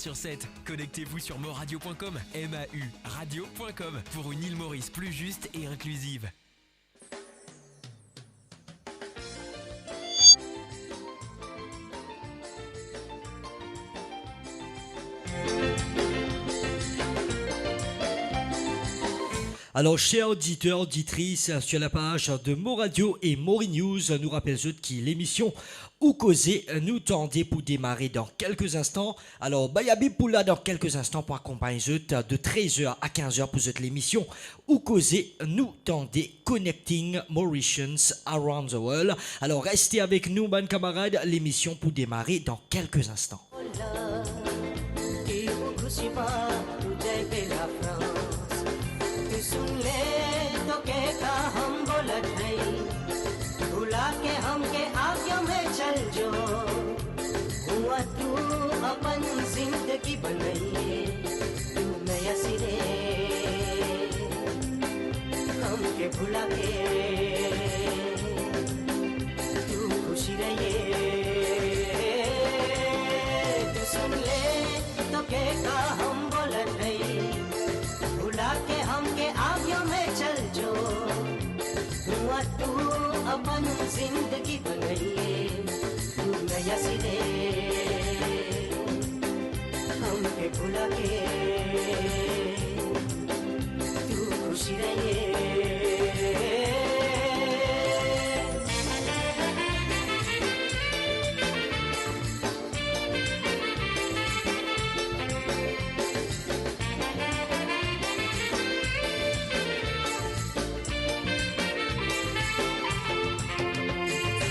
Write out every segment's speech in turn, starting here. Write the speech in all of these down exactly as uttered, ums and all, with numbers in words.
Sur sept, connectez-vous sur mauradio point com, M A U radio point com, pour une île Maurice plus juste et inclusive. Alors, chers auditeurs, auditrices, sur la page de Mo Radio et Mori News, nou rapel zot ki lemision Ou Koze, nou tande pou demare dan kelke instan. Alor, Bayabib pou la dan kelke instan pou akonpagn zot de trez er a kinz er pou zot lemision Ou Koze, nou tande, Connecting Mauritians Around the World. Alor, reste avek nou, bann kamarad, lemision pou demare dan kelke instan. हुआ तू अपन जिंदगी बनाइए, तू नया सिरे हमके भुला के तू खुशी रहिए। तू सुन ले, तो के का हम बोलत हई, भुला के हमके आगे में चल जो। हुआ तू अपन जिंदगी बनाइए, तू नया सिरे हमके भुला के तू खुशी रहिए।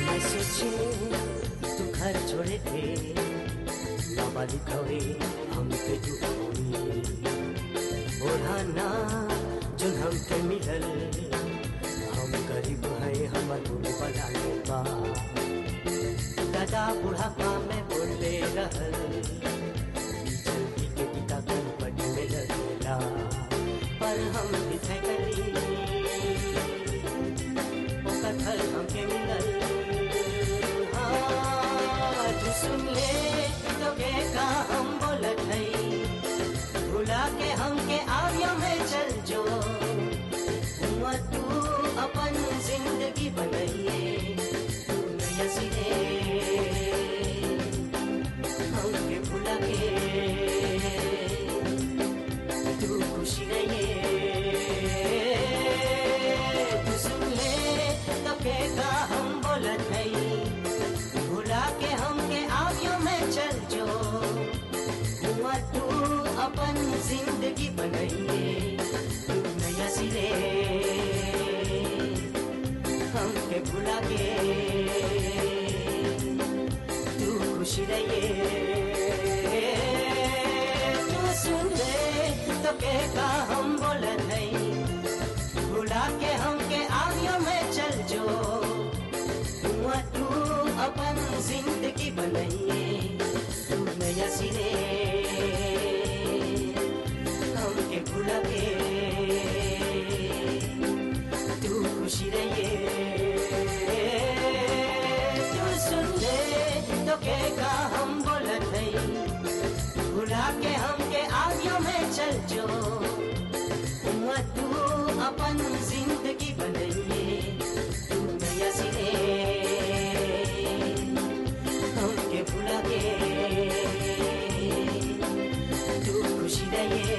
मैं सोचे तू घर छोड़े थे, लावा लिखावे हमके दुख होई। ओढ़ाना जोन हमके मिलल, हम गरीब हैं, हमर मुंह वाला नहीं बा। दादा बुढ़ापा में बोले रहल, जल्दी के पिता कनपटी में लगेला, पर हम भी फेंकली, ओकर फल हमके मिलल। हाँ, तू सुन ले, तो के का हम बोलत हई, भुला के हमके आगे में चल जो। हुआ तू अपन जिंदगी बनाइए, तू नया सिरे हमके भुला के तू खुशी रहिए। तू सुन ले, तो के का हम बोलत हई, भुला के हमके आगे में चल जो। हुआ तू अपन जिंदगी बनाइए, तू नया सिरे हमके भुला के तू खुशी रहिए। तू सुन ले, तो के का हम बोलत हई, भुला के हमके आगे में चल जो। हुआ तू अपन जिंदगी बनाइए, तू नया सिरे हमके भुला के तू खुशी रहिए। तू सुन ले, तो के का हम बोलत हई, भुला के हमके आगे में चल जो। हुआ तू अपन जिंदगी बनाइए, तू नया सिरे हमके भुला के तू खुशी रहिए।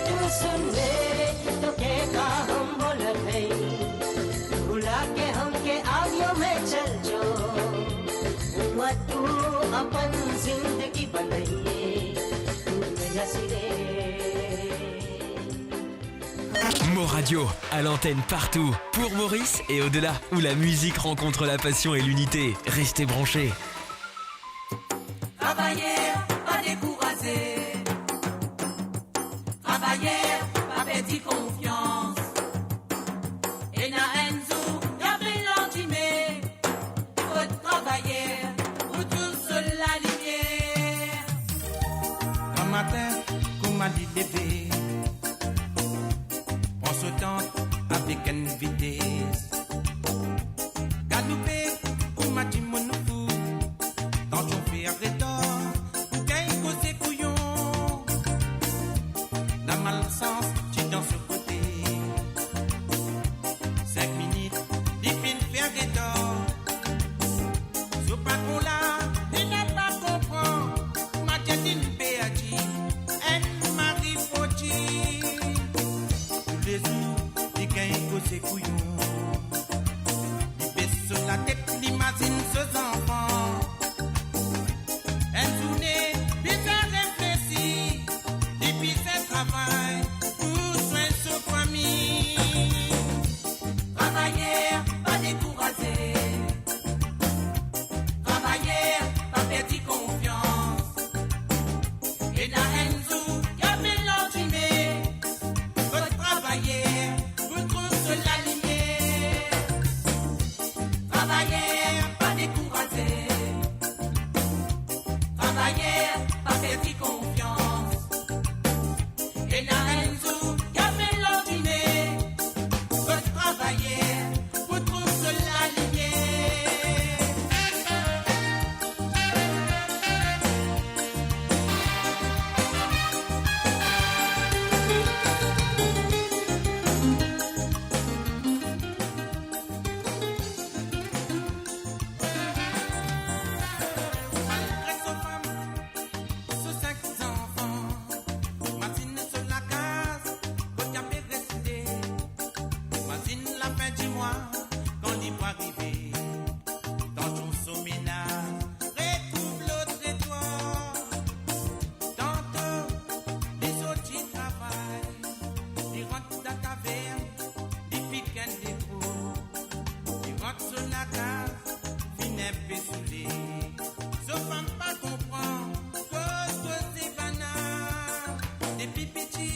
तू सुन ले, तो के का हम बोलत हई, भुला के हमके आगे में चल जो। हुआ तू अपन जिंदगी बनाइए, तू नया सिरे Mo Radio, à l'antenne partout, pour Maurice et au-delà, où la musique rencontre la passion et l'unité. Restez branchés. Travayer, pas décourager. Travailler, pas perdre confiance. Ena enn zour, gagn landime. Fo travay pou touy so lalimier. Gramatin, kouma li leve, pran so tan avek enn vites. Galoupe, kouma dimoun fou, dan so fer retor, Travayer, pa perdi konfians. Ena enn zour, ki apel landime, kot travayer pou trouv so lalimier. Malgre so fam, so sink zanfan, mazinn so lakaz, kot li pe reste. Mazinn lafin dimwa, kan li pou arive, tansion so menaz retrouv lot tretwar. Tanto, li sorti travay, li rant dan kavern, li pik enn degro, li rant so lakaz, finn inpe soule. So fam pa konpran koz koze bann la, depi piti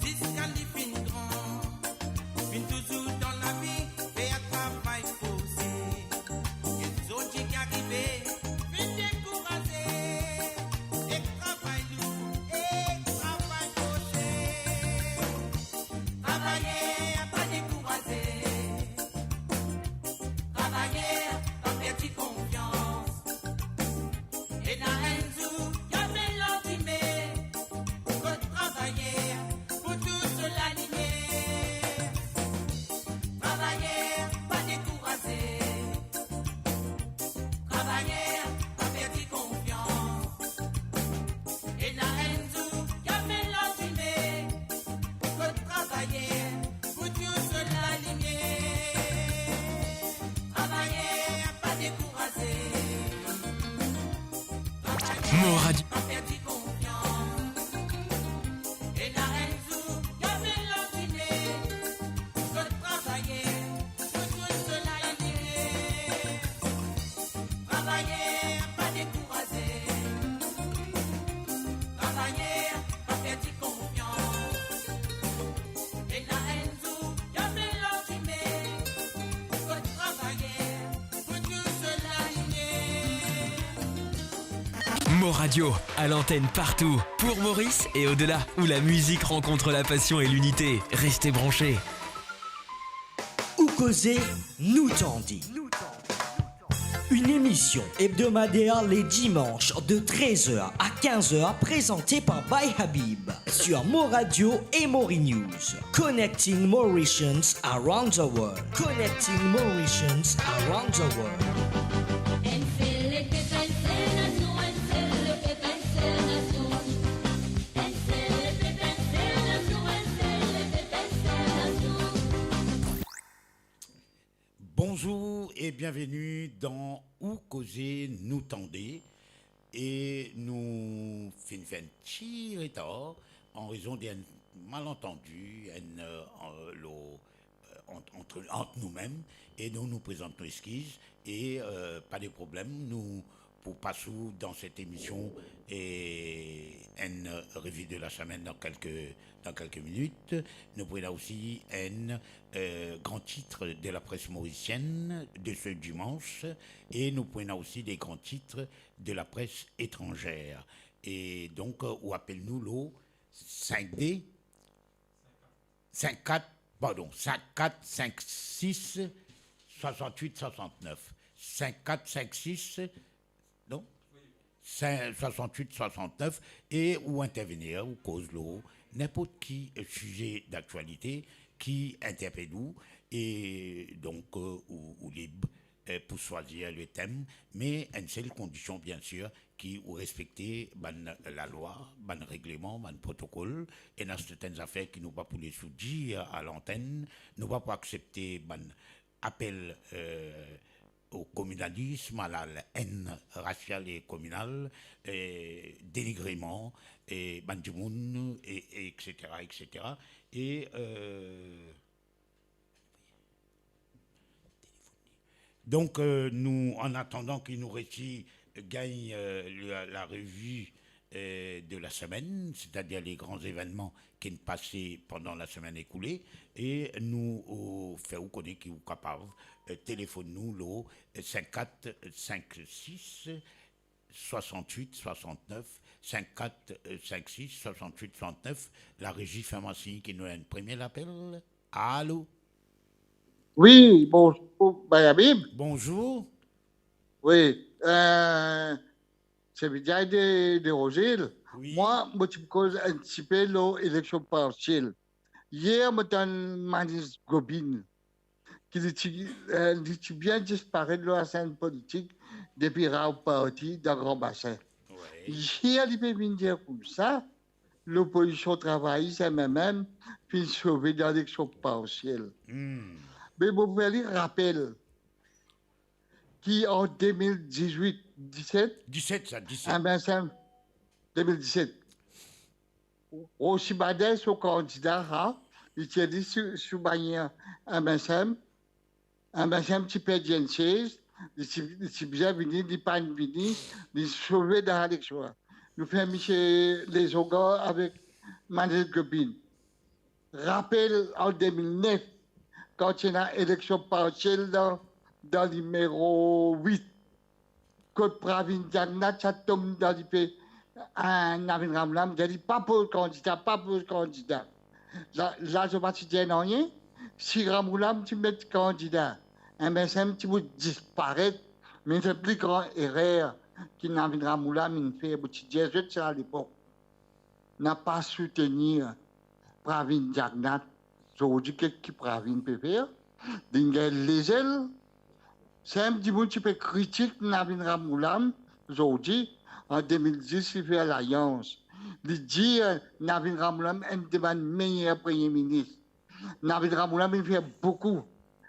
ziska li finn gran, finn touzour dan lavi, fer travay forse. E zordi ki arive, finn dekouraze, ek travay lour, ek travay forse. Travayer, pa dekouraze. Travayer, pa perdi konfians. Ena enn zour, ki apel landime, kot travayer pou trouv so lalimier. Travayer, pa dekouraze. Travayer, pa perdi konfians. Ena enn zour, ki apel landime, kot travayer pou trouv so lalimier. Travayer, pa dekouraze. Mo Radio. Pa perdi konfians. Ena enn zour, ki apel landime, kot travayer pou trouv so lalimier. Travayer, pa dekouraze. Travayer, pa perdi konfians. Ena enn zour, ki apel landime, kot travayer pou trouv so lalimier. Mo Radio, à l'antenne partout, pour Maurice et au-delà, où la musique rencontre la passion et l'unité. Restez branchés. Ou koze, nou tande. Une émission hebdomadaire les dimanches de treize heures à quinze heures présentée par By Habib sur Mo Radio et Mori News. Connecting Mauritians around the world. Connecting Mauritians around the world. Enn sel lepe, enn sel nasion, enn sel lepe, enn sel nasion. Enn sel lepe, enn sel nasion, enn sel lepe, enn sel nasion. Bonzour e bienveni dan Ou Koze Nou Tande. E nou finn fer enn ti retar an rezon d'enn malantandi, enn, euh, an, lo, euh, ant, ant, ant nou mem. E donk nou prezant nou exkiz e, euh, pa de problem, nou pou pas ou dan set emision e enn revi de la semem dan kelke, dan kelke minit. Nou pou ena osi enn, euh, gran tit de la pres morisienn de se dimans e nou pou ena osi de gran tit de la pres etranzer. E donk, euh, ou apel nou lo sink de sink kat, pardon, sink kat sink sis swasant-wit swasant-nef. Sink kat sink sis, non? Sink, swasant-wit swasant-nef, e ou intervenir, ou koz lor ninport ki size d'aktialite ki interpel ou, e donk, euh, ou, ou lib, euh, pou swazir le tem, me enn sel kondision, biensir, ki ou respekte bann lalwa, bann regleman, bann protokol. Ena sertenn zafer ki nou pa pou les ou dir a lantenn, nou pa pou aksepte bann apel, euh, o kominalism, a la, la enn rasial e kominal, euh, denigreman, e bann dimoun, e, e etsetera, etsetera. E, euh, Donk, euh, nou, an atandan ki nou resi gagn, euh, la, la revi, euh, de la semem, setadir le gran zevennman ki'nn pase pandan la semem ekoule, e nou, euh, fer ou kone ki ou kapav, euh, telefonn nou lor, euh, sink kat sink sis swasann-wit swasann-nef, sink-kat, euh, sink-sis, swasann-wit swasann-nef. Larezi, fer mwa sign ki nou ena enn premie lapel. Alo? Wi, bonzour, Bayabib. Bonzour. Wi, euh, se Vidya de, de Rosil. Wi. Mwa, mo ti pou koz enn tipe lor eleksion parsiel. Yer, mo tann Manish Gobin, ki li ti, euh, li ti bien disparet lor lasenn politik depi Rao Party dan Gran Basin. Wi. Yer, li pe vinn dir koumsa, lopozision travayis, M M M, finn sove dan eleksion parsiel. Hmm. Me mo fer li rapel ki an de mil diz-wit, diz-set, Diz-set, sa, diz-set. M S M, de mil diz-set, Rosi Baden, so kandida, ha, li ti ede sou, sou bannier M S M. M S M ti perdi enn sez, li ti, li ti bizin vini, li pa'nn vini, li sove dan eleksion la. Nou fer misie Lezonga avek Manish Gobin. Rapel an de mil nef, kan ti ena eleksion parsiel dan, dan nimero wit, kot Pravin Jagannath ti al tom dan lipe, eh, Navin Ramgoolam, dir li pa poz kandida, pa poz kandida. La, la, zot pa ti dir nanye, si Ramgoolam ti met kandida, M S M ti pou disparet, me se pli gran erer ki Navin Ramgoolam inn fer, pou ti dir zot sa alepok. Na pa soutenir Pravin Jagannath. Zordi, ki, ki Pravin pe fer? Li gagn lezel. Sinp dimoun ti pe kritik Navin Ramgoolam, zordi, an de mil dis, li fer lalians. Li dir Navin Ramgoolam enn de bann meyer premie minis. Navin Ramgoolam inn fer boukou.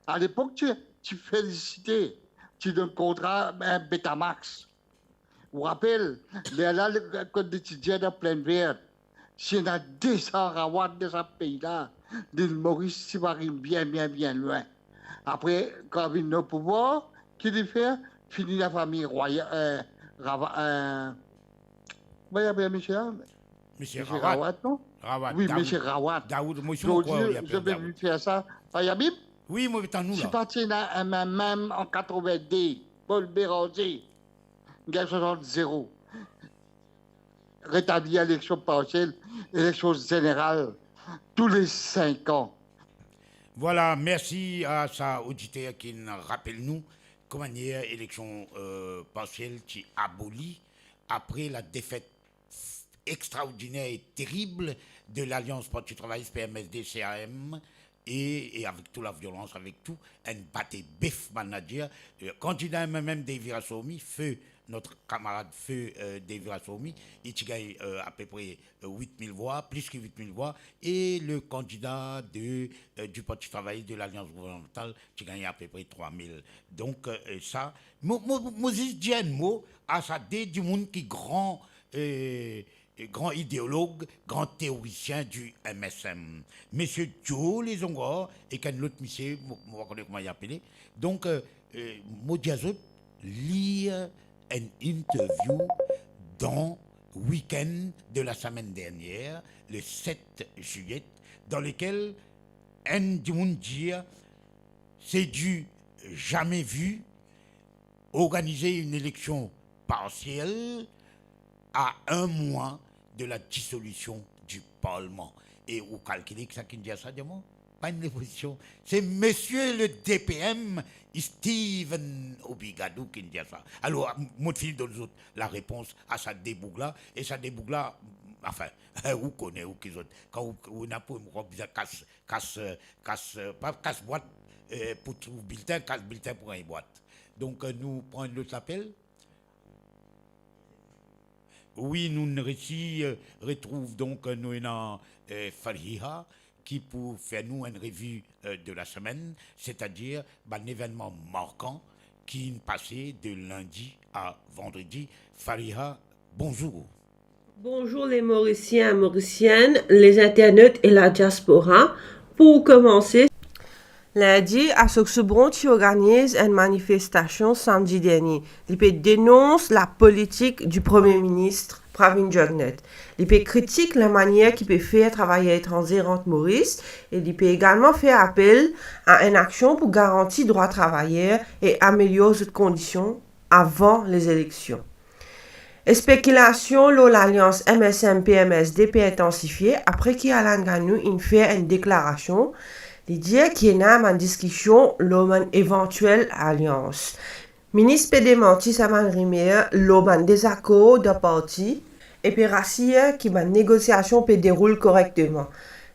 Alepok, ti, ti felisite, ti donn kontra, eh, Betamax. Ou rapel, lerla, le, kot li ti dir dan Plaine Verte, si ena de san rawat dan sa pei la, Lil Moris ti pou ariv bien, bien, bien lwin. Apre, kan vinn o pouvwar, ki li fer? Fini lafami rwayal, eh, Rava-, eh, kouma li apel misie la? Misie Misie Rawat. Rawat, non? Rawat, Wi, Daoud. misie Rawat. Daoud, mo isi mo krwar li Zordi, apel zot pe Daoud. vinn fer sa, Bayabib? Wi, mo pe tann ou Si la. pa ti ena M M M an katrovinde, Paul Bérenger, gagn swasant zero. Retabli eleksion parsiel, eleksion zeneral, tou le sink an. Vwala, mersi a sa oditer ki'nn rapel nou kouma manier eleksion, euh, parsiel ti aboli apre la defet extraordiner e terib de Lalians Parti Travayis, P M S D, C A M, e, e avek tou laviolans, avek tou enn bate bef bann la dir, euh, kandida M M M Dev Viraswamy, feu, notre camarade feu, euh, Dev Viraswamy, li ti gagn, euh, apepre, euh, wit mil vwa, plis ki wit mil vwa, e le kandida de, euh, du Parti Travayis de Lalians Gouvernmantal ti gagn apepre trwa mil. Donk, euh, sa, mo, mo, mo zis dir enn mo a sa de dimoun ki gran, euh, gran ideolog, gran teorisien du M S M. Misie Joe Lezonga ek enn lot misie, mo, mo pa kone kouma li apele. Donk, euh, euh, mo dir zot, lir enn interview dan week-end de la semaine dernière, le sept juillet, dans lequel enn dimoun dir, c'est du jamais vu, organiser une élection partielle à un mois de la dissolution du Parlement. E ou kalkile ki sa ki'nn dir sa, dir mwa? Pa enn lopozision. Se misie le D P M, Stephen Obligado ki'nn dir sa. Alor, mo finn fini donn zot larepons a sa de boug la, e sa de boug la, anfin, ou kone ou ki zot. Kan ou, ou ena pou, ou bizin kas, kas, kas, pa kas bwat, euh, pou trouv biltin, kas biltin pou gagn bwat. Donk, euh, nou pran enn lot lapel. Wi, nou resi, euh, retrouv, donk, euh, nou ena, euh, Fariha, ki pou fer nou enn revi, euh, de la semaine, c'est-à-dire bann evennman markan ki'nn pase de lindi a vandredi. Fariha, bonzour. Bonzour les Mauriciens, Mauriciennes, les internautes et la diaspora. Pou koumanse, Lindi, Ashok Soubron ti organiz enn manifestasion samdi dernie. Li pe denons lapolitik di Premie Minis Pravin Jugnauth. Li pe kritik lamanier ki pe fer travayer etranze rant Moris e li pe egalman fer apel a enn aksion pou garanti drwa travayer e amelior zot kondision avan lezileksion. Spekilasion lor lalians M S M P M S D pe intansifie apre ki Alan Ganou inn fer enn deklarasion, li dir ki ena bann diskision lor bann evantiel alians. Minis pe demanti sa bann rimer lor bann dezakor dan parti e pe rasir ki bann negosiasion pe deroul korekteman.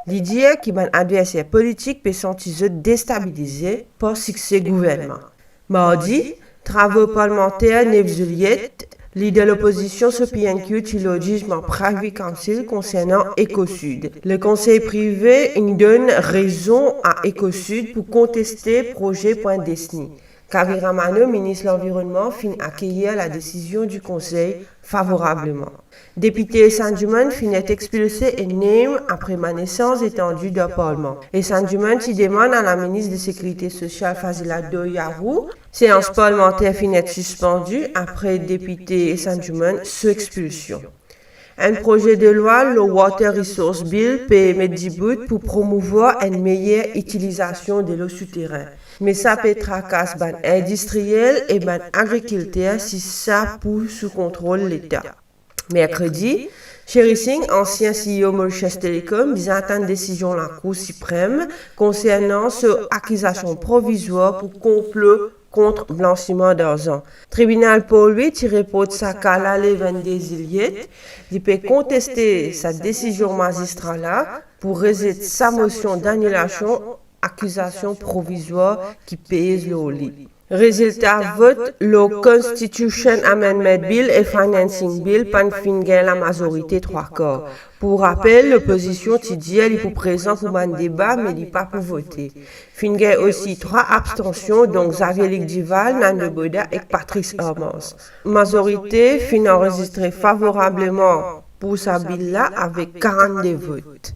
Li dir ki bann adverser politik pe santi zot destabilize par sikse gouvernman. Mardi, travo parlimanter nef Zilyet, lider lopozision so P N Q ti lor zizman Privy Council konsernan Ecosud. Lekonsey prive inn donn rezon a Ecosud pou konteste proze Point Destiny. Kaveh Ramanno, minis lanvironnman, finn akeyir ladesizion di konsey favorableman. Depite Sanjuman finn et expilse e nem apre bann esanz etandi dan parlman. E Sanjuman ti demann a laminis de Sekirite Sosial Fazila Doyarou, seans parlimanter finn et sispandi apre depite Sanjuman so expilsion. Enn proze de lwa lor Water Resource Bill pe met dibout pou promouvwar enn meyer itilizasion delo souterin. Me sa pe trakas bann indistriel e bann agrikilter si sa pou sou kontrol Leta. Merkredi, Sherry Singh, ansien C E O Mauritius Telecom, bizin atann desizion Lakour Siprem konsernan so akizasion provizwar pou konplo kont blansiman darzan. Tribinal Port Louis ti report sa ka la le vennde Zilyet. Li pe konteste sa desizion mazistra la pou rezet sa mosion danilasion akizasion provizwar ki pez lor li. Rezilta vot lor Constitution Amendment Bill e Financing Bill pa'nn finn gagn lamazorite trwa kar. Pou rapel, lopozision ti dir li pou prezan pou bann deba, me li pa pou vote. Finn gagn osi trwa abstansion, donk Xavier Luc Duval, Nando Boda ek Patrice Armanz. Mazorite finn anrezistre favorableman pou sa bill la avek karannde vot.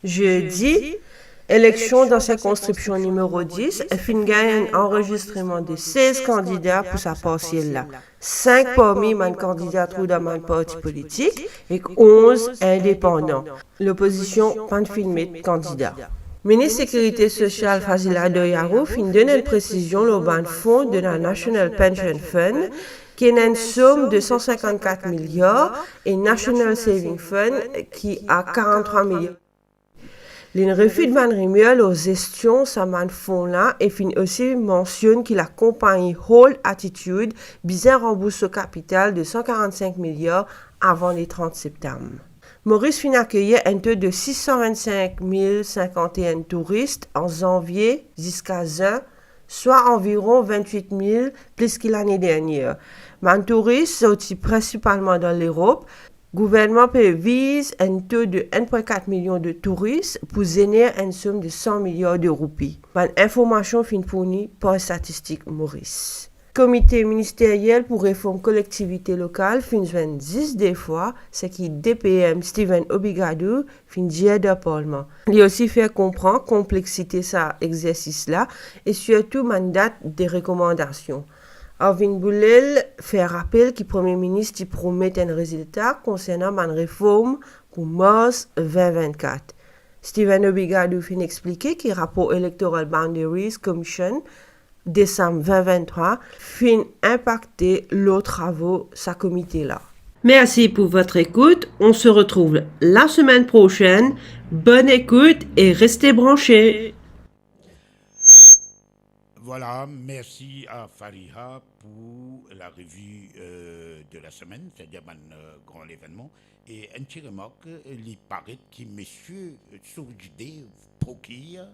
Zedi, eleksion dan sirkonskripsion nimero dis finn gagn enn anrezistreman de sez kandida pou sa parsiel la. Sink parmi bann kandida trouv dan bann parti politik ek onz indepandan. Lopozision pa'nn finn met kandida. Minis Sekirite Sosial Fazila Doyarou finn donn enn presizion lor bann fon de la National Pension Fund, ki ena enn som de san sinkannkat miliar, e National Saving Fund, ki a karanntrwa miliar. Li'nn refit bann rimer lor zestion sa bann fon la e finn osi mansionn ki lakonpagni Hold Attitude bizin ranbours so kapital de san karannsink miliar avan le trant septam. Moris finn akeyir enn to de sis san vinn-sink mil sinkant-e-enn touris an zanvie ziska zin, swa anviron vinn-wit mil plis ki lane dernie. Bann touris sorti prinsipalman dan Lerop. Gouvernman pe viz enn to de enn pwin kat milion de touris pou zener enn som de san miliar de roupi. Bann informasion finn fourni par Statistik Moris. Komite Ministeriel pou Reform Kolektivite Lokal finn zwenn zis de fwa, seki D P M Stephen Obigadou finn dir dan parlman. Li osi fer konpran konpleksite sa egzersis la e sirtou bann dat de rekomandasion. Arvind Boolell fer rapel ki Premie Minis ti promet enn rezilta konsernan bann reform pou mars vinn vinn-kat. Stephen Obigadou finn explike ki rapor Electoral Boundaries Commission desam vinn vinn-trwa finn inpakte lor travo sa komite la. Merci pour votre écoute. On se retrouve la semaine prochaine. Bonne écoute et restez branchés. Voilà, merci à Fariha pour la revue euh, de la semaine, c'est-à-dire un euh, grand événement. E enn ti remark, li paret ki Misie Surjdev Pokhriyal,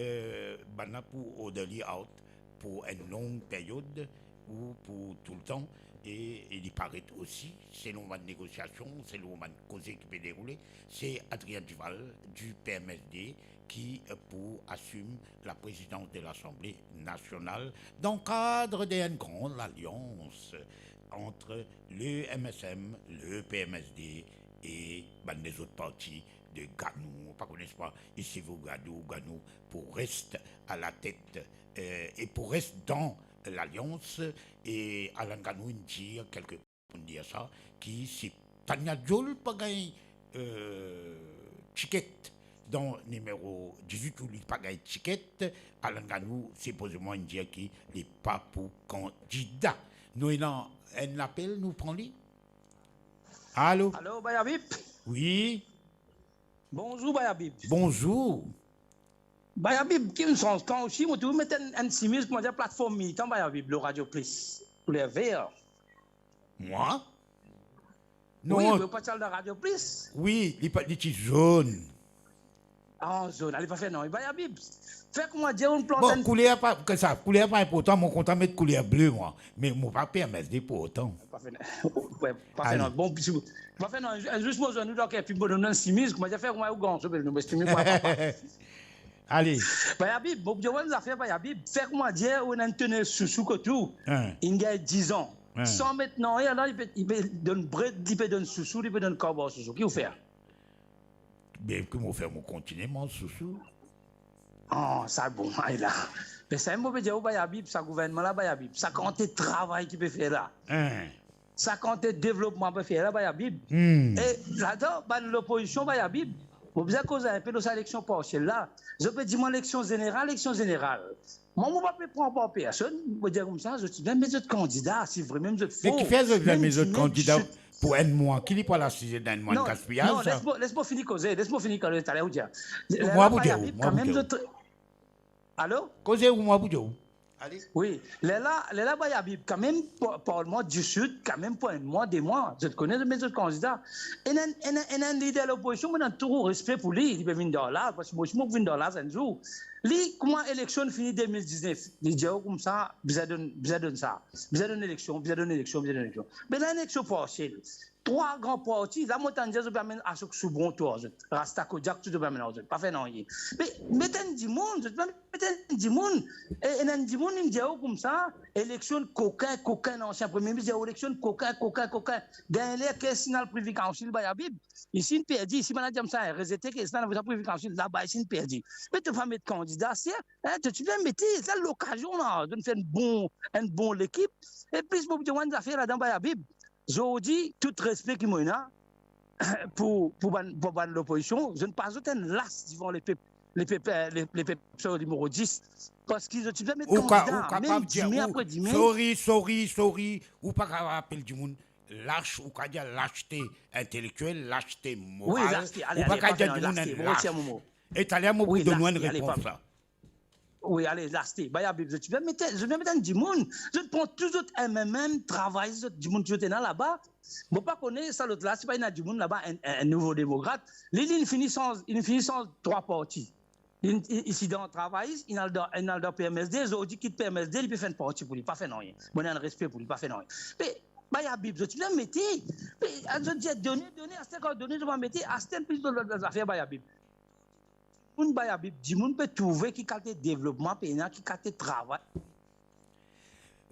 euh, bann la pou order li out pou enn long peryod ou pou toultan, e, e li paret osi, selon bann negosiasion, selon bann koze ki pe deroule, se Adrien Duval du P M S D ki, euh, pou asim la présidence de l'Assemblée nationale dans le cadre d'une grande alliance entre le M S M, le P M S D et bann lezot parti de Ganou, pa kone pa isi vo Ganou, Ganou pou res a la tet, euh, e pou res dan lalians, e Alan Ganou inn dir kelke pou dir sa, ki si Tania Diol pa gagn euh, tiket dan nimero diz-wit ou li pa gagn tiket, Alan Ganou sipozeman inn dir ki li pa pou kandida. Nou ena enn lapel, nou pran li. Alo? Alo, Bay Habib? Wi. Bonzour, Bay Habib. Bonzour. Bay Habib, ki enn sanz tan osi, mo trouv met enn, enn simiz, kouma dir, platform militan, Bay Habib, lor Radio Plus. Kouler ver. Mwa? Non. Wi, mo pa ti al dan Radio Plus. Wi, li pa, li ti zonn. Ah, zonn, ale pa fer non. Bay Habib, fer kouma dir, ou plant... Bon, enn kouler pa, kouma sa, kouler pa inportan, mo kontan met kouler ble, mwa. Me mo pa P M S D pou otan. Pa fer non. Wi, pa fer non. Bon, si, pa fer non. Zis mo zonn ou dan ker, pi mo donn enn simiz, kouma dir, fer kouma ou gran, so bel nou, simiz, kouma papa. Ale. Bay Habib, mo pou dir ou enn zafer, Bay Habib, fer kouma dir, ou ena enn tonel sousou kot ou, inn gagn diz an. San met nanye ladan, li pe, li pe donn bred, li pe donn sousou, li pe donn karbon sousou. Ki ou fer? Be, ki mo fer, mo kontinie manz sousou. Ah, sa bon, ay la. Me sa mo pe dir ou, Bay Habib, sa gouvernman la, Bay Habib, sa kantite travay ki pe fer la. Sa kantite devlopman pe fer la, Bay Habib. E ladan, bann lopozision, Bay Habib, mo bizin koz inpe lor sa eleksion parsiel la. Zot pe dir mwa eleksion zeneral, eleksion zeneral. Mwa, mo pa pe pran par personn, mo dir koumsa, zot ti bizin met zot kandida, si vremem zot for. Me kifer zot bizin met zot kandida pou enn mwa? Ki li pou al asize dan enn mwa? Enn gaspiyaz, sa. Non, non, les mo, les mo fini koze, les mo fini koze, taler ou dir. Mwa pou dir ou, mwa pou dir ou. Alo? Koze ou, mwa pou dir ou. Ale. Wi, lerla, lerla Bay Habib, kanmem, pa-, Parlman di Sid, kanmem pou enn mwa, de mwa, zot kone, zot met zot kandida. Ena, ena, ena enn lider lopozision, mo ena tou respe pou li, li pe vinn dan laz, parski mo osi mo pou vinn dan laz enn zour. Li, kouma eleksion fini de mil diznef, li dir ou koumsa, bizin donn, bizin donn sa, bizin donn eleksion, bizin donn eleksion, bizin donn eleksion. Me la, eleksion parsiel. Trwa gran parti, la mo tann dir zot pe amenn asok soubron tou ar zot. Rasta Kodiak tou zot pe amenn ar zot. Pa fer nanye. Me met enn dimoun, zot pe met enn dimoun. E, e enn dimoun, li dir ou koumsa, eleksion kokin, kokin, lansien premie minis dir ou eleksion kokin, kokin, kokin. Dernie ler, kes inn al Privy Council, Bay Habib. Isi inn perdi, isi bann la dir koumsa, rezete kes la, inn al Privy Council, laba isi inn perdi. Me to pa met kandida, sir, en, to ti bizin mete, sa lokazion la, donn fer enn bon, enn bon lekip. E plis mo pou dir ou enn zafer ladan, Bay Habib. Zordi, tout respe ki mo ena pou, pou bann, pou bann lopozision, zot pa zot enn las divan lepep, lepep, eh, le, lepep, sorry, nimero dis. Parski zot ti bizin met kandida, mem dime apre dime. Ou ka, ou kapav dir, ou, sorry, sorry, sorry, ou pa kapav apel dimoun las, ou kapav dir laste intelektiel, laste moral. Wi, laste, ale, ale, pa fer non, laste, mo retir mo mo. Ou pa kapav dir dimoun enn las. E taler mo pou donn ou enn repons la. Wi, ale, laste. Bay Habib, zot ti bizin met, zot ti bizin met enn dimoun. Zot pran tou zot M M M, travay zot, dimoun ki zot ena laba. Mo pa kone sa lot la, si pa ena dimoun laba, enn, enn, enn Nouvo Demokrat. Li, li fini sanz, li fini sanz trwa parti. Li, li, isi dan Travayis, li al dan, li al dan P M S D, zordi kit P M S D, li pe fer enn parti pou li, pa fer nanye. Mo ena enn respe pou li, pa fer nanye. Me, Bay Habib, zot ti bizin mete, me, zot dir done, done, aster kan done, zot pa mete, aster plis lot, lot, lot zafer, Bay Habib. Dimoun, Bay Habib, dimoun pe trouve ki kalite devlopman pena, ki kalite travay.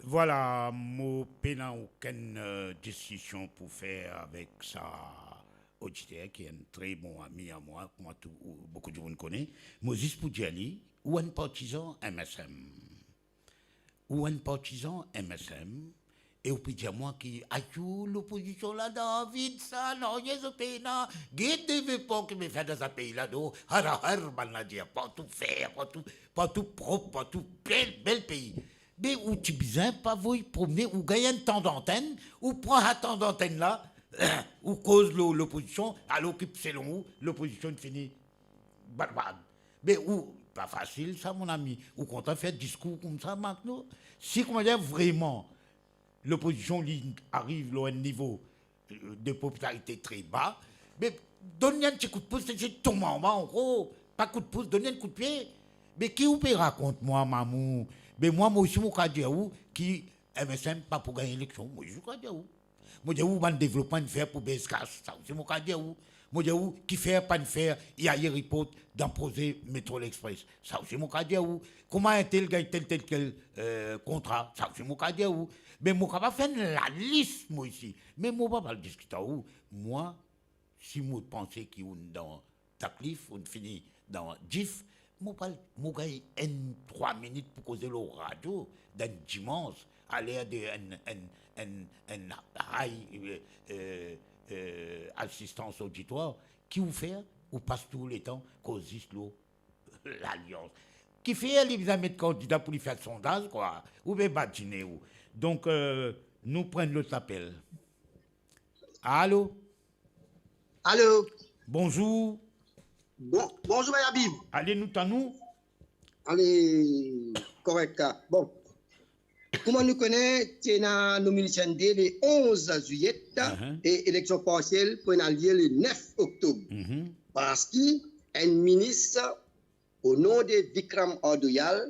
Vwala, mo pena okenn, eh, diskision pou fer avek sa oditer ki enn tre bon ami a mwa, kouma tou, boukou dimoun kone. Mo zis pou dir li, ou enn partizan M S M. Ou enn partizan M S M, e ou pe dir mwa ki, ayo, lopozision la David, sa, nanye zot pena, get devlopman ki pe fer dan sa pei la, do, har, har, bann la dir, partou ver, partou, partou prop, partou bel, bel pei. Me ou ti bizin pa voy promne, ou gagn enn tan dantenn, ou pran sa tan dantenn la, ou koz lor lopozision, alor ki selon ou, lopozision fini badbad. Me ou, pa fasil sa, mon ami. Ou kontan fer diskour koumsa, Marc, non? Si, kouma dir, vreman, lopozision, li ariv lor enn nivo, eh, de popilarite tre ba, me donn li enn ti kout pous, li tonm anba ankor, pa kout pous, donn li enn kout pie. Me ki ou pe rakont mwa, mamour? Me mwa, mwa osi, mo kapav dir ou ki M S M pa pou gagn eleksion, mo osi mo kapav dir ou. Mo dir ou bann devlopman inn fer pou Base Cash, sa osi mo kapav dir ou. Mo dir ou kifer pa'nn fer I A E report dan proze Metro Express, sa osi mo kapav dir ou. Kouma entel gagn tel, tel, tel, eh, kontra, sa osi mo kapav dir ou. Me mo kapav fer enn lalis, mo osi. Me mo pa pou al diskit ar ou. Mwa, si mo panse ki ou dan taklif, ou fini dan dif, mo pa, mo gagn enn trwa minit pou koze lor radio dan dimans, aler de enn, enn, enn, enn high, eh, eh, eh, asistans oditwar, ki ou fer, ou pas tou letan koz zis lor Lalians. Kifer li bizin met kandida pou li fer sondaz, kwa? Ou pe badine ou. Donk, eh, nou pran lot lapel. Alo? Alo. Bonzour. Bon, bonzour, Bay Habib. Ale, nou tann ou. Ale, korek la. Bon. Kouma nou kone, ti ena nomination day le onz zilye, Ahan. E eleksion parsiel pou ena lie le nef oktob. Mhm. Parski enn minis, o nom de Vikram Ardoyal,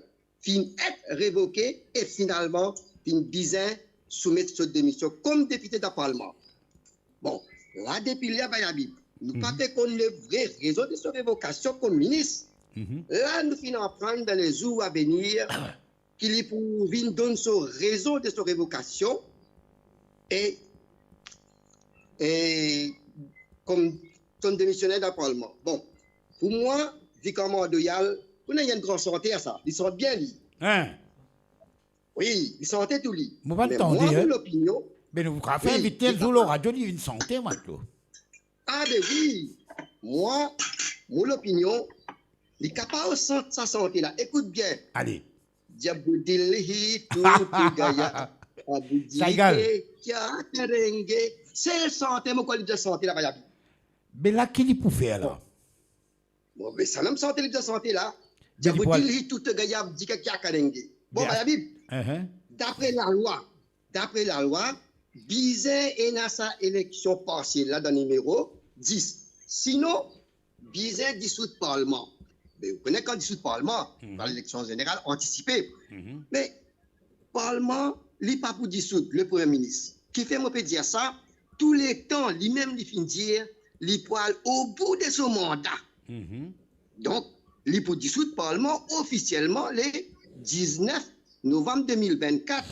finn et revoke e finalman finn bizin soumet so demision kom depite dan parlman. Bon, la depi ler, Bay Habib, nou pa Mhm. pe konn le vre rezon de so revokasion kom minis. Mhm. La, nou finn aprann dan le zour a venir ki li pou vinn donn so rezon de so revokasion e, e kom, kom demisioner dan parlman. Bon, pou mwa, Vikram Ardoyal, pou nou, li enn gran santer sa. Li sant bien, li. Hein? Wi, li sante tou li. Mo pa tande, mo lopinion. Me nou kapav fer invite li zour lor radio, li vinn sante, matlo. Ah, be wi. Mwa, mo lopinion, li kapav sant sa sante la. Ekout bien. Ale. Diab Dilhi tu tu gaya, ab ji ke kya karenge. Se sante, mo krwar li bizin sante la, Bay Habib. Me la, ki li pou fer la? Bon. Bon, be sa mem sante li bizin sante la. Diab Dilhi tu tu gaya, ab ji ke kya karenge. Bon, Bay Habib, dapre lalwa, dapre lalwa, bizin ena sa eleksion parsiel la dan nimero dis. Sinon, bizin disoud parlman. Me ou kone kan disoud parlman, par eleksion zeneral antisipe. Me parlman, li pa pou disoud, le Premie Minis. Kifer mo pe dir sa? Touletan, limem li finn dir, li pou al obou de so manda. Donk, li pou disoud parlman ofisielman le diznef novam de mil vennkat.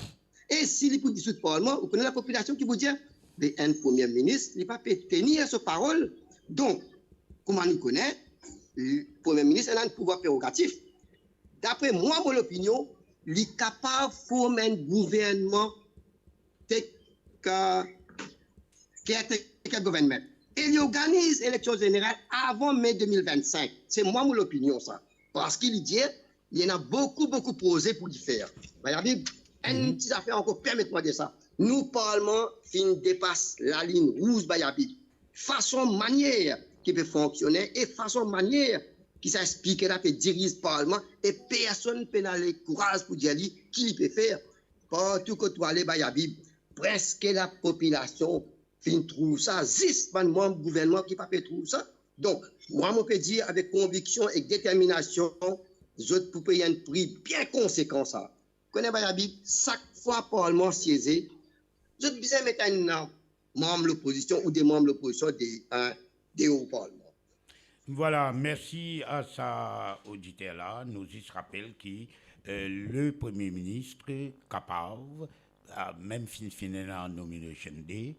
E si li pou disoud parlman, ou kone lapopilasion ki pou dir, be enn Premie Minis, li pa pe tenir so parol. Donk, kouma nou kone, Premie Minis ena enn pouvwar prerogatif. Dapre mwa, mo lopinion, li kapav form enn gouvernman tek, eh, caretaker government. E li organiz eleksion zeneral avan me de mil vennsink. Se mwa mo lopinion sa. Parski li dir, li ena boukou, boukou proze pou li fer. Bay Habib, enn ti zafer ankor, permet mwa dir sa. Nou parlman finn depas lalinn rouz, Bay Habib. Fason manier ki pe fonksione e fason manier ki sa spiker la pe diriz parlman e personn pena lekouraz pou dir li ki li pe fer. Partou kot ou ale, Bay Habib, preske lapopilasion finn trouv sa, zis bann manb gouvernman ki pa pe trouv sa. Donk, mwa, mo pe dir avek konviksion ek determinasion, zot pou pey enn pri bien konsekan sa. Kone, Bay Habib, sak fwa parlman sieze, zot bizin met enn manm lopozision ou de manm lopozision de, eh, deor parlman. Vwala, mersi a sa oditer la. Nou zis rapel ki, eh, le Premie Minis kapav, eh, mem si finn ena nomination day,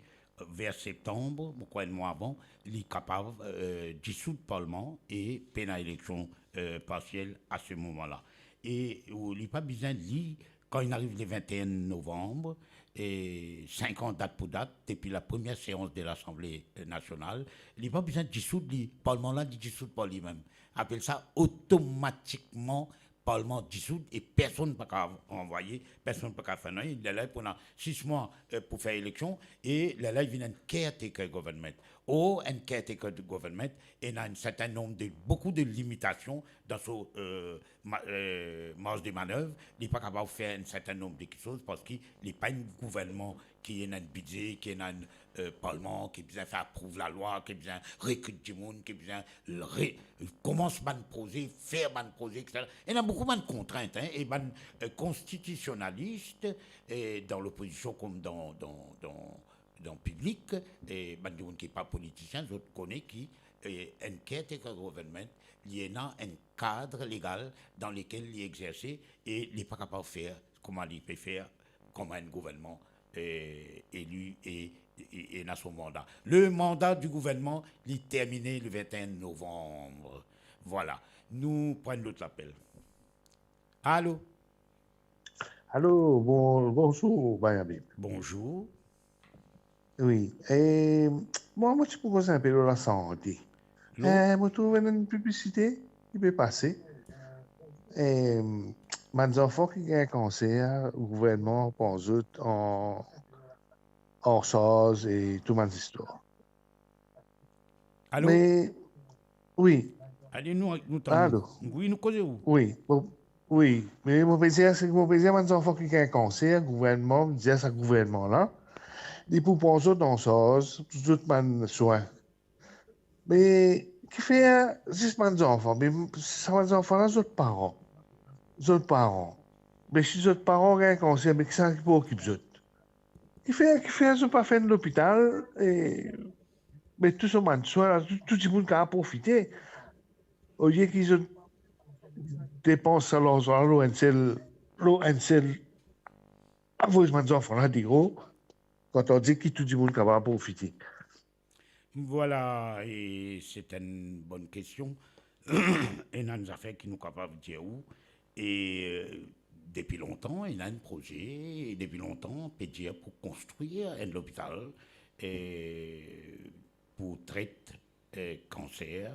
ver septanm, mo krwar enn mwa avan, li kapav, eh, disoud parlman e pena eleksion, eh, parsiel a se moman la. E, ou, li pa bizin li, kan inn ariv le vennteen novam, e sink an dat pou dat, depi la premie seans de Lasanble Nasional, li pa bizin disoud li, parlman la, li disoud par limem. Apel sa otomatikman parlman disoud e personn pa kapav ranvwaye, personn pa kapav fer nanye. Lerla pou ena sis mwa, eh, pou fer eleksion e lerla li vinn enn caretaker government. Or, enn caretaker government, ena enn sertin nonb de, boukou de limitasion dan so, eh, ma-, eh, marz de manev, li pa kapav fer enn sertin nonb de kiksoz parski li pa enn gouvernman ki ena enn bidze, ki ena enn, eh, parlman, ki bizin fer aprouv lalwa, ki bizin rekrit dimoun, ki bizin re-, koumans bann proze, fer bann proze, et cetera. Ena boukou bann kontrint, hein, e bann, eh, konstitisionalis, eh, dan lopozision kom dan, dan, dan, dan piblik, e bann dimoun ki pa politisien, zot kone ki, eh, enn caretaker government, li ena enn kad legal dan lekel li egzerse e li pa kapav fer kouma li pe fer kom enn gouvernman, eh, eli e, e, e ena so manda. Le manda di gouvernman, li termine le vennteen novam. Vwala. Nou pran lot lapel. Alo? Alo, bon, bonzour, Bay Habib. Bonzour. Wi, e, mwa, mo ti pou koz enpe lor lasante. Non. E, mo trouv enn piblisite ki pe pase. E, bann zanfan ki gagn kanser, gouvernman pran zot an, an sarz e tou bann zistwar. Alo? Me, wi. Ale, nou, nou tann. Alo? Wi, nou koze ou. Wi, bon, wi. Me mo pe dir, seki mo pe dir bann zanfan ki gagn kanser, gouvernman, dir sa gouvernman la, li pou pran zot an sarz, pou zot bann swin. Me kifer zis bann zanfan? Me sa bann zanfan la, zot paran. Zot paran. Me si zot paran gagn kanser, me kisannla ki pou okip zot? Kifer, kifer zot pa fer enn lopital, e, me tou so bann swin la, tou, tou dimoun kapav profite? Olie ki zot depans sa larzan la lor enn sel, lor enn sel, avoy bann zanfan la deor, kan ou dir ki tou dimoun kapav profite. Vwala, e se enn bonn kestion. Ena enn zafer ki nou kapav dir ou, e, depi lontan, ena enn proze, depi lontan, pe dir pou konstrir enn lopital, e, pou tret, e, kanser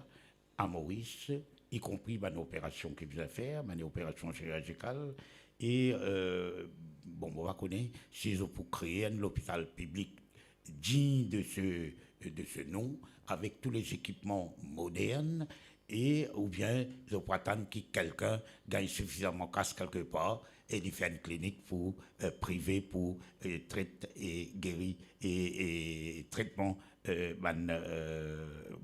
a Moris, ikonpri bann operasion ki bizin fer, bann operasion sirizikal, e, e, bon, mo pa kone si zot pou kree enn lopital piblik digne de ce, de ce nom, avec tous les équipements modernes, e oubien zot pou atann ki kelkenn gagn sifizaman kas kelkepar e li fer enn klinik pou, e, prive pou, e, tret e geri e, e tretman, e, bann, e,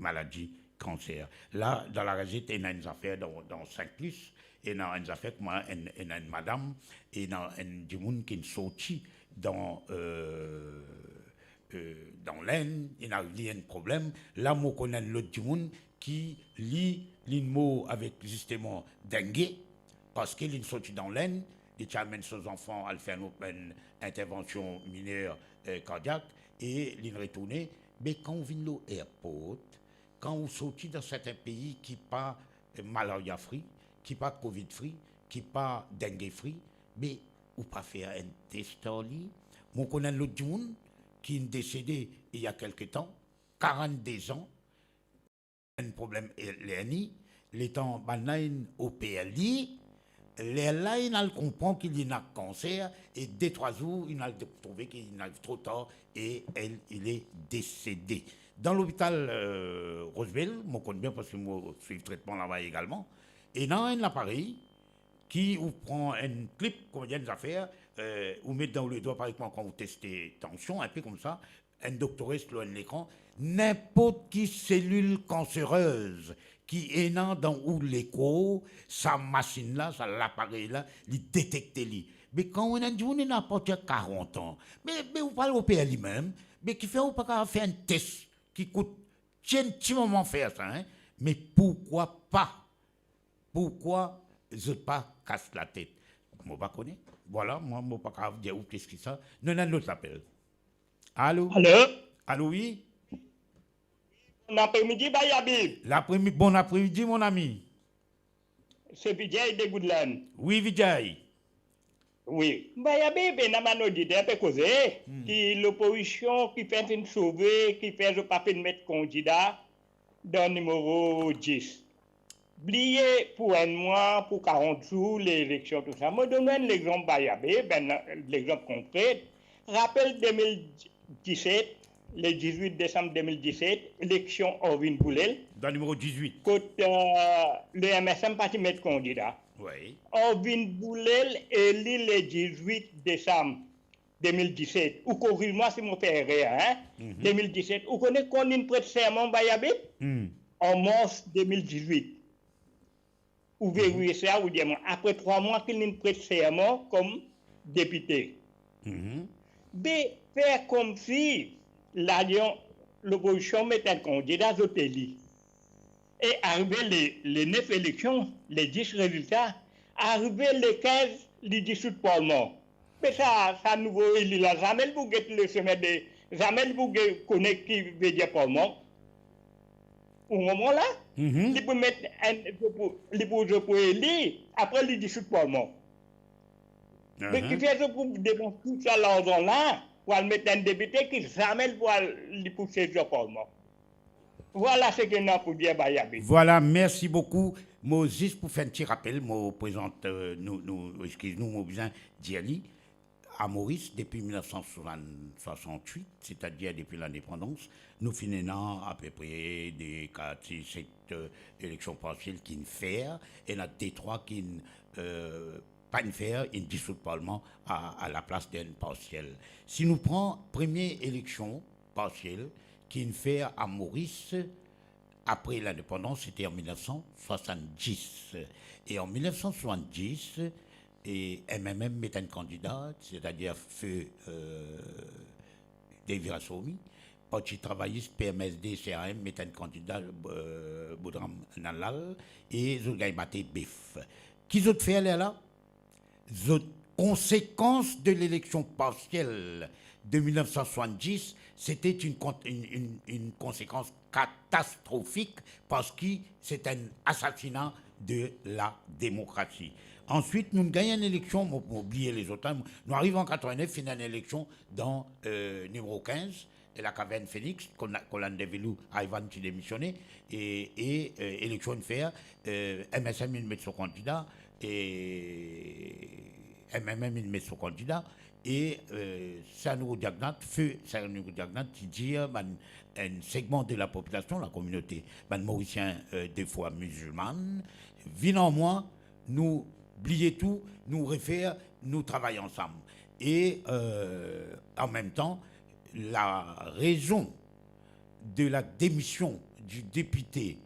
maladi kanser. La, dan Lagazet, ena enn zafer dan, dan Sainte-Luce, ena enn zafer kouma enn, ena enn madam, ena enn dimoun ki sorti dan, e, e, dan Lenn, ena li enn problem. La, mo konn enn lot dimoun ki li, li mor avek zisteman dengue, parski li sorti dan Lenn, li ti al amenn so zanfan al fer enn, enn intervansion miner, e, kardiak, e li retourne. Me kan ou vinn lor airport, kan ou sorti dan sertin pei ki pa, e, malaria free, ki pa covid free, ki pa dengue free, me ou pa fer enn tes ar li. Mo konn enn lot dimoun ki inn desede il y a quelque temps, karant-de-z-an, enn problem, e, lerni, letan bannla inn oper li, lerla inn al konpran ki li ena kanser, e de trwa zour, inn al trouve ki inn al tro tar, e elle, il est décédé. Dan lopital, e, Roseville, mo konn bien parski mo swiv tretman laba egalman, ena enn laparey ki ou pran enn klip, kouma dir, enn zafer, e, ou met dan ou ledwa, par exanp, kan ou teste tansion, enpe koumsa, enn doktores lor enn lekran, ninport ki selil kanserez ki ena dan ou lekor, sa masinn la, sa laparey la, li detekte li. Me kan ou ena enn dimoun ena apartir karant an, me, me ou pa al oper li mem, me kifer ou pa kapav fer enn tes ki kout ti enn ti moman fer sa, hein? Me pourkwa pa? Pourkwa zot pa kas latet? Mo pa kone. Vwala, mwa, mo pa kapav dir ou plis ki sa. Nou ena enn lot lapel. Alo? Alo? Alo, wi? Bon apremidi, Baya Bib. Lapremi-, bon apremidi, mon ami. Se Vijay de Goodland. Wi, Vijay. Wi. Baya Bib, ena bann oditer pe koze, hmm, ki lopozision ki finn sove, ki fer zot pa finn met kandida dan nimero dis. Bliye pou enn mwa, pou karant zour, leleksion, tou sa. Mo donn enn lexanp, Baya Bib, enn lexanp konkre. Rapel de mil diset, le dizwit desam de mil diset, eleksion Arvin Boulel. Dan nimero dizwit. Kot, euh, le M S M pa ti met kandida. Wi. Arvin Boulel eli le dizwit desam de mil diset. Ou koriz mwa si mo fer erer, hein? Mhm. De mil diset. Ou kone kan linn pret serman, Baya Bib? Hmm. An mars de mil dizwit. Ou verifiye sa, ou dir mwa, apre trwa mwa ki linn pret serman kom depite. Mhm. Be fer komsi Lalians Lopozision met enn kandida, zot eli. E arive le, le nef eleksion, le dis rezilta, arive le kinz, li disoud parlman. Me sa, sa nouvo eli la, zame li pou get le semin de, zame li pou get, kone ki vedir parlman. Ou konpran la? Mhm. Li pou met enn, li pou, li pou, li pou eli, apre li disoud parlman. Me, mhm, kifer zot pou depans tou sa larzan la pou al met enn depite ki zame li pou al, li pou sezi parlman? Vwala seki ena pou dir, Baya Bib. Vwala, mersi boukou. Mo zis pou fer enn ti rapel, mo prezant, euh, nou, nou, eskiz nou, mo bizin dir li. a Moris depi mil nef san swasant-, swasant-wit, setadir depi lindepandans, nou finn ena apepre de katrevin-set, eh, eleksion parsiel ki'nn fer, ena de trwa ki'nn, eh, pa'nn fer, inn disoud parlman a, a laplas d'enn parsiel. Si nou pran premie eleksion parsiel ki'nn fer a Moris apre lindepandans, sete an mil nef san swasant-dis. E an mil nef san swasant-dis, e M M M met enn kandida, setadir Feu, eh, Devi Rasomi, Parti Travayis, P M S D, C R M met enn kandida, eh, Boudram Nallal, e zot gagn bate bef. Ki zot fer lerla? Zot, konsekans de leleksion parsiel de mil nef san swasant-dis, sete enn kon-, enn, enn, enn konsekans katastrofik, parski se enn asasina de la demokrasi. Answit, nou gagn enn eleksion, mo, mo bliye lezot, nou ariv an katrevin-nef, finn enn eleksion dan, eh, nimero kinz, e la Caverne Phoenix, Colan-, Colin Devilou, Ivan ti demisione, e, e, eh, eleksion inn fer, eh, M S M inn met so kandida, e M M M inn met so kandida, e, eh, Sir Nehru Jagannath, Feu Sir Nehru Jagannath ti dir bann, enn segman de la popilasion, la kominote, bann Morisien, eh, de fwa mizilmann, vinn ar mwa, nou bliye tou, nou refer, nou travay ansam. E, eh, an mem tan, la rezon de la demision di depite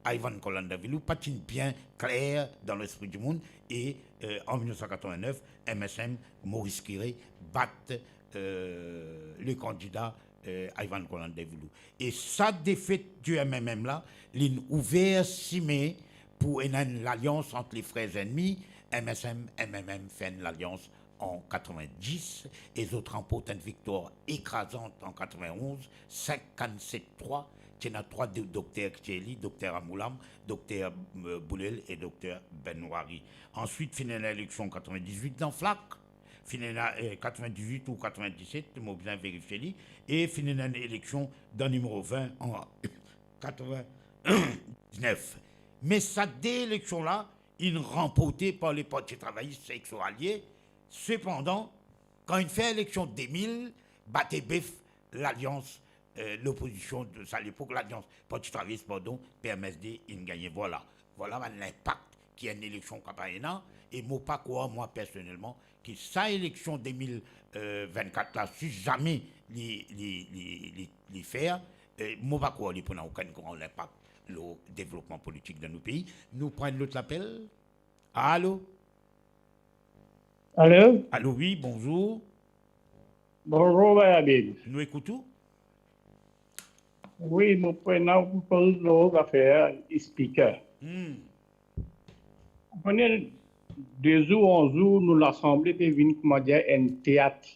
Ivan Colan Devilou pa ti bien kler dan lespri dimoun, e, eh, an mil nef san katrevin-nef, M S M, Maurice Kiré, bat, eh, le kandida, eh, Ivan Colan Devilou. E sa defet di M M M la, linn ouver sime pou ena enn lalians ant le frer ennmi, M S M, M M M fer enn lalians an katrevin-dis, e zot ranport enn viktwar ekrazant an katrevin-onz, sinkant-set trwa, ti ena trwa do-, dokter ki ti eli, dokter Ramgoolam, dokter, eh, Boulel e dokter Benoary. Answit, finn ena eleksion katrevin-diz-wit dan Flacq, finn ena, eh, katrevin-diz-wit ou katrevin-diset, mo bizin verifie li, e finn ena enn eleksion dan nimero vin an katrevin-diznef. Me sa de eleksion la, inn ranporte par le Parti Travayis ek so alie. Sepandan, kan inn fer eleksion de mil, bate bef, lalians, eh, lopozision de sa lepok, lalians Parti Travayis, pardon, P M S D, inn gagne. Vwala. Vwala bann linpak ki enn eleksion kapav ena, e mo pa krwar, mwa, personelman, ki sa eleksion de mil vinn-kat la, si zame li, li, li, li, li fer, eh, mo pa krwar li pou ena okenn gran linpak lor devlopman politik dan nou pei. Nou pran enn lot lapel. Alo? Alo? Alo, wi, bonzour. Bonzour, Abid. Nou ekout ou. Wi, mo pena pou koz lor zafer Speaker. Hmm. Ou kone, de zour an zour, nou Lasanble pe vinn, koumadir, enn teat,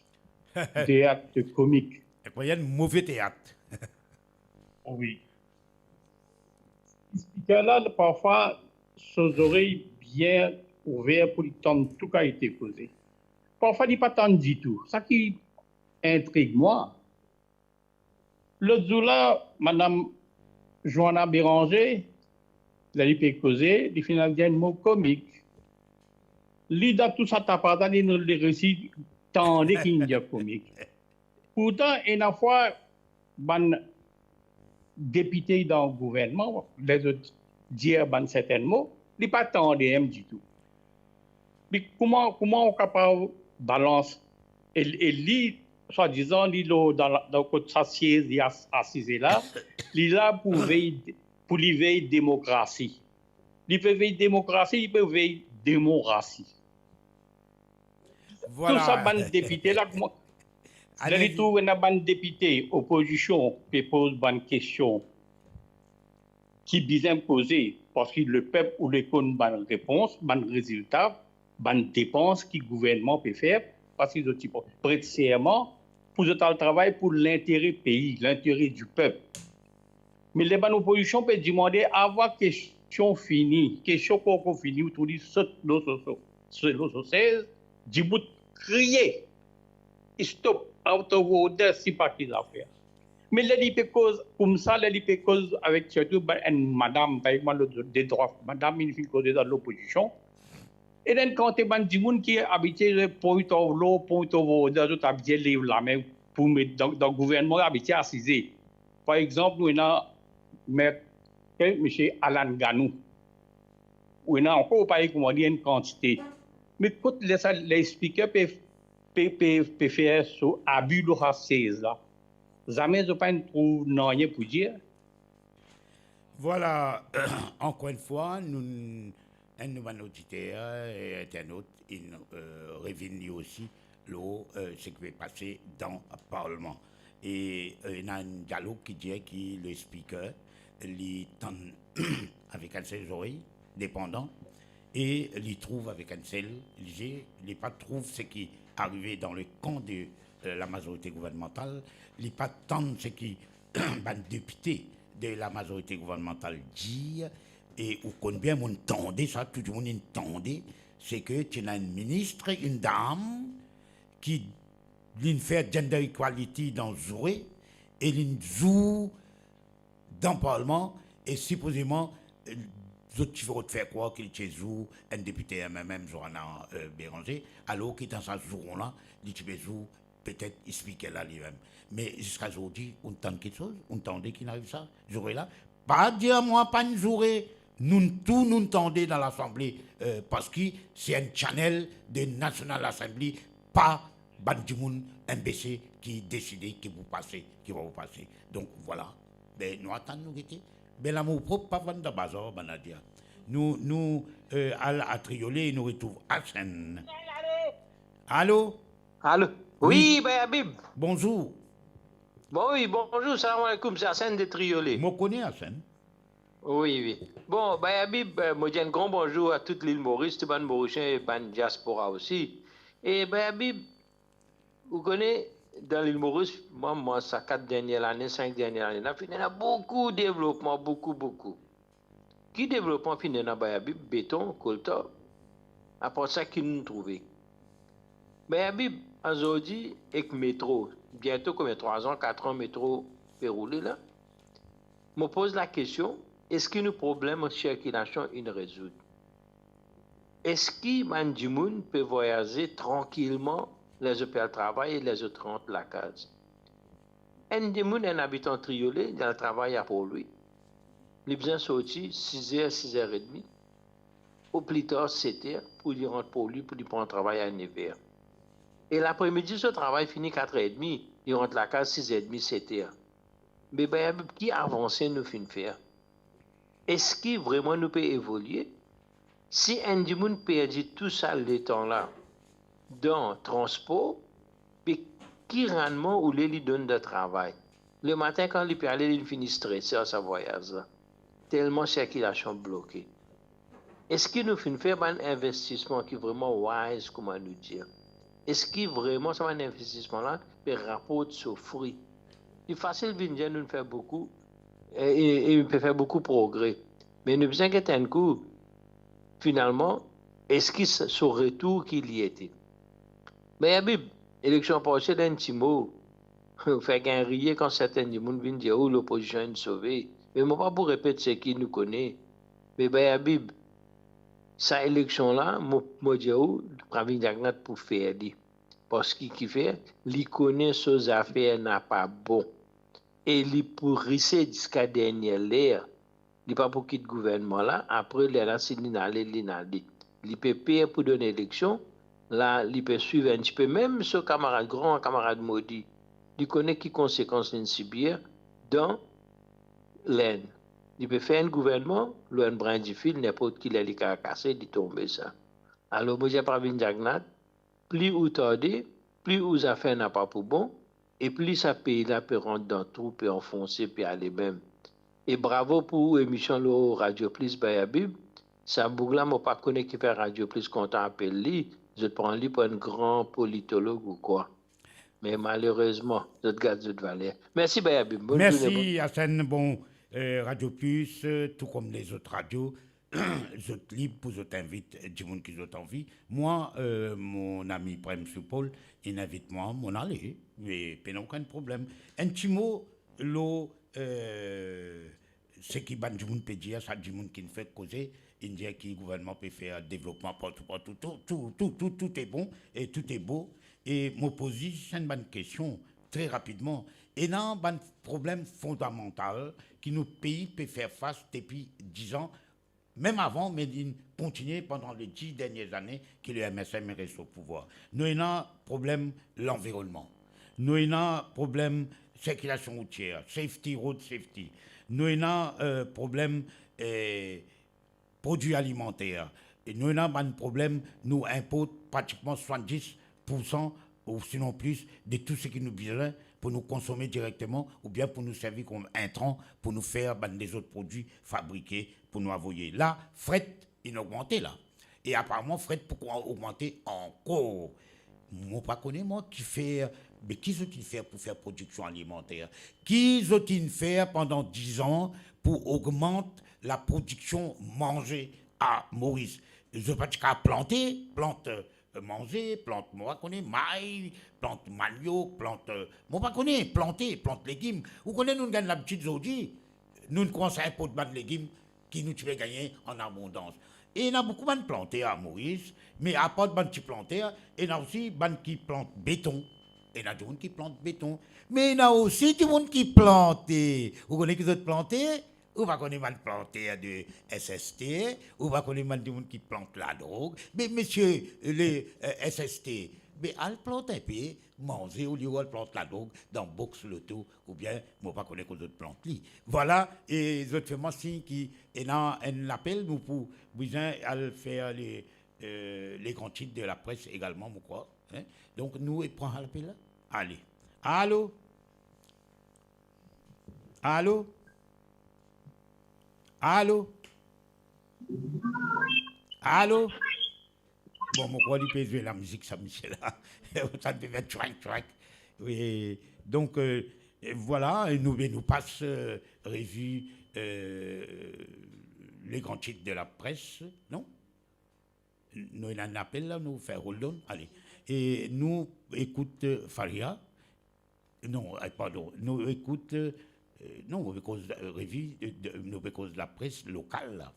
teat komik. Enn move teat. Wi. Speaker la, parfwa, so zorey bien ouver pou li tann tou kalite koze. Parfwa, li pa tann ditou. Sa ki intrig mwa, lot zour la, madam Joanna Béranger, ler li pe koze, li finn al dir enn mo komik. Li, dan tou sa tapaz la, li, li resi tande ki inn dir komik. Pourtan, ena fwa, bann depite dan gouvernman, ler zot dir bann sertin mo, li pa tande mem ditou. Me kouma, kouma ou kapav balans, e, e li, swadizan, li lor, dan la, dan kot sa siez li as-, asize la, li la pou vey, pou li vey demokrasi. Li pe vey demokrasi, li pe vey demorasi. Vwala. Tou sa bann depite la, kouma, ler li trouv ena bann depite opozision pe poz bann kestion ki bizin poze, parski lepep oule konn bann repons, bann rezilta, bann depans ki gouvernman pe fer, parski zot ti pret serman pou zot al travay pou lintere pei, lintere dipep. Me ler bann opozision pe dimande, avan kestion fini, kestion korkor fini, ou trouv li sot lor so, so, so, lor so sez, dibout, kriye, "Stop, out of order, sipa ki zafer." Me ler li pe koz koumsa, ler li pe koz avek sirtou bann, enn madam, par exanp, lot zour, de trwa madam, inn finn koze dan lopozision, Ena enn kantite bann dimoun ki abitie Point of Law, Point of Order, zot abitie lev lame pou met dan, dan gouvernman, abitie asize. Par exanp, nou ena met, eh, misie Alan Ganou. Ou ena ankor parey kouma li enn kantite. Me kot ler sa, ler speaker pe, pe, pe, pe fer so abi lor sa sez la, zame zot pa'nn trouv nanye pou dir. Vwala, ankor enn fwa, nou, enn nou bann oditer e internot, inn, eh, revinn li osi lor, eh, seki pe pase dan parlman. E, eh, ena enn dialog ki dir ki le speaker, li tann avek enn sel zorey, depandan, e li trouv avek enn sel zie, li pa trouv seki arive dan le kan de, eh, lamazorite gouvernmantal, li pa tann seki bann depite de lamazorite gouvernmantal dir, e ou konn bien, mo'nn tande sa, tou dimoun inn tande, seki ti ena enn minis, enn dam, ki linn fer gender equality dan zoure, e linn zour dan parlman, e sipozeman, eh, zot ti rod fer krwar ki li ti zour enn depite M M M, Johanna, eh, Bérenger, alor ki dan sa zour la, li ti pe zour petet speaker la limem. Me ziska zordi, ou'nn tann kiksoz, ou'nn tande ki'nn ariv sa, zoure la? Pa dir mwa pa'nn zoure, nou tou nou'nn tande dan Lasanble, eh, parski se enn channel de National Assembly, pa bann dimoun enbese ki deside ki pou pase, ki pa pou pase. Donk, vwala. Be, nou atann, nou gete. Be, lamour prop pa vann dan bazar, bann adir. Nou, nou, eh, al a Triolet, nou retrouv Arsène. Alo? Alo? Wi. Wi, Bay Habib. Bonzour. Bon, wi, bonzour, salam aleykoum, se Arsène de Triolet. Mo kone Arsène. Wi, wi. Bon, Bay Habib, eh, mo dir enn gran bonzour a tout Lil Moris, tou bann Morisien e bann diaspora osi. E Bay Habib, ou kone, dan Lil Moris, mwa, mwa, sa kat dernie lane, sink dernie lane la, finn ena boukou devlopman, boukou, boukou. Ki devlopman finn ena, Bay Habib? Beton, kolta, apar sa ki nou trouve? Bay Habib, azordi, ek metro, biento konbien, trwa an, kat an, metro pe roule la. Mo poz lakestion, eski nou problem sirkilasion inn rezoud? Eski bann dimoun pe vwayaze trankilman ler zot pe al travay e ler zot rant lakaz? Enn dimoun, enn abitan Triolet, li al travay a Port-Louis, li bizin sorti siz er, siz er edmi, o pli tar set er, pou li rant Port-Louis, pou li pran travay a nev er. E lapremidi, so travay fini kat er edmi, li rant lakaz siz er edmi, set er. Me Bay Habib, ki avanse nou finn fer? Eski vreman nou pe evolie? Si enn dimoun perdi tou sa letan la dan transpor, be ki rannman ou le li donn dan travay? Lematin, kan li pe ale, li fini strese ar sa vwayaz la, telman sirkilasion bloke. Eski nou finn fer bann investisman ki vreman wise, kouma nou dir? Eski vreman sa bann investisman la pe raport so fri? Li fasil vinn dir nou fer boukou, e, e, e pe fer boukou progre. Me nou bizin get enn kou, finalman, eski sa, so retour ki li ete? Me Habib, eleksion pase la, enn ti mo, fer gagn riye kan sertin dimoun vinn dir ou lopozision inn sove. Me mo pa pou repet seki nou kone. Me Bay Habib, sa eleksion la, mo, mo dir ou, Pravin Jagannath pou fer li. Parski kifer? Li kone so zafer napa bon. E li pou rise ziska dernie ler. Li pa pou kit gouvernman la, apre lerla si linn ale, linn ale. Li pe per pou donn eleksion, la li pe swiv enn tipe mem so kamarad, gran kamarad Modi. Li kone ki konsekans linn sibir dan Lenn. Li pe fer enn gouvernman lor enn brin difil, ninport ki ler li kapav kase, li tonbe sa. Alor, mo dir Pravin Jagannath, pli ou tarde, pli ou zafer napa pou bon, e pli sa pei la pe rant dan trou, pe anfonse, pe ale mem. E bravo pou ou emision lor Radio Plus, Bay Habib. Sa boug la, mo pa kone kifer Radio Plus kontan apel li, zot pran li pou enn gran politolog ou kwa. Me malerezman, zot gard zot valer. Mersi, Bay Habib. Bonn zourne, bon. Mersi, Arsène. Bon, eh, Radio Plus, eh, tou kom lezot radio, zot lib pou zot invit dimoun ki zot anvi. Mwa, eh, mon ami Prem Soupol, inn invit mwa, mo'nn ale, me pena okenn problem. Enn ti mo lor, eh, seki bann dimoun pe dir, sa dimoun ki finn fer koze, inn dir ki gouvernman pe fer devlopman partou, partou, tou, tou, tou, tou, tou e bon e tou e bo. E mo poz zis enn bann kestion tre rapidman. Ena bann problem fondamantal ki nou pei pe fer fas depi diz an, mem avan, me li kontinie pandan le diz dernie zane ki le M S M res o pouvwar. Nou ena problem lanvironnman. Nou ena problem sirkilasion routier, safety, road safety. Nou ena, eh, problem, eh, prodwi alimanter. E nou ena bann problem, nou inport pratikman swasanndis poursan ou sinon plis de tou seki nou bizin pou nou konsome direkteman oubien pou nou servi kom intran pou nou fer bann lezot prodwi fabrike pou nou avoye. La, fret inn ogmante la. E aparaman, fret pou ogmante ankor. Mo pa kone, mwa, ki fer, me ki zot inn fer pou fer prodiksion alimanter? Ki zot inn fer pandan diz an pou ogmant laprodiksion manze a Moris? Zot pa ti kapav plante, plant, eh, manze, plant, mo pa kone, may, plant maniok, plant, eh, mo pa kone, plante, plant legim. Ou kone, nou gagn labitid zordi, nou koumans inport bann legim ki nou ti pe gagne an abondans. E ena boukou bann planter a Moris, me apar bann ti planter, ena osi bann ki plant beton. Ena dimoun ki plant beton, me ena osi dimoun ki plante. Ou kone ki zot plante? Ou pa kone bann planter de S S T? Ou pa kone bann dimoun ki plant ladrog? Me misie le, eh, S S T, me al plant inpe manze olie ou al plant ladrog dan box loto, oubien mo pa kone kot zot plant li. Vwala, e zot fer mwa sign ki ena enn lapel, nou pou bizin al fer le, eh, le gran tit de lapres egalman, mo krwar, hein. Donk nou pran lapel la. Ale. Alo? Alo? Alo? Alo? Bon, mo krwar li pe zwe lamizik sa, misie la. Sa pe fer tchwak, tchwak. Wi, donk, eh, vwala, e nou, nou pas, eh, revi, eh, le gran tit de lapres, non? Nou ena enn apel la, nou fer hold on, ale. E nou ekout, eh, Faria. Non, eh, pardon, nou ekout, eh, non, nou pe koz, eh, revi, eh, de, nou pe koz lapres lokal la.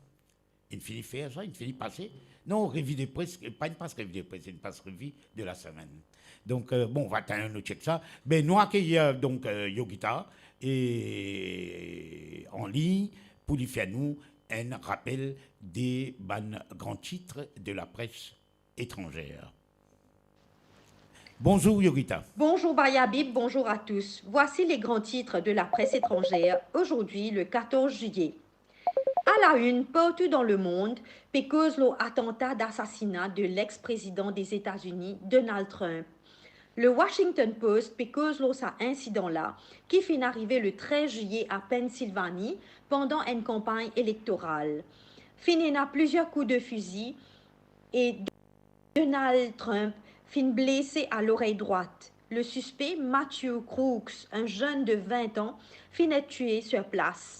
Inn fini fer sa, inn fini pase. Non, revi de pres, eh, pa inn pas revi de pres, inn pas revi de la semenn. Donk, eh, bon, nou atann nou tchek sa. Be nou akeyir, eh, donk, eh, Yogita, e, an lign pou li fer nou enn rapel de bann gran tit de lapres etranzer. Bonzour, Yogita. Bonjour, Bayabi, bonjour à tous. Voici les grands titres de la presse étrangère aujourd'hui, le quatorze juillet. À la une, partout dans le monde, pe koz lor atanta d'asasina de l'ex-président des États-Unis, Donald Trump. Le Washington Post pe koz lor sa insidan la, ki finn arive le trez zilie a Pennsylvanie, pandan enn kanpagn elektoral. Finn ena plizier kou de fizi e Donald Trump finn blese a lorey drwat. Le sispe, Matthew Crooks, enn zenn de vin an, finn et tue sir plas.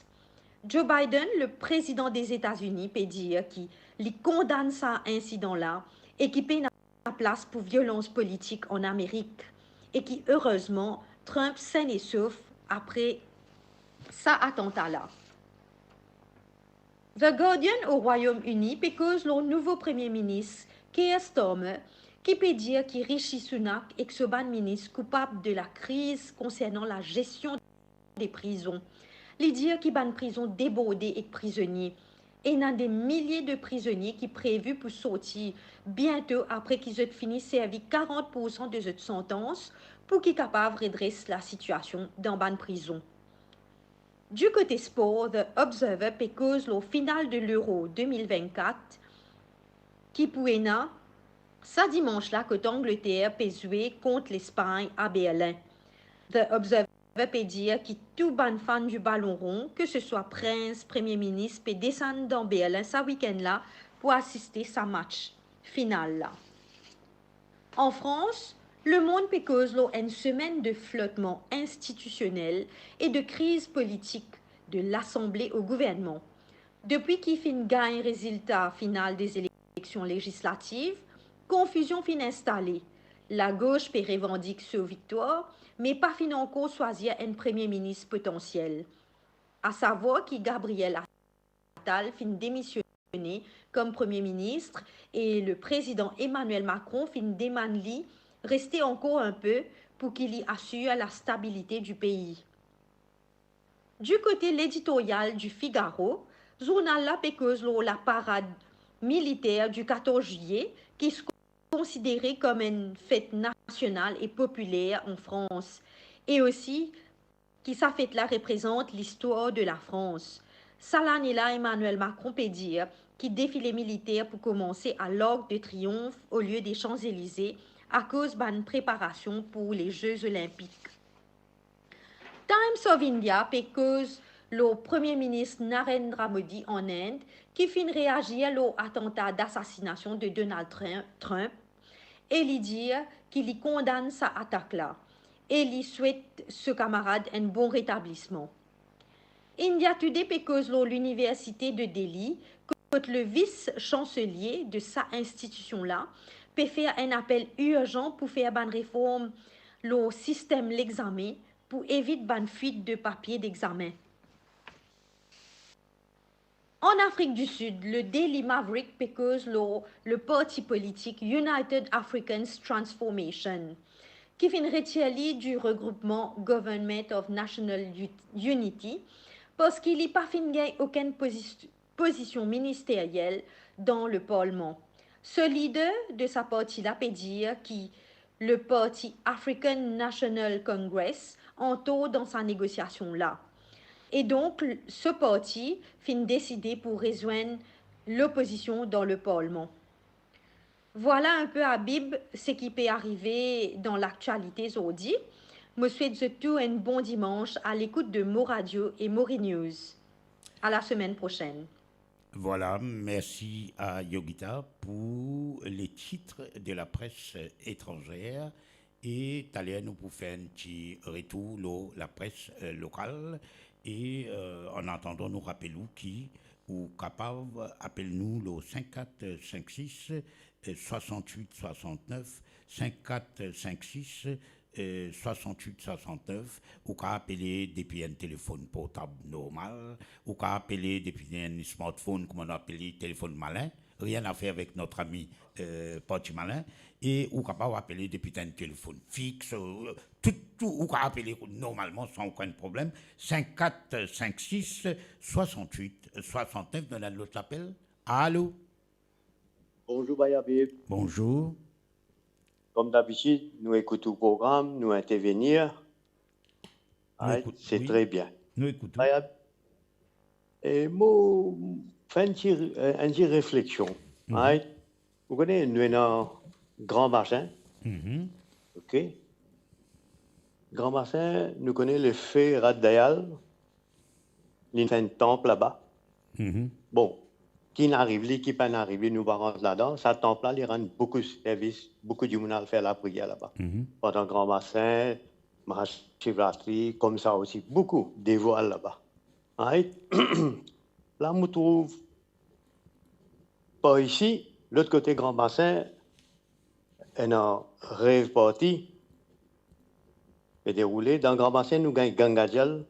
Joe Biden, le président des États-Unis, pe dir ki li kondann sa insidan la e ki pena plas pou violans politik an Amerik e ki, erezman, Trump senn e sof apre sa atanta la. The Guardian o Rwayom Ini pe koz lor nouvo Premie Minis Keir Starmer, ki pe dir ki Rishi Sunak ek so bann minis koupab de lakriz konsernan lagestion de prizon. Li dir ki bann prizon deborde ek prizonie. Ena de milie de prizonie ki previ pou sorti biento apre ki zot fini servi karant poursan de zot santans pou ki kapav redres lasitiasion dan bann prizon. Du kote spor, The Observer pe koz lor final de l'Euro de mil vennkat ki pou ena sa dimans la kot Angleter pe zwe kont Lespagn a Berlin. The Observer pe dir ki tou bann fan di balon ron, ke se swa prins, premie minis, pe desann dan Berlin sa wikenn la pou asiste sa match final la. An Frans, lemond pe koz lor enn semenn de flotman institisionel e de kriz politik de Lasanble o gouvernman. Depi ki finn gagn rezilta final de eleksion lezislativ, konfizion finn instale. Lagos pe revandik so viktwar, me pa finn ankor swazir enn premie minis potansiel. a savwar ki Gabriel Attal finn demisyone kom Premie Minis e le prezidan Emmanuel Macron finn demann li reste ankor inpe pou ki li asir la stabilite di pei. Du kote leditoryal di Figaro, zournal la pe koz lor laparad militer di katorz zilye, ki konsidere kom enn fet nasional e popiler an Frans, e osi ki sa fet la reprezant listwar de Lafrans. Sa lane la, Emmanuel Macron pe dir ki defile militer pou koumanse a l'Arc de Triomphe olie de Champs-Élysées, akoz bann preparasion pou le Ze Zolinpik. Times of India pe koz lor Premie Minis Narendra Modi an Ind, ki finn reazir lor atanta dasasinasion de Donald Trum-, Trump, e li dir ki li kondann sa atak la, e li swet so kamarad enn bon retablisman. India Today pe koz lor Liniversite de Delhi, kot le vis chanselie de sa institision la pe fer enn apel irzan pou fer bann reform lor sistem lexame pou evit bann fuit de papie dexamen. An Afrik di Sid, le Daily Maverick pe koz lor le parti politik United Africans Transformation, ki finn retir li di regroupman Government of National U-, Unity, parski li pa finn gagn okenn pozis-, pozision ministeryel dan le parlman. So lider de sa parti la pe dir ki le parti African National Congress antor dan sa negosiasion la. E donk, so parti finn deside pou rezwenn lopozision dan le parlman. Vwala inpe, Habib, seki pe arive dan laktialite zordi. Mo swet zot tou enn bon dimans a lekout de Mo Radio e Mori News. A la semenn prosenn. Vwala, mersi a Yogita pou le titre de la presse étrangère. E taler nou pou fer enn ti retour lor lapres, eh, lokal. E, eh, an atandan, nou rapel ou ki ou kapav apel nou lor cinq quatre cinq six, eh, soixante-huit soixante-neuf, cinq quatre cinq six, eh, soixante-huit soixante-neuf. Ou kapav apele depi enn telefonn portab normal, ou kapav apele depi enn smartphone, kouma nou apel li, telefonn malin, rien à faire avec notre ami, eh, Parti Malin, e ou kapav apele depi enn telefonn fix, eh, tou, tou, ou kapav apele normalman san okenn problem, cinq quatre cinq six soixante-huit soixante-neuf. Nou ena lot lapel. Alo? Bonzour, Bayabe. Bonzour. Kom dabitid, nou ekout ou program, nou intervenir. Nou Ay, ekout, se wi. Tre bien. Nou ekout ou. Bayabe, e mo fer enn ti, enn ti refleksion. Mhm. Ay, ou kone, nou ena Gran Basin. Mhm. Ok. Gran Basin, nou kone lefe Rad Dayal, li fer enn tanp laba. Mhm. Bon, ki inn ariv li, ki pa'nn ariv li, nou pa rant ladan. Sa tanp la, li rann boukou servis, boukou dimoun al fer lapriyer laba. Mhm. Pandan Gran Basin, Mahashivratri, koumsa osi, boukou devwar laba. Right? La, mo trouv par isi, lot kote Gran Basin, ena rave party pe deroule. Dan Gran Basin, nou gagn Ganga Jal.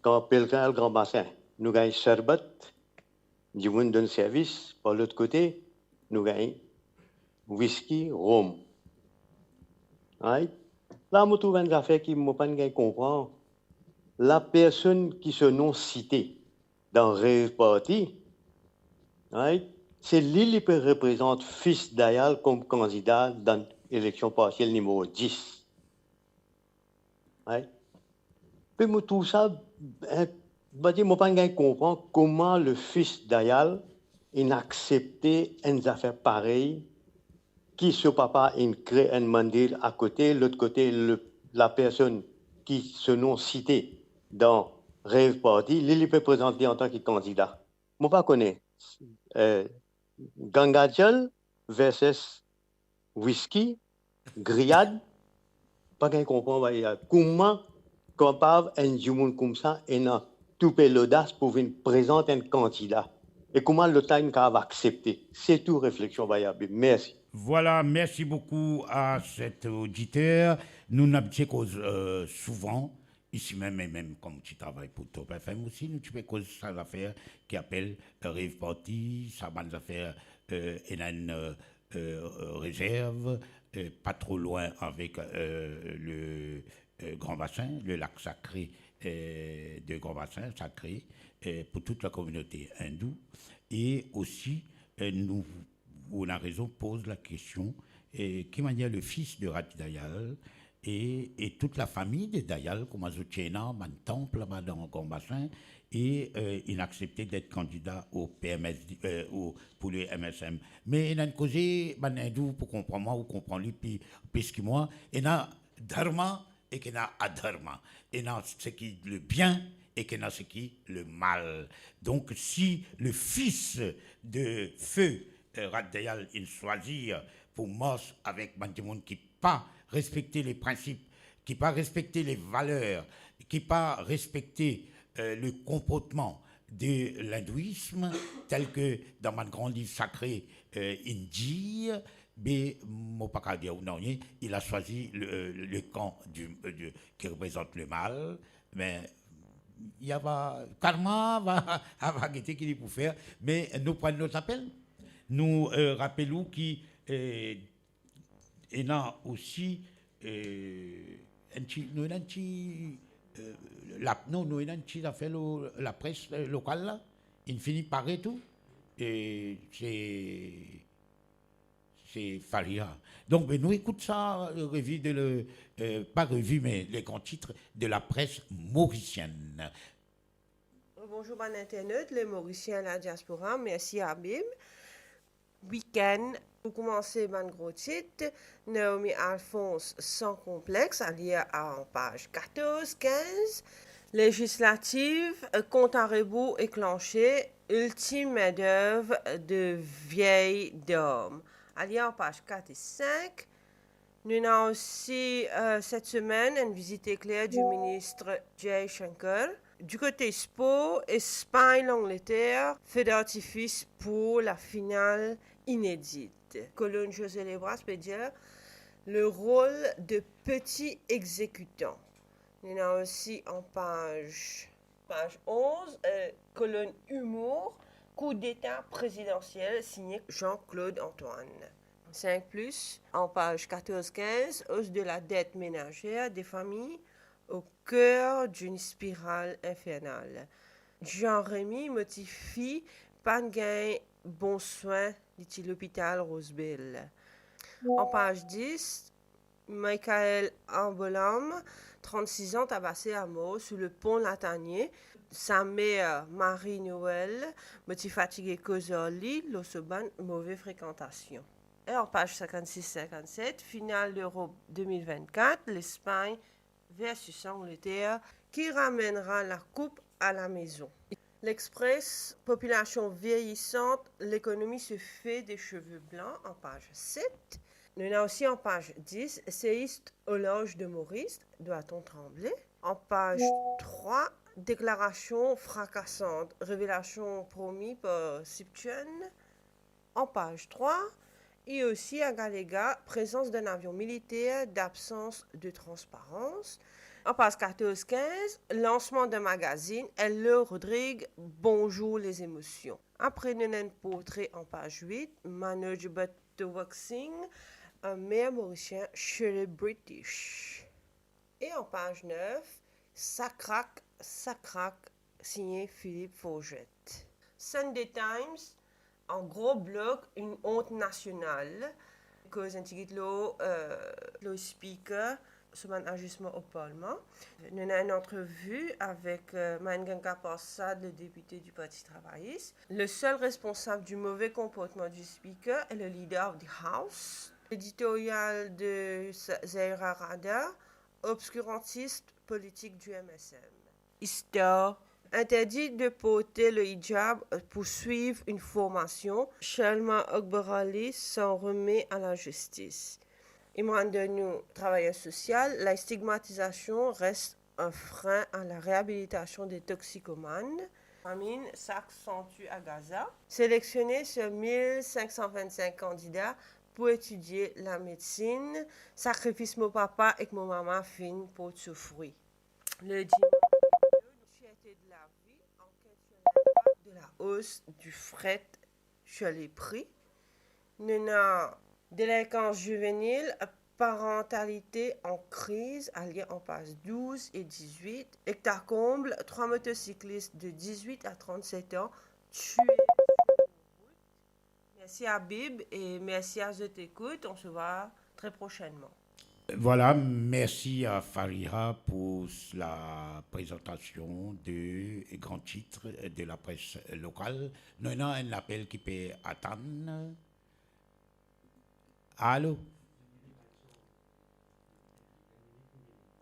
Kan pelgrin al Gran Basin, nou gagn serbat, dimoun donn servis. Par lot kote, nou gagn wiski, rom. Right? La, mo trouv enn zafer ki mo pa'nn gagn konpran. Lapersonn ki so nom site dan rave party, right? Se li, li pe reprezant Fils Dayal kom kandida dan eleksion parsiel nimero dis. Right? Pe mo trouv sa, eh, mo pa dir, mo pa'nn gagn konpran kouma le Fils Dayal inn aksepte enn zafer parey, ki so papa inn kre enn mandir akote, lot kote, le, lapersonn ki so nom site dan rave party, li, li pe prezant li antan ki kandida. Mo pa kone, eh, Ganga Jal versus wiski, griyad, pa gagn konpran, ba, kouma kapav enn dimoun koumsa ena toupe lodas pou vinn prezant enn kandida, e kouma lot la inn kapav aksepte? Se tou refleksion, Bayabe. Mersi. Vwala, mersi boukou a set oditer. Nou ena abitie koz, eh, souvan, Isi mem, e mem kan ti travay pou Top F M osi, nou ti pe koz sa zafer ki apel rave party, sa bann zafer, eh, ena enn, eh, eh, rezerv, eh, pa tro lwin avek, eh, le, eh, Grand Bassin, le lak sakre, eh, de Grand Bassin, sakre, eh, pou tout la kominote indou. E osi, eh, nou, ou ena rezon, poz la kestion, eh, ki manier le fis de Rat Dayal e, e tout la fami de Dayal, kouma zot ti ena bann tanp laba dan Grand Bassin, e, eh, inn aksepte det kandida o P M S, eh, o, pou le M S M. Me ena enn koze, bann indou pou konpran mwa, ou konpran li pli, plis ki mwa, ena dharma ek ena adharma, ena seki le bien ek ena seki le mal. Donk, si le fis de feu, eh, Rat Dayal, inn swazir pou mars avek bann dimoun ki pa respekte le prinsip, ki pa respekte le valer, ki pa respekte, eh, le konportman de lindouism, tel ke dan bann gran liv sakre, eh, inn dir, be, mo pa kav dir ou nanye, il a choisi le, le camp du, de, qui représente le mal, me li ava, karma va, ava gete ki li pou fer, me nou pran lot apel. Nou, eh, rapel ou ki, eh, ena osi, eh, enn ti, nou ena enn ti, eh, la, non, nou ena enn ti zafer lo, lapres, eh, lokal la, inn fini pare tou, e se, se Faria. Donk, be, nou ekout sa, eh, revi de le, eh, pa revi, me le gran tit de lapres morisienn. Bonzour bann internet, le Morisien, la diaspora, mersi Habib. Week-end, pou koumanse bann gro tit, Naomi Alphonse, Sans complexe, alir an paz katorz, kinz, Legislative, compte à rebours enklanse, ultime main-d'œuvre de vieille dame, alir an paz kat e sink. Nou ena osi, eh, set semenn, enn vizit ekler du minis Jaishankar. Du kote spor, Espagn, Langleter, feu d'artifice pou la final inedit. Kolonn José Lebras pe dir, le rôle de petit exécutant. Nou ena osi an paz, paz onz, eh, kolonn humour, coup d'État présidentiel, signé Jean-Claude Antoine. Cinq plus, an paz katorz kinz, hausse de la dette ménagère des familles au cœur d'une spirale infernale. Jean Remy, mo tifi pa'nn gagn bon swin, li ti lopital Rosebell. An paz dis, Michael Ambolam, trente-six ans, tabassé à mort sous le pont Latanier. Sa mer, Marie Noël, mo ti fatige koz ar li lor so bann move frekantasion. E an paz sinkannsis sinkannset, final Lerop de mil vinnkat, Lespagn versus Angleterre, qui ramènera la coupe à la maison. L'Express, population vieillissante, l'économie se fait des cheveux blancs, an paz set. Nou ena osi an paz dis, séiste au large de Maurice, doit-on trembler? An paz trwa, déclaration fracassante, révélation promis par Sipchen. An paz trwa, e osi a Galega, présence d'un avion militaire d'absence de transparence. An paz katorz kinz, lansman d'un magazine, Hello Rodrigue, bonjour les émotions. Apre nou ena enn portre an paz wit, Manoj Bhatt Wak Singh, un maire mauricien chez les British. E an paz nef, Sa krak, sa krak, signe Philippe Forget. Sunday Times, an gro blok, une honte nationale. Koz enn tigit lor, eh, lor Speaker, so bann azisman o Parlman. Nou ena enn antrevi avek, eh, Mahendraganga Prasad, le député du Parti travailliste. Le seul responsable du mauvais comportement du Speaker est le Leader of the House. L'éditorial de Sa-, Zaira Radha, obscurantiste politique du M S M. Histoire. Interdit de porter le hijab pour suivre une formation, Shalma Akbar Ali s'en remet à la justice. Imran Doniou, travailleur social, la stigmatisation reste un frein à la réhabilitation des toxicomanes. Famine s'accentue à Gaza. Sélectionné sur mille cinq cent vingt-cinq candidats pour étudier la médecine, sakrifis mo papa ek mo mama finn port so fri. Le dimanche, nou Cherté de la vie, enquête sur l'impact de la hausse du fret sur les prix. Nou ena Délinquance juvénile, parentalité en crise, alie an paz douz e dizwit. Hectacombe, trois motocyclistes de dix-huit à trente-sept ans tués sur route. Merci Habib et merci à zot écoute. On se voit très prochainement. Voilà, merci à Fariha pour la présentation de grands titres de la presse locale. Nou ena enn lapel ki pe atann. Alo?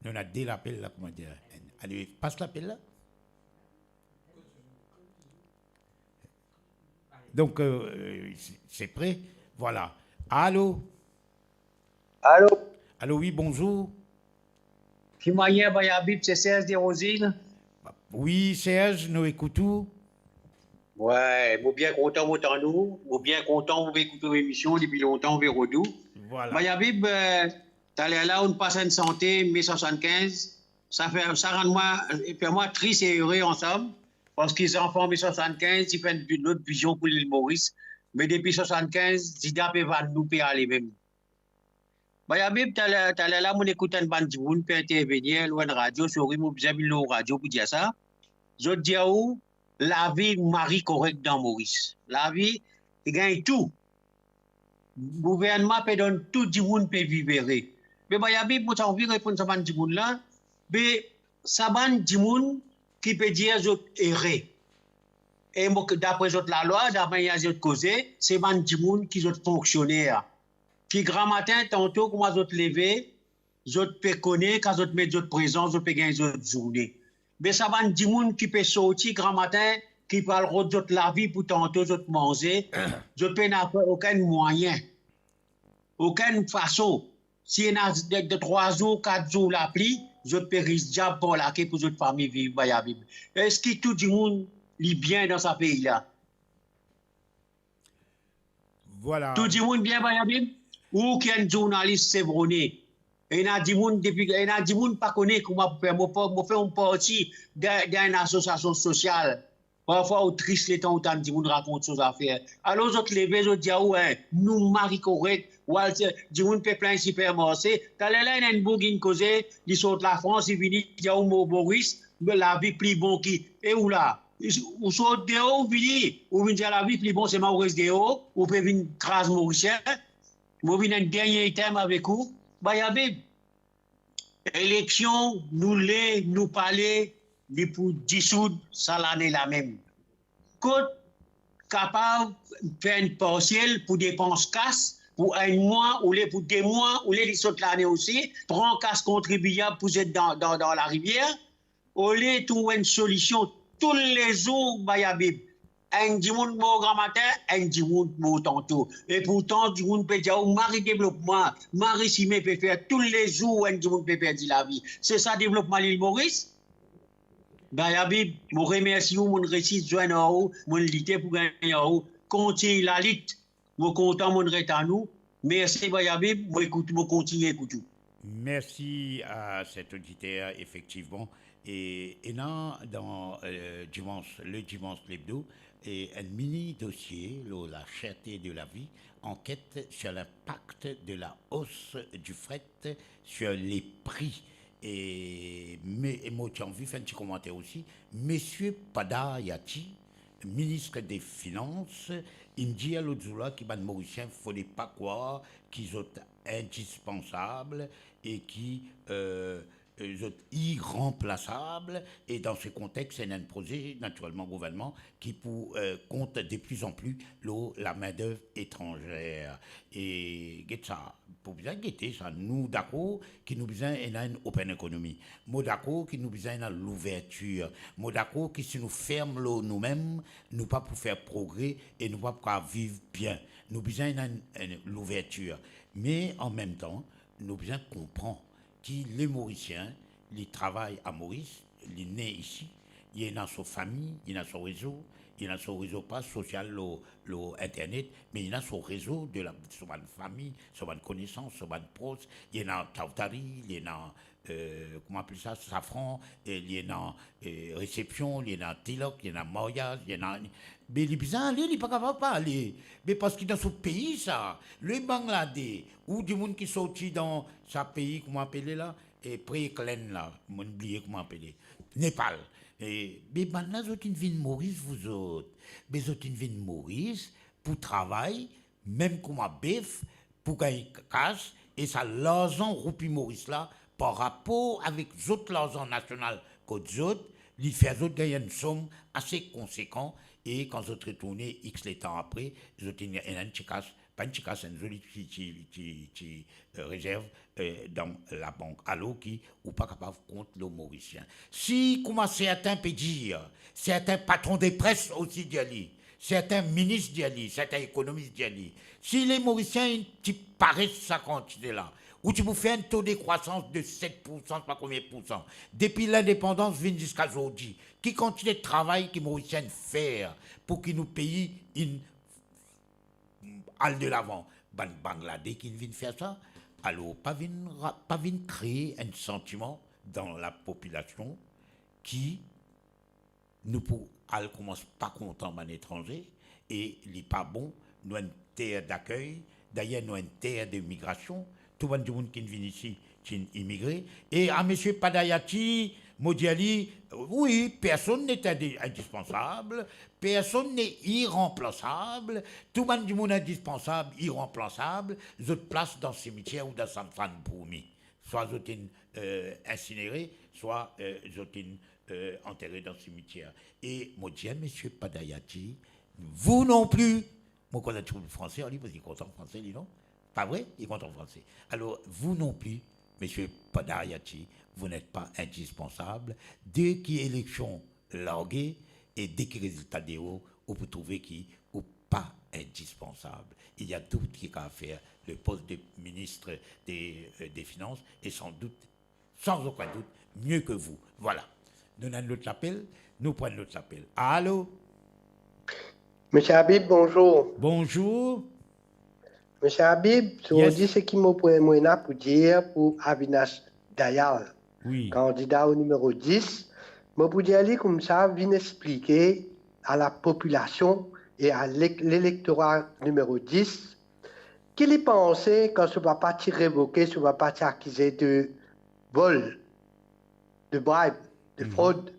Nou ena de lapel la, kouma dir. Ale, pas lapel la. Donk, euh, se, se pre. Vwala. Alo? Alo? Alo, wi, bonzour. Ki mannyer, Bay Habib? Se Serge Desrosiers. Wi, Serge, nou ekout ou. Wi, mo bien kontan mo tann ou. Mo bien kontan mo ekout ou emision depi lontan, mo pe rod ou. Vwala. Bay Habib, euh, taler la, ou'nn pas enn sante, me swasannkinz. Sa fer, sa rann mwa, fer mwa tris e ere ansam, parski zanfan me swasannkinz, ti fer enn lot vizion pou Lil Moris. Me depi swasannkinz, zida pe vann nou, pe ale mem. Bay Habib, taler, taler la, mo'nn ekout enn bann dimoun pe intervenir lor enn radio, sorry, mo bizin vinn lor radio pou dir sa. Zot dir ou, lavi mari korek dan Moris. Lavi, li gagn tou. Gouvernman pe donn tou dimoun pe viv ere. Me Bay Habib, mo ti anvi reponn sa bann dimoun la, be sa bann dimoun ki pe dir zot ere, e mo, dapre zot lalwa, dapre zot koze, se bann dimoun ki zot fonksioner, ki gramatin, tanto kouma zot leve, zot pe kone, kan zot met zot prezans, zot pe gagn zot zourne. Me sa bann dimoun ki pe sorti gramatin, ki pou al rod zot lavi pou tanto zot manze, zot pena okenn mwayin, okenn fason. Si ena de, de trwa zour, kat zour lapli, zot pe ris diab par lake pou zot fami viv, Bay Habib. Eski tou dimoun li bien dan sa pei la? Vwala. Tou dimoun bien, Bay Habib? Ou ki enn zournalis sevrone. Ena dimoun depi, ena dimoun pa kone kouma pou fer. Mo pa, mo fer enn parti dan, dan enn asosiasion sosial. Parfwa ou tris letan ou tann dimoun rakont so zafer. Alor zot leve, zot dir ou, en, nou mari korek, ou al, dimoun pe plinn sipermarse. Taler la, ena enn boug inn koze, li sort Lafrans, li vini, li dir ou, mo Moris, lavi pli bon ki, e ou la? Ou sort deor, ou vini, ou vinn dir lavi pli bon, selman ou res deor, ou pe vinn kraz Morisien. Mo vinn enn dernie item avek ou, Bay Habib. Eleksion, nou le, nou pa le, li pou disoud sa lane la mem. Kot kapav fer enn parsiel pou depans kas pou enn mwa, olie pou de mwa, olie li sot lane osi, pran kas kontribiab pou zet dan, dan, dan larivier, olie trouv enn solision toulezour, Bay Habib. Enn dimoun mor gramatin, enn dimoun mor tanto. E pourtan, dimoun pe dir ou, mari devlopman, mari sime pe fer, toulezour enn dimoun pe perdi lavi. Se sa devlopman Lil Moris? Bay Habib, mo remersi ou, mo'nn resi zwenn ar ou, mo'nn lite pou gagn ar ou. Kontign lalit. Mo kontan mo'nn ret ar ou. Mersi, Bay Habib, mo ekout, mo kontign ekout ou. Merci à cet auditeur, effectivement. E ena dan, euh, Dimanche, le Dimanche Lebdo, e enn mini dosie, le, la cherté de la vie, enquête sur l'impact de la hausse du fret sur les prix. E me, e mo ti anvi fer enn ti komanter osi. Misie Pada Yati, minis de finans, inn dir lot zour la ki bann Morisien, fode pa krwar ki zot indispansab e ki, euh, euh, zot iranplasab. E dan se kontex, ena enn proze, natirelman, gouvernman ki pou, euh, kont de plus en plus lor la main d'œuvre étrangère. E get sa, pou bizin gete sa, nou dakor ki nou bizin ena enn open economy. Mo dakor ki nou bizin ena louvertir. Mo dakor ki si nou ferm lor noumem, nou pa pou fer progre e nou pa pou kapav viv bien. Nou bizin ena enn, enn louvertir. Me an mem tan, nou bizin konpran ki le Morisien, li travay a Moris, li ne isi, li ena so fami, li ena so rezo, li ena so rezo pa sosial lor, lor internet, me li ena so rezo de la, so bann fami, so bann konesans, so bann pros, li ena Taoutari, li ena eh, kouma apel sa, safran, eh, li ena, eh, resepsion, li ena tilok, li ena maryaz, li ena, me li bizin ale, li pa kapav pa ale. Me parski dan so pei sa, le Bangladesh, ou dimoun ki sorti dan sa pei, kouma apele la, eh, pre-, Eklen la, mo'nn bliye kouma apele, Nepal. Eh, me bannla zot inn vinn Moris, vouzot. Me zot inn vinn Moris pou travay, mem kouma bef, pou gagn kas, e sa larzan roupi Moris la, par rapor avek zot larzan nasional kot zot, li fer zot gagn enn som ase konsekan, e kan zot retourne x letan apre, zot inn, ena enn ti kas, pa enn ti kas, enn zoli ti, ti, ti, ti, eh, rezerv, eh, dan labank, alor ki ou pa kapav kont lor Morisien. Si, kouma sertin pe dir, sertin patron de pres osi dir li, sertin minis dir li, sertin ekonomis dir li, si le Morisien inn ti paret sa kantite la, ou ti pou fer enn to de krwasans de set poursan, pa konbien poursan, depi lindepandans vinn ziska zordi, ki kantite travay ki Morisien inn fer pou ki nou pei inn al delavan? Bann Bangladesh ki vinn fer sa. Alor, pa vinn ra-, pa vinn kree enn santiman dan lapopilasion ki nou pou al koumans pa kontan bann etranze, e li pa bon. Nou enn ter dakey, dayer nou enn ter de migrasion. Tou bann dimoun ki vinn isi, ti inn imigre. E a misie Padayati, mo dir li, wi, personn n'est indi-, indispensable, personn n'est irremplaçable, tou bann dimoun indispensab, irranplansab, zot plas dan simitier ou dan Shamshan Bhoomi. Swa zot inn, eh, insinere, swa, eh, zot inn, eh, antere dan simitier. E mo dir misie Padayati, vous non plus, mo konn enn ti bout franse ar li, parski li kontan franse, li, non? Pa vre? Li kontan franse. Alors, vous non plus, monsieur Padayati, vous n'êtes pas indispensable. De ki eleksion large e de ki rezilta deor, ou pou trouve ki ou pa indispensab. Il y a d'autres qui peuvent faire le poste de ministre des, euh, des Finances et sans doute, sans aucun doute, mieux que vous. Voilà. Nou ena enn lot lapel, nou pran enn lot lapel. Alo? Monsieur Habib, bonjour. Bonjour. Monsieur Habib, zordi, seki mo pou, mo ena pou dir pou Avinash Dayal, wi, kandida o nimero dis, mo pou dir li koumsa, vinn explike a lapopilasion e a lek-, lelektora nimero dis, ki li panse kan so papa ti revoke, so papa ti akize de vol, de bribe, de, mhm, frod.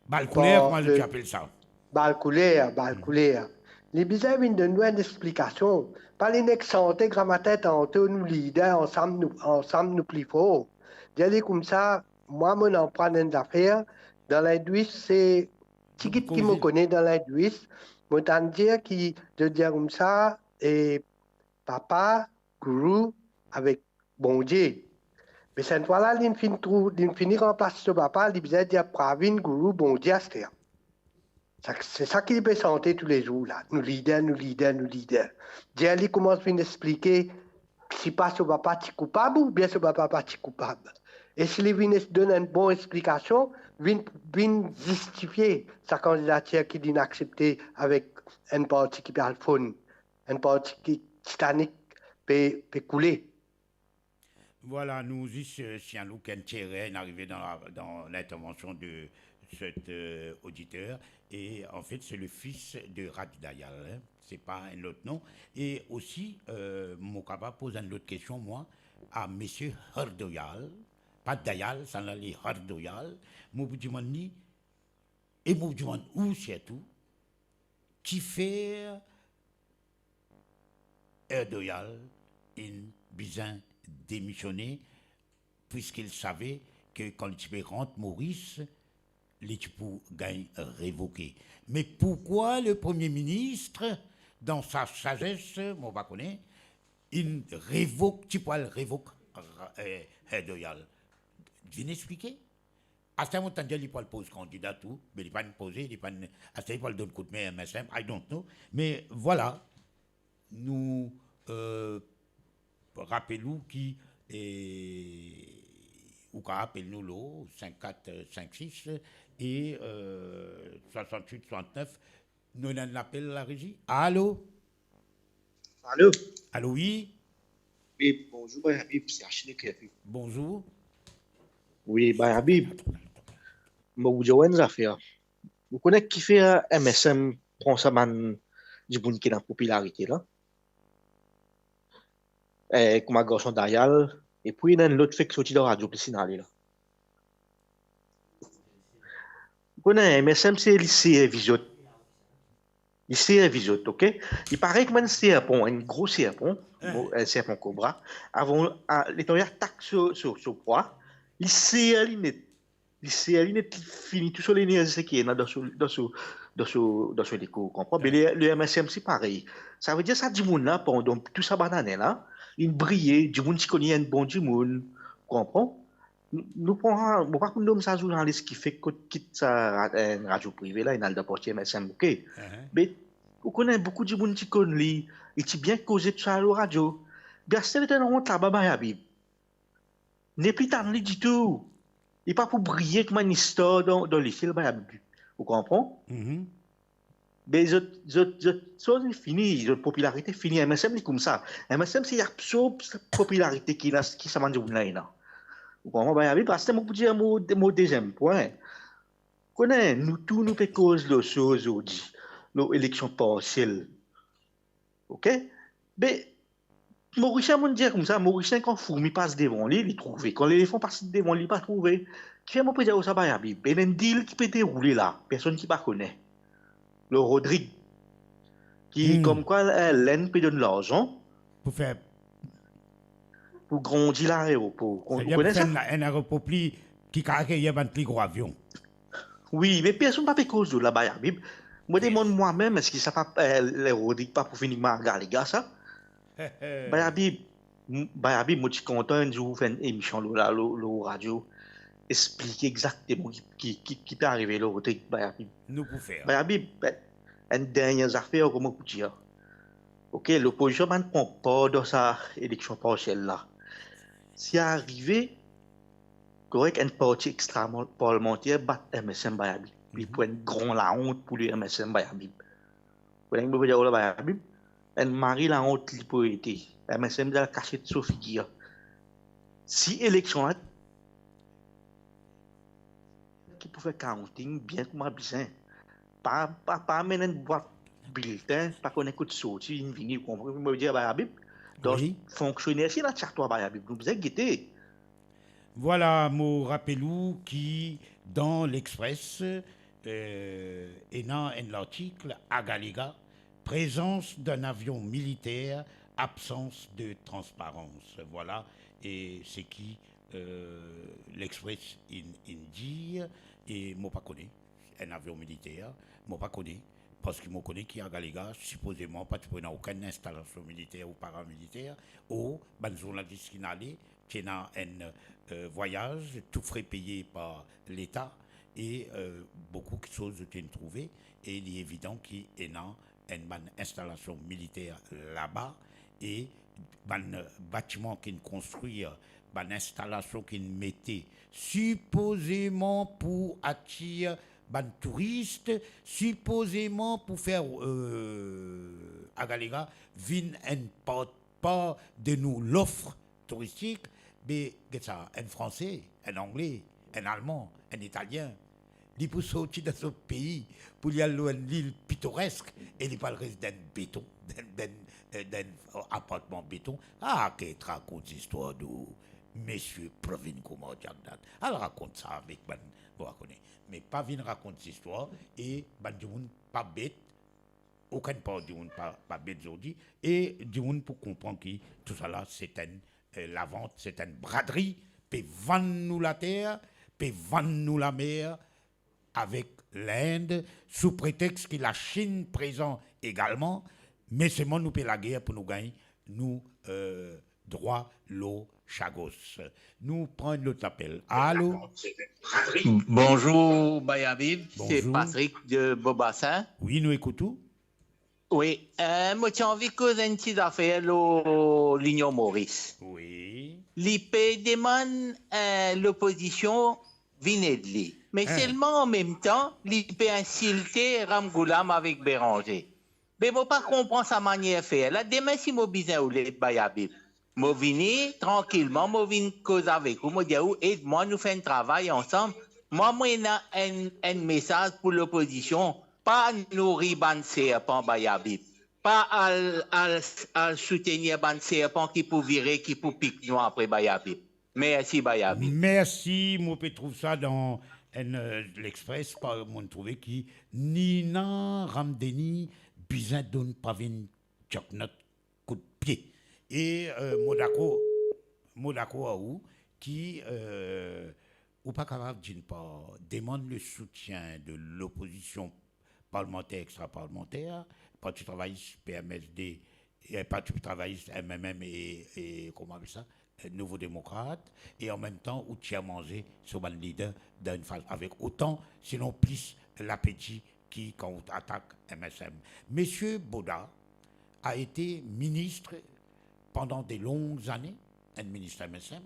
Bal kouler, kouma zot apel sa. Bal kouler, bal, mhm, kouler. Li bizin vinn donn nou enn explikasion. Pa li nek sante gramatin tanto, nou lider, ansam nou, ansam nou pli for. Dir li koumsa, mwa, mo inn aprann enn zafer dan lindwis, se tigit ki mo kone dan lindwis. Mo tann dir ki, zot dir koumsa, e papa, gourou, avek Bondie. Me sa enn fwa la, li finn trouv, li fini ranplas so papa, li bizin dir Pravin, gourou, Bondie aster. Sa, se sa ki li pe sante toulezour la, nou lider, nou lider, nou lider. Dir li koumans vinn explike si pa so papa ti koupab oubien so papa pa ti koupab. E si li vinn es-, donn enn bon explikasion, vinn, vinn zistifie sa kandidatir ki li inn aksepte avek enn parti ki pe al fonn, enn parti ki Titanic pe, pe koule. Voilà, nou zis, euh, signalons qu'un tirer est arrivé dans la, dans l'intervention de cet, euh, auditeur. Et en fait, c'est le fils de Raj Dayal, hein. C'est pas un autre nom. Et aussi, euh, mo kapav poz enn lot kestion, mwa, a misie Herdoyal. Pa Dayal, sa la li Herdoyal. Mo pou dimann li, e mo dimann ou sirtou, kifer Herdoyal inn bizin demisione, puiske li save ke kan li ti pe rant Moris, li ti pou gagn revoke. Me pourkwa le Premie Minis, dan sa sazes, mo pa kone, inn revok, ti pou al revok, eh, Herdoyal? Vinn explike. Aster mo tann dir li pou al poz kandida tou, me li pa'nn poze, li pa'nn, aster li pou al donn koudme M S M, I don't know. Me vwala, nou, euh, rapel ou ki, eh, ou kapav apel nou lor sink kat sink sis e, euh, swasannwit swasannef. Nou ena enn lapel, larezi. Alo? Alo? Alo, wi? Wi, bonzour, mwa, Habib, se Achille ki apel. Bonzour. Wi, Bay Abib, mo pou dir ou enn zafer. Ou kone kifer M S M pran sa bann dimoun ki ena popilarite la, eh, kouma Garson Dayal, epi ena enn lot fek sorti dan radio plis inn ale la. Ou kone, M S M se li servi zot. Li servi zot, ok? Li parey kouma enn serpon, enn gro serpon, eh, serpon kobra. Avan, a, letan li atak so, so, so prwa, li ser li net. Li ser li net, li fini tou so lenerzi seki ena dan so, dan so, dan so, dan so lekor, konpran? Be le, le M S M se parey. Savedir sa dimoun la, pandan tou sa bann ane la, li briye, dimoun ti konn li enn bon dimoun, konpran? Nou, nou pran, mo pa pou nom sa zournalis ki fek kot kit sa ra-, enn radio prive la, inn al dan parti M S M, ok? Be, ou kone boukou dimoun ti konn li, li ti bien koze tou sa lor radio. Be aster li ena ont laba, Bay Abib. Nepli tann li ditou. Li pa pou briye kouma enn star dan, dan lesiel, Bay Abib. Ou konpran? Be zot, zot, zot soz li fini, zot popilarite fini. M S M li koumsa. M S M se li absorb sa popilarite ki ena, ki sa bann dimoun la ena. Ou konpran, Bay Abib? Aster mo pou dir mo, mo deziem pwin. Kone, nou tou nou pe koz lor sa zordi, lor eleksion parsiel. Ok? Be, Morisien, mo dir koumsa, Morisien, kan fourmi pas devan li, li trouve. Kan lelefan pas devan li, li pa trouve. Kifer mo pe dir ou sa, Bay Abib? Ena enn deal ki pe deroule la, personn ki pa kone. Lor Rodrig. Ki, hmm, komkwa, eh, Lenn pe donn larzan pou fer, pou grandi laeropor. Ou kone sa? Enn, enn aeropor pli, ki kapav akeyi bann pli gro avion. Wi, me personn pa pe koz lor la, Bay Abib. Mo demann mwa mem, eski sa pa, eh, le Rodrig pa pou fini kouma Galega sa? Bay Abib, m-, Bay Abib, mo ti kontan enn zour fer enn emision lor la, lor, lor radio, explike exakteman ki, ki, ki, ki pe arive lor Rodrig, Bay Abib. Nou pou fer. Bay Abib, be, enn dernie zafer, kouma pou dir? Ok, lopozision bann pran par dan sa eleksion parsiel la. Si arive, korek, enn parti extra parlmanter bat M S M, Bay Abib. Li pou enn gran laont pou li, M S M, Bay Abib. Ou konn ki mo pe dir ou la, Bay Abib? Enn mari laont li pou ete. M S M deza kasiet so figir. Si eleksion la ki pou fer counting bien kouma bizin. Pa, pa, pa amenn enn bwat bilten, pa kone kot sorti, inn vini, ou konpran ki mo dir, Bay Abib? Donk, wi, fonksioner, si ena ti atwa, Bay Abib, nou bizin gete. Vwala, mo rapel ou ki dan L'Express, eh, ena enn lartik, Agalega, présence d'un avion militaire, absence de transparence. Vwala, e seki, eh, L'Express inn, inn dir, e mo pa kone, enn avion militer, mo pa kone, parski mo kone ki Agalega, sipozeman, pa ti pou ena okenn instalasion militer ou paramiliter, ou bann zournalis ki'nn ale, ti ena enn, eh, vwayaz, tou fre peye par Leta, e, eh, boukou kiksoz zot inn trouve, e li evidan ki ena enn bann instalasion militer laba, e bann, eh, batiman ki'nn konstrir, bann instalasion ki'nn mete, sipozeman pou atir bann touris, sipozeman pou fer, eh, Agalega vinn enn par par de nou lof touristik, be get sa, enn Franse, enn Angle, enn Alman, enn Italien, li pou sorti dan so pei pou li al lor enn lil pitoresk e li pou al res dan enn beton, dan, dan, eh, dan enn apartman beton. Aret rakont zistwar de ou, mesie Provin kouma Diagdat. Al rakont sa avek bann, bon, ou kone. Me pa vinn rakont zistwar e bann dimoun pa bet, okenn par dimoun pa, pa bet zordi, e dimoun pou konpran ki tousala, se enn, eh, lavant, se enn bradri, pe vann nou later, pe vann nou lamer avek Lind, sou pretex ki Lasinn prezan egalman, me selman nou pe lager pou nou gagn nou, eh, drwa lor Chagos. Nou pran enn lot lapel. Alo? Bonzour, Bay Abib. Se Bonzour. Patrick de Beaubassin. Wi, nou ekout ou. Wi, eh, mo ti anvi koz enn ti zafer lor Linion Moris. Wi. Li pe demann, eh, lopozision vinn ed li. Me Hein. Selman, an mem tan, li pe insilte Ramgoolam avek Béranger. Be mo pa konpran sa manier fer la. Demin, si mo bizin ou led, Bay Abib, Mo vini trankilman, mo vinn koz avek ou, mo dir ou, ed mwa, nou fer enn travay ansam. Mwa, mo ena enn, enn mesaz pou lopozision, pa nouri bann serpan Bayabib, pa al, al, al soutenir bann serpan ki pou vire, ki pou pik nou apre Bayabib. Mersi, Bayabib. Mersi, mo pe trouv sa dan enn, eh, L'Express, pa, mo trouve ki Nina Ramdeni bizin donn pavin tchoknot kout pie. E, eh, mo dakor, mo dakor ar ou ki, eh, ou pa kapav, din par, demann le soutien de lopozision parlemanter, extra-parlemanter, Parti Travayis, P M S D, eh, Parti Travayis, M M M e, e, kouma apel sa, eh, Nouvo Demokrat, e an mem tan ou tir manze so bann lider dan enn faz avek otan, sinon plis lapeti ki kan ou atak M S M. Misie Boda a ete minis pandan de long zane, enn minis M S M.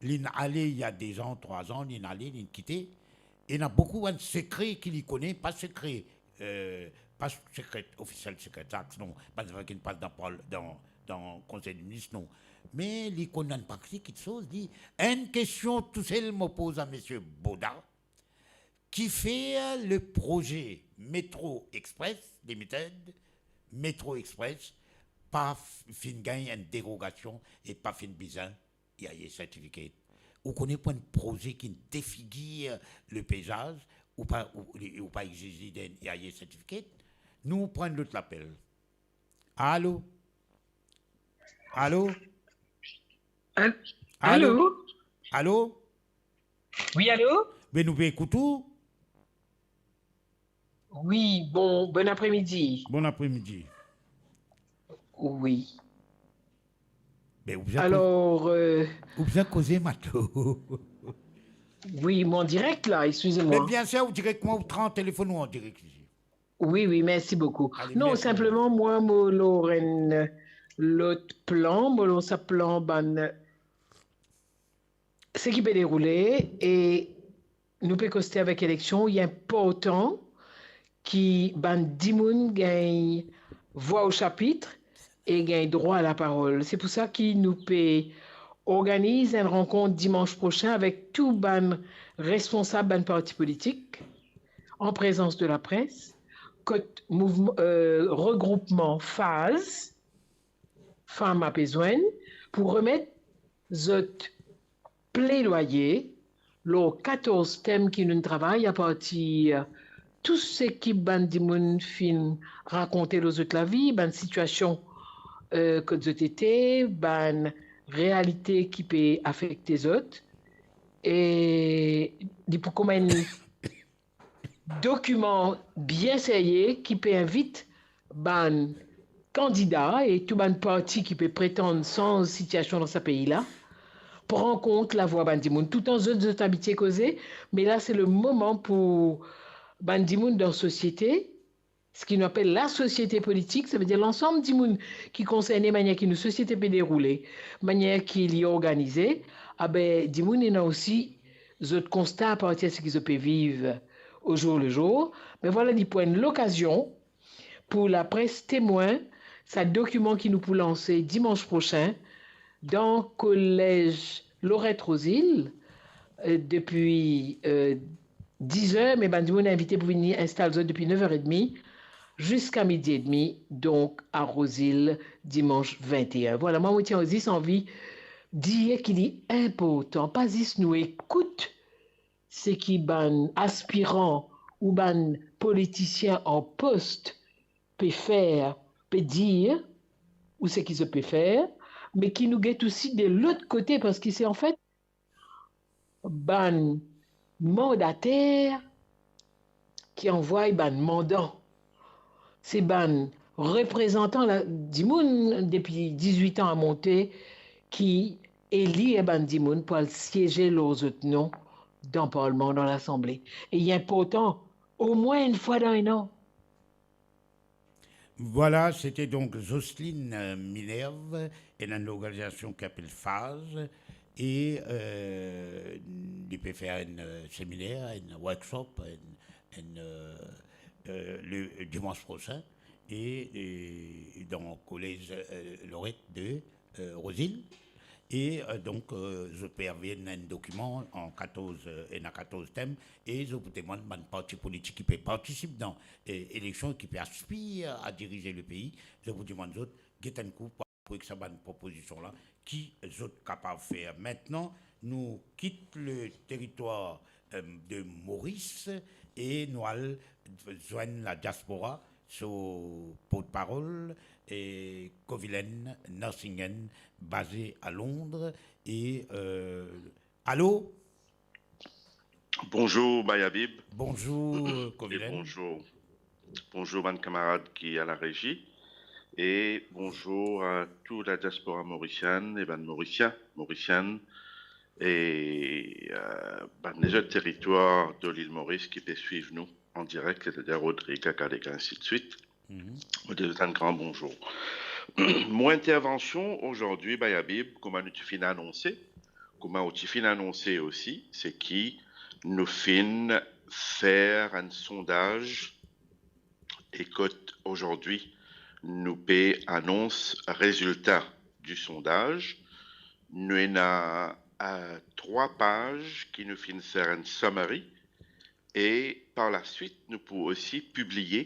Linn ale, il y a deux ans, trois ans, linn ale, linn kite. Ena boukou bann sekre ki li kone, pa sekre, eh, pa sekre ofisiel, sekre zak, non, bann zafer ki pas dan parl-, dan, dan Konsey Minis, non. Me li konn enn parti kiksoz, li, enn kestion tousel mo poz a Misie Boda, kifer le proze Metro Express Limited, Metro Express, pa f-, finn gagn enn derogasion e pa finn bizin I A S certificate. Ou kone pou enn proze ki defigir le peizaz, ou pa, ou, ou pa exize enn I A S certificate. Nou pran lot lapel. Alo? Alo? Al-, alo? Alo? Alo? Wi, alo? Be nou pe ekout ou. Wi, bon, bon apremidi. Bon apremidi. Wi. Be ou bizin koz-, alor, eh, ou bizin koze, Mato. Wi, mo an direk la, exkiz mwa. Me biensir, ou direktman, ou tran telefonn ou an direk isi. Wi, wi, mersi boukou. Ale, non, mersi. Sinpleman, mwa, mo lor enn lot plan, mo lor sa plan bann, seki pe deroule, e nou pe koste avek eleksion, li inportan ki bann dimoun gagn vwa o sapit e gagn drwa laparol. Se pou sa ki nou pe organiz enn rankont dimans prosin avek tou bann responsab bann parti politik, an prezans de lapres, kot mouvman, eh, regroupman Faz, Fam a pe zwenn pou remet zot pledwaye lor katorz tem ki nou travay apartir tou seki bann dimoun finn rakonte lor zot lavi, bann sitiasion, eh, kot zot ete, bann realite ki pe afekte zot. E li pou kouma enn dokiman bien serye ki pe invit bann kandida e tou bann parti ki pe pretann sanz sitiasion dan sa pei la, pran kont lavwa bann dimoun. Toutan zot, zot abitie koze, me la se le moman pou bann dimoun dan sosiete, seki nou apel lasosiete politik, savedir lansam dimoun ki konserne manier ki nou sosiete pe deroule, manier ki li organize, abe, dimoun ena osi zot konsta apartir seki zot pe viv o zour le zour. Me vwala, li pou enn lokazion pou lapres temwin sa dokiman ki nou pou lanse dimans prosin dan kolez Laurette Rosille, eh, depi, eh, diz er, me bann dimoun invite pou vini instal zot depi nef er edmi ziska midi edmi, donk a Rosille, dimans vinte-e-enn. Vwala, mwa, mo ti zis anvi dir ki li inportan, pa zis nou ekout seki bann aspiran ou bann politisien an post pe fer, pe dir, ou seki zot pe fer, me ki nou get osi de lot kote, parski se anfet bann mandater ki anvway bann mandan. Se bann reprezantan la, dimoun depi dizwit an a monte ki elir bann dimoun pou al sieze lor zot non dan parlman, dan lasanble. E li inportan, omwin enn fwa dan enn an. Vwala, sete donk Jocelyne, eh, Minerve, ena enn lorganizasion ki apel Faz, e, eh, li pe fer enn, eh, seminer, enn workshop, enn, enn, eh, eh, le dimans prosin, e, e dan kolez, eh, Laurette de euh, Rosine. E, euh, donk, euh, zot pe avoy enn dokiman an katorz, euh, ena katorz tem, e zot pou demann bann parti politik ki pe partisip dan, euh, eleksion, ki pe aspir a dirize lepei, zot pou demann zot, get enn kou pou, pou ek sa bann propozision la, ki zot kapav fer. Aster, nou kit le teritwar, euh, de Moris e nou al zwenn ladiaspora, so portparol, e Kovilen Narsingen, baze a Londres, e, euh, alo? Bonzour, Bayabib. Bonzour, euh, e Kovilen. Bonzour. Bonzour, bann kamarad ki a la rezi. E bonzour a tou ladiaspora morisienn e bann Morisien, Morisienn, e, euh, bann lezot teritwar de lil Moris ki pe swiv nou an direk, setadir Rodrig, Acadie, ainsi de suite. Mhm. Mo dir zot enn gran bonzour. Mo intervansion azordi, Bayabib, kouma nou ti finn anonse, kouma ou ti finn anonse osi, se ki nou finn fer enn sondaz e kot azordi nou pe anons rezilta di sondaz. Nou ena, euh, trwa paz ki nou finn fer enn summary e par laswit nou pou osi pibliye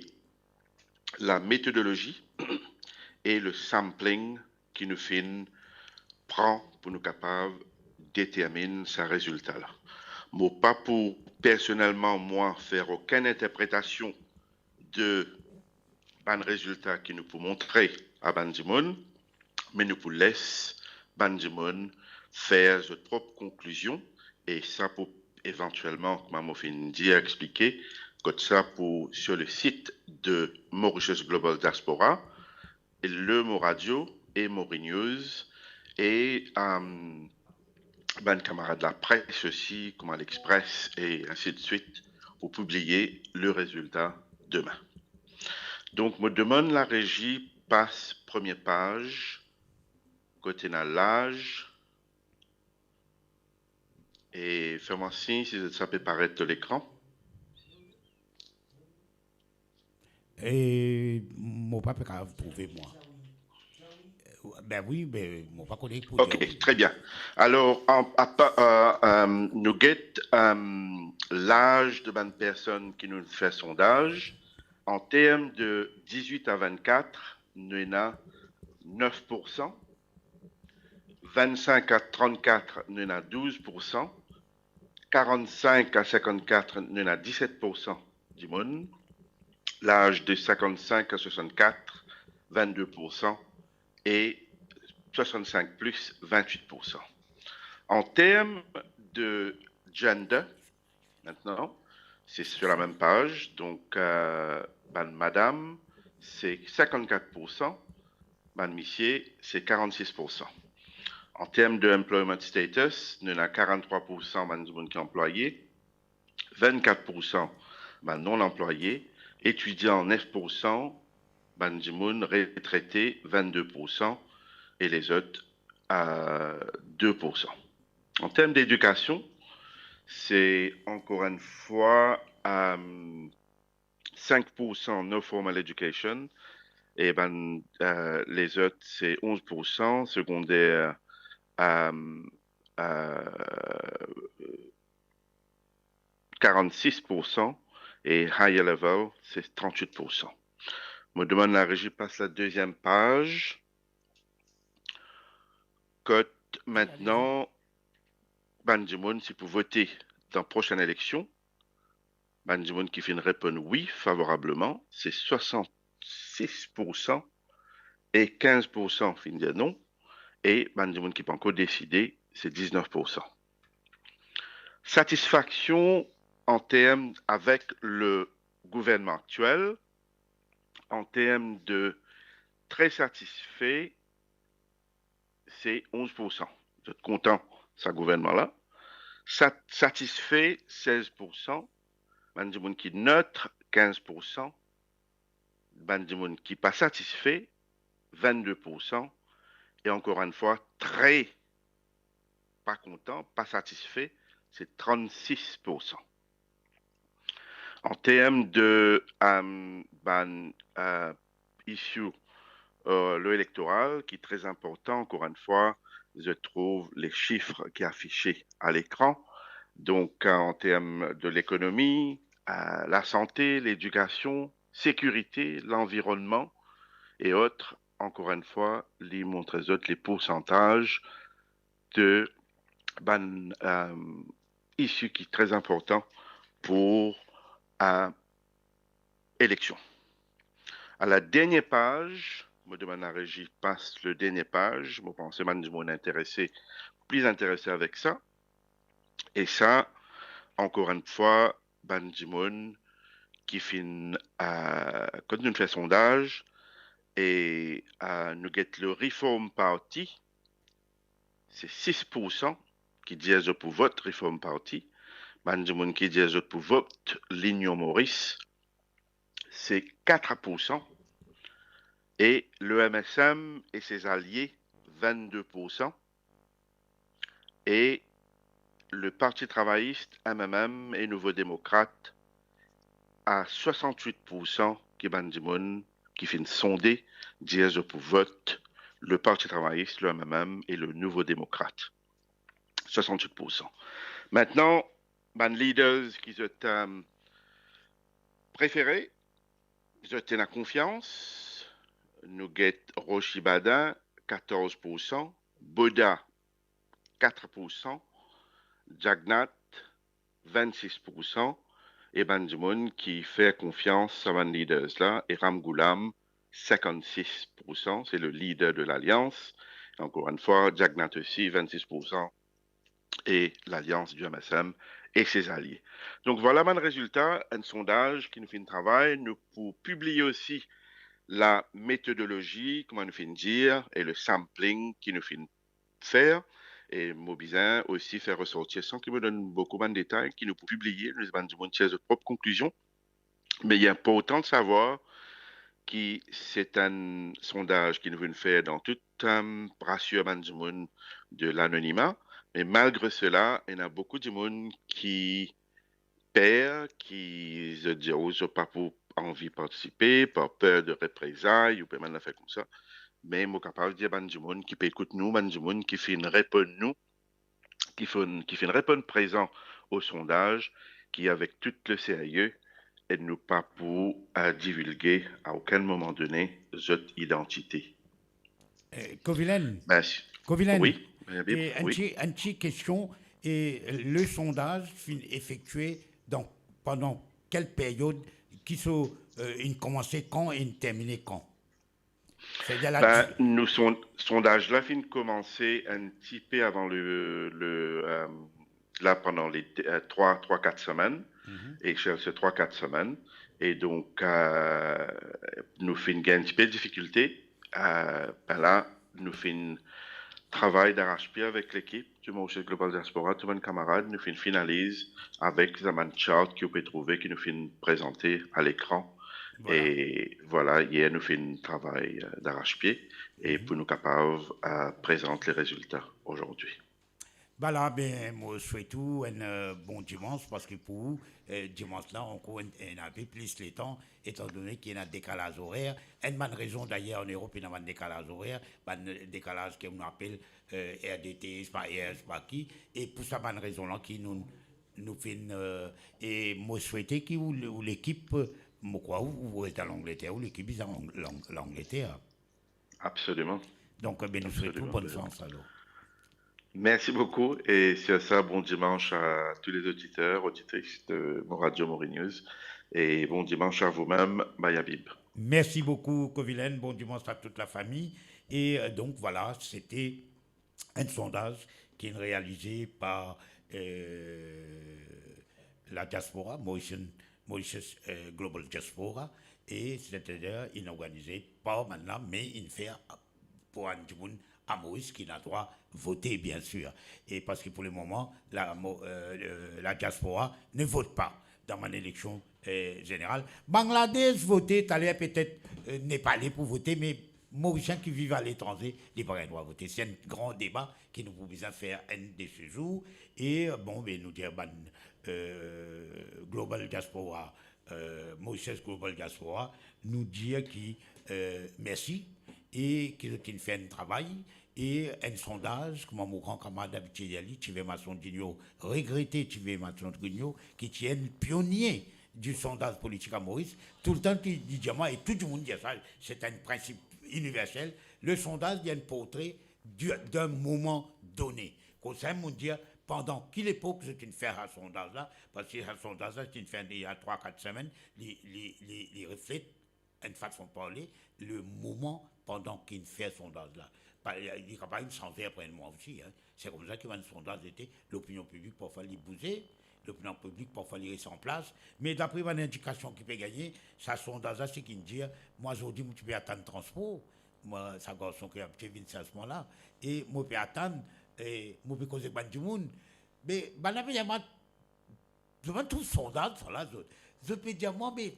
lametodolozi e le sampling ki nou finn pran pou nou kapav determinn sa rezilta la. Mo pa pou personelman, mwa, fer okenn interpretasion de bann rezilta ki nou pou montre a bann dimoun, me nou pou les bann dimoun fer zot prop konklizion, e sa pou evantielman, kouma mo finn dir, explike, kot sa pou sur le sit de Mauritius Global Diaspora, e le Mo Radio e Mori News, e, euh, bann kamarad lapres osi, kouma L'Express e ainsi de suite, pou pibliye le rezilta demin. Donk, mo demann larezi pas premie paz, kot ena laz, e fer mwa sign si sa pe paret lekran. E mo pa pe kapav trouve mwa. Ben wi, ben mo pa kone pou dir wi. Ok, tre bien. Alor, an, apa, euh, euh, nou get, euh, laz de bann personn ki nou fer sondaz. An term de dizwit a vennkat, nou ena nef poursan. Vennsink a trannkat, nou ena douz poursan. Karannsink a sinkannkat, nou ena diset poursan dimoun. Laz de sinkannsink a swasannkat, vennde poursan. E swasannsink plis, vennwit poursan. An term de gender, aster, se sur la mem paz. Donk, euh, bann madam, se sinkannkat poursan, bann misie, se karannsis poursan. An term de employment status, nou ena karanntrwa poursan bann dimoun ki anplwaye, vennkat poursan bann non-anplwaye, etidian, nef poursan, bann dimoun retrete, vennde poursan, e lezot, euh, de poursan. An term ledikasion, se ankor enn fwa, euh, sink poursan no formal education, e bann, euh, lezot se onz poursan, segonder, euh, euh, karannsis poursan, e higher level, se trannwit poursan. Mo demann larezi pas la deziem paz. Kot aster, bann dimoun ti pou vote dan prosenn eleksion, bann dimoun ki finn reponn wi favorableman, se swasannsis poursan, e kinz poursan finn dir non, e bann dimoun ki pankor deside, se diznef poursan. Satisfaksion an term avek le gouvernman aktiel, an term de tre satisfe, se onz poursan. Zot kontan sa gouvernman la. Sat-, satisfe, sez poursan. Bann dimoun ki net, kinz poursan. Bann dimoun ki pa satisfe, vennde poursan. E ankor enn fwa, tre pa kontan, pa satisfe, se trannsis poursan. An term de, euh, bann, euh, issue, euh, lo elektoral, ki tre inportan, ankor enn fwa, zot trouv le sif ki afise a lekran. Donk, euh, an term de lekonomi, euh, lasante, ledikasion, sekirite, lanvironnman e ot, ankor enn fwa, li montre zot le poursantaz de bann, euh, isi ki tre inportan pou, euh, eleksion. A la dernie paz, mo demann larezi pas le dernie paz, mo panse bann dimoun interese, pli interese avek sa. E sa, ankor enn fwa, bann dimoun ki finn, euh, kot nou fer sondaz, e, euh, nou get le Reform Party, se sis poursan ki dir zot pou vot Reform Party. Bann dimoun ki dir zot pou vot Linyon Moris, se kat poursan. E le M S M e se zalie, vennde poursan. E le Parti Travayis, M M M e Nouvo Demokrat, a swasant-wit poursan ki bann dimoun ki finn sonde dir zot pou vot le Parti Travayis, le M M M e le Nouvo Demokrat. Swasant-wit poursan. Mintnan, bann leaders ki zot, euh, prefere, zot ena konfians, nou get Rochie Baudin, katorz poursan, Boda, kat poursan, Jagannath, vennsis poursan, e bann dimoun ki fer konfians sa bann leaders la, e Ramgoolam, sinkannsis poursan, se le leader de Lalians. Ankor enn fwa, Jagannath osi, vennsis poursan, e Lalians di M S M e se zalie. Donk, vwala bann rezilta, enn sondaz ki nou finn travay. Nou pou pibliye osi la metodolozi, kouma nou finn dir, e le sampling ki nou finn fer. E mo bizin osi fer resortir, san ki mo donn boukou bann detay, ki nou pou pibliye, nou bann dimoun tir zot prop konklizion. Me li inportan de savwar ki se enn sondaz ki nou finn fer dan tout, euh, rasir bann dimoun de lanonima. Me malgre sela, ena boukou dimoun ki per, ki zot dir, ou zot pa pou anvi partisipe, par per de reprezay, ou pe bann zafer koumsa. Me mo kapav dir bann dimoun ki pe ekout nou, bann dimoun ki finn reponn nou, ki finn, ki finn reponn prezan o sondaz, ki avek tou le serye, e nou pa pou, euh, divilge a okenn moman done zot idantite. Eh, Kovilen. Mersi. Kovilen. Wi, Habib, eh, enn wi. Ti, enn ti kestion, e le sondaz finn efektie dan, pandan kel period, ki so, eh, inn koumanse kan e inn termine kan? Savedir la... Ben, nou son-, sondaz la finn koumanse enn tipe avan le, le, eh, la pandan le, eh, trwa, trwa, kat semenn, mhm, e se, se trwa, kat semenn, e donk, eh, nou finn gagn enn tipe difikilte, eh, ben la, nou finn travay daras-pie avek lekip di Mauritius Global Diaspora, tou bann kamarad, nou finn finaliz avek sa bann chart ki ou pe trouve, ki nou finn prezante a lekran. Vwala. E vwala, yer nou finn travay, eh, daras-pie, e, mhm, pou nou kapav, eh, prezant le rezilta azordi. Vwala, ben, mo swet ou enn, eh, bon dimans, parski pou ou, eh, dimans la, ankor enn, ena enpe plis letan, etandone ki ena dekalaz orer. Enn bann rezon, dayer, an Erop, ena bann dekalaz orer, bann dekalaz ki nou apel, eh, R D T, pa R, pa ki, e pou sa bann rezon la ki nou, nou finn, eh, e mo swete ki ou, ou lekip, mo krwar ou, ou res dan Langleter, ou lekip bizin Lang-, Lang-, Langleter. Absoliman. Donk, eh ben, nou swet ou bonn sans, alor. Absoliman. Merci beaucoup et sur ça, bon dimanche à tous les auditeurs, auditrices de Mo Radio Mori News et bon dimanche à vous-même, Mayabib. Merci beaucoup, Kovilen. Bon dimanche à toute la famille. Et, euh, donc, voilà, c'était un sondage qui est réalisé par, euh, la diaspora, Mauritian, Mauritius, euh, Global Diaspora, e setadir inn organize par bann la, me inn fer pou bann dimoun a Moris ki ena drwa vote, bien sir. E parski pou le moman, la, mo-, euh, euh, la diaspora ne vote pas dans mon élection, euh, générale. Bangladesh vote, taler petet, euh, Nepale pou vote, me Morisien ki viv aletranze, li pa gagn drwa vote. Se enn gran deba ki nou pou bizin fer enn de se zour. E, bon, be, nou dir bann, euh, Global Diaspora, euh, Mauritius Global Diaspora, nou dir ki, euh, mersi. e ki zot inn fer enn travay, e enn sondaz, kouma mo gran kamarad abitie dir li, Tivey Masson Junior, regrete Tivey Masson Junior, ki ti enn pionie di sondaz politik a Moris, toultan li, li dir mwa, e tou dimoun dir sa, se enn prinsip iniversel, le sondaz, li enn portre di, d'un moman done. Koumsa, mo dir, pandan ki lepok zot inn fer sa sondaz la, parski sa sondaz la, zot inn fer li, il y a trwa, kat semenn, li, li, li, li reflet enn fason parle, le moman pandan ki inn fer sondaz la. Pa, li kapav sanze apre enn mwa osi, hein. Se koumsa ki bann sondaz ete, lopinion piblik parfwa li bouze, lopinion piblik parfwa li res an plas. Me dapre bann indikasion ki pe gagne, sa sondaz la, seki inn dir, mwa zordi, mo ti pe atann transpor, mwa, sa garson ki abitie vinn sers mwa la, e mo pe atann, e mo pe koz ek bann dimoun. Me bann la pe dir mwa, zot pa trouv sondaz sa la, zot. Zot pe dir mwa, me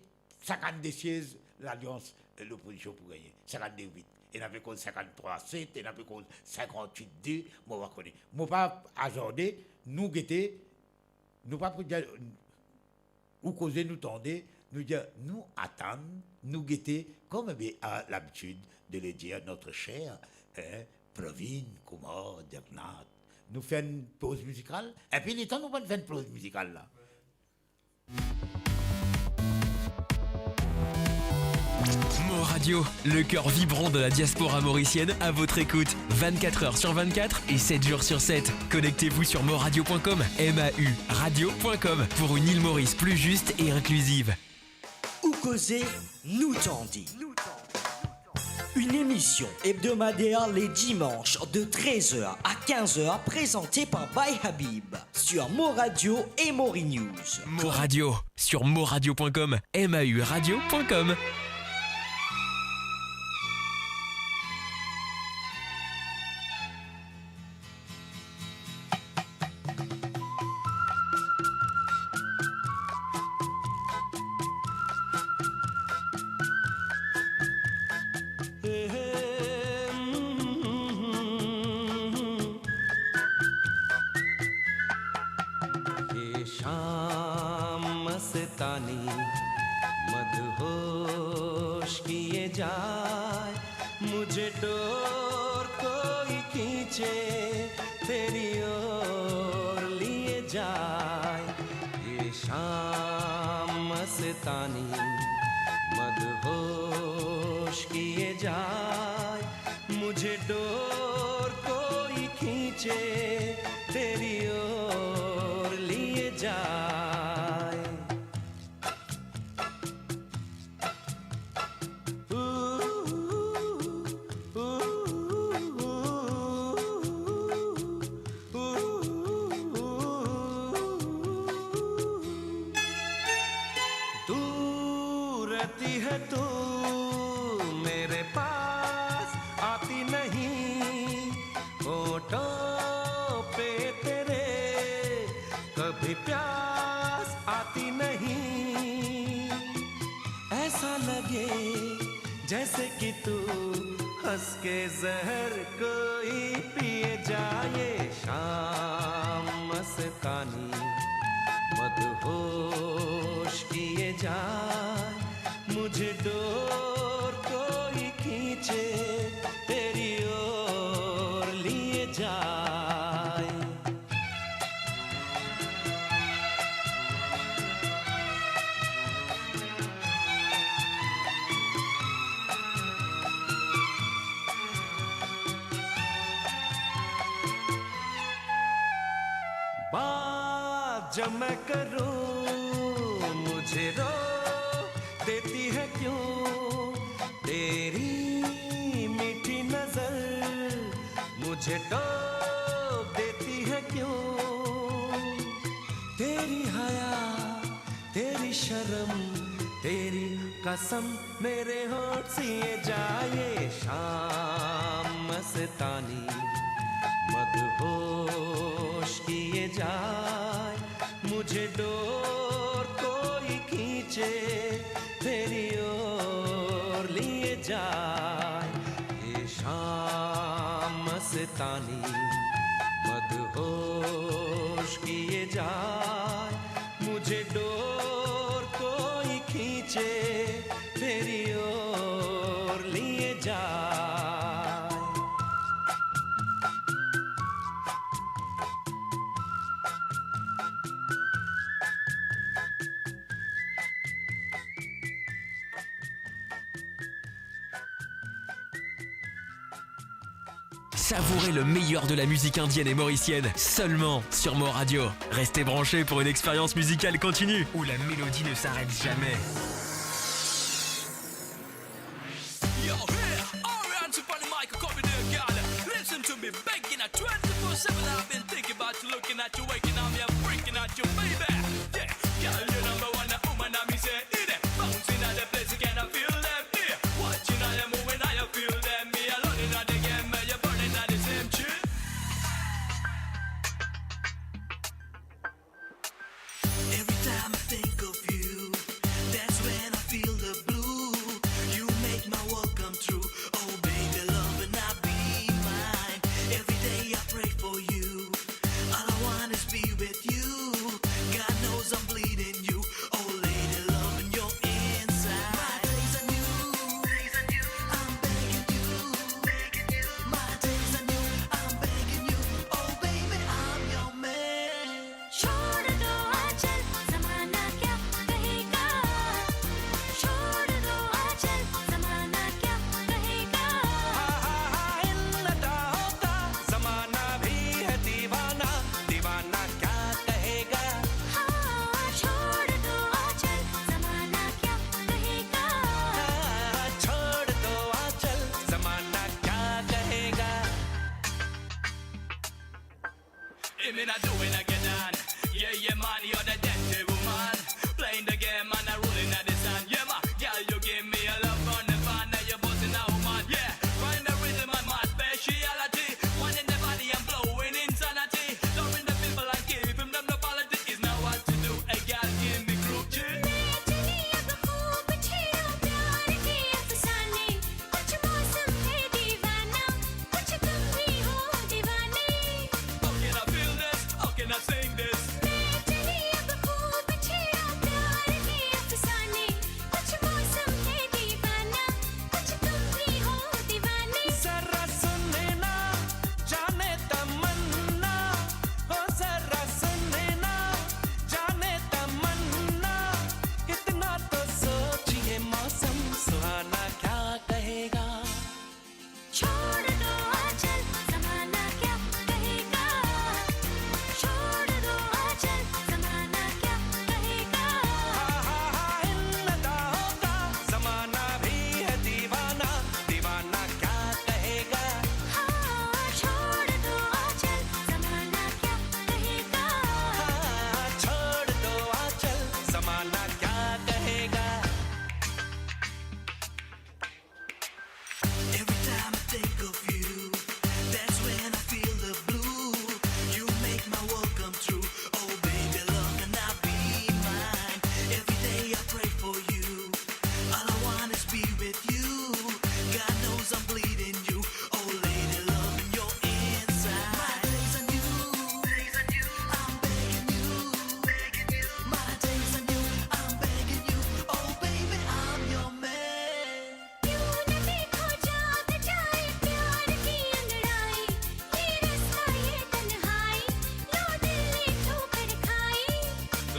sinkannde siez, lalians, eh, lopozision pou gagne. Sinkannde wit. Ena pe koz sinkanntrwa set, ena pe koz sinkantwit de, mo pa kone. Mo pa azarde, nou gete, nou pa pou dir, ou koze, nou tande, nou dir, nou atann, nou gete, comme a l'habitude de le dire notre cher, hein, Pravin Kumar Jagannath. Nou fer enn poz mizikal, epi letan nou pa fer enn poz mizikal la. Mo Radio, le cœur vibrant de la diaspora mauricienne, à votre écoute vingt-quatre heures sur vingt-quatre et sept jours sur sept. Connectez-vous sur moradio point com, M A U radio point com, pour une île Maurice plus juste et inclusive. Ou koze, nou tande. Une émission hebdomadaire les dimanches de treize heures à quinze heures présentée par Baye Habib sur Mo Radio et Mori News. Mo Radio, sur moradio point com, M A U radio point com. ये शाम मस्तानी मदहोश किए जाए, मुझे डोर कोई खींचे, तेरी ओर लिए जाए। ये शाम मस्तानी मदहोश किए जाए, मुझे डोर कोई खींचे, तेरी ओर लिए जाए। दूर रहती है तू, मेरे पास आती नहीं, होठों पे तेरे कभी प्यास आती नहीं। ऐसा लगे जैसे कि तू हंस के जहर कोई पिए जाए। शाम मस्तानी मदहोश किए जाए, मुझे डोर कोई खींचे, तेरी ओर लिए जाए। बात जब मैं करूं, मुझे रोक देती है क्यों? तेरी मीठी नजर मुझे टोक देती है क्यों? तेरी हया, तेरी शर्म, तेरी कसम, मेरे होठ सिए जाए। शाम मस्तानी मदहोश किए जाए, मुझे डोर कोई खींचे, तेरी ओर लिए जाए। ये शाम मस्तानी मदहोश किए जाए, मुझे डोर कोई खींचे, तेरी ओर लिए जाए। Savourez le meilleur de la musique indienne et mauricienne seulement sur Mor Radio. Restez branchés pour une expérience musicale continue où la mélodie ne s'arrête jamais. Yo, here, Orion upon the mic, copy the girl. Listen to me, begging at twenty-four seven. I've been thinking about you, looking at you, waking on me, I'm freaking out you, baby. Yeah, girl, you number one, a woman, a mi seh, in it. Bouncing at the place, you cannot feel them, yeah. Watching how you moving, how you feel them. Me alone in the game, but you burning at the same tree. Every time I think of you, that's when I feel the blue. You make my world come true. Oh, baby, love and I be mine. Every day I pray for you. All I want is be with you. God knows I'm bleeding you. Oh, lady, love in your inside. My days are new. I'm begging you. My days are new. I'm begging you. Oh, baby, I'm your man. छोड़ दो आंचल, जमाना क्या कहेगा? छोड़ दो आंचल, जमाना क्या कहेगा? हा, हा, हा, हिल न होता, जमाना भी है दीवाना, दीवाना क्या कहेगा? हाँ, छोड़ दो आंचल, जमाना क्या कहेगा? हाँ, छोड़ दो आंचल, जमाना क्या कहेगा? Him inna doing again. Yeah, yeah, man, you're the dirty woman. Playing the game and a rolling at the sand. Yeah, my girl, you give me a love on the fan. Now you're busting out, man. Yeah, find the rhythm and my speciality. One in the body and blowing insanity. Loving the people and giving them the quality is not what to do. A girl, give me cruelty. मैं चली अब खूब छेड़ो प्यार के अफसाने। कुछ मौसम है दीवाना, कुछ तुम भी हो दीवाने। How can I feel this? How can I sing this? मैं चली अब खूब छेड़ो प्यार के अफसाने। कुछ मौसम है दीवाना, कुछ तुम भी हो दीवाने। जरा सुनना, जाने तमन्ना, ओ जरा सुनना, जाने तमन्ना, इतना तो सोचिए मौसम सुहाना क्या कहेगा। छोड़ दो आंचल, जमाना क्या कहेगा? छोड़ दो आंचल, जमाना क्या कहेगा? हा, हा, हा, हिल न होता, जमाना भी है दीवाना, दीवाना क्या कहेगा? हाँ, छोड़ दो आंचल, जमाना क्या कहेगा? हाँ, छोड़ दो आंचल, जमाना क्या कहेगा? Every time I think of you, that's when I feel the blue. You make my world come true. Oh, baby, love and I be mine. Every day I pray for you. All I want is be with you. God knows I'm bleeding you. Oh, lady, love in your inside. My days are new. I'm begging you. My days are new. I'm begging you. Oh, baby, I'm your man. यूं न देखो जाग जाए प्यार की अंगड़ाई, ये रास्ता ये तन्हाई, लो दिल ने ठोकर खाई।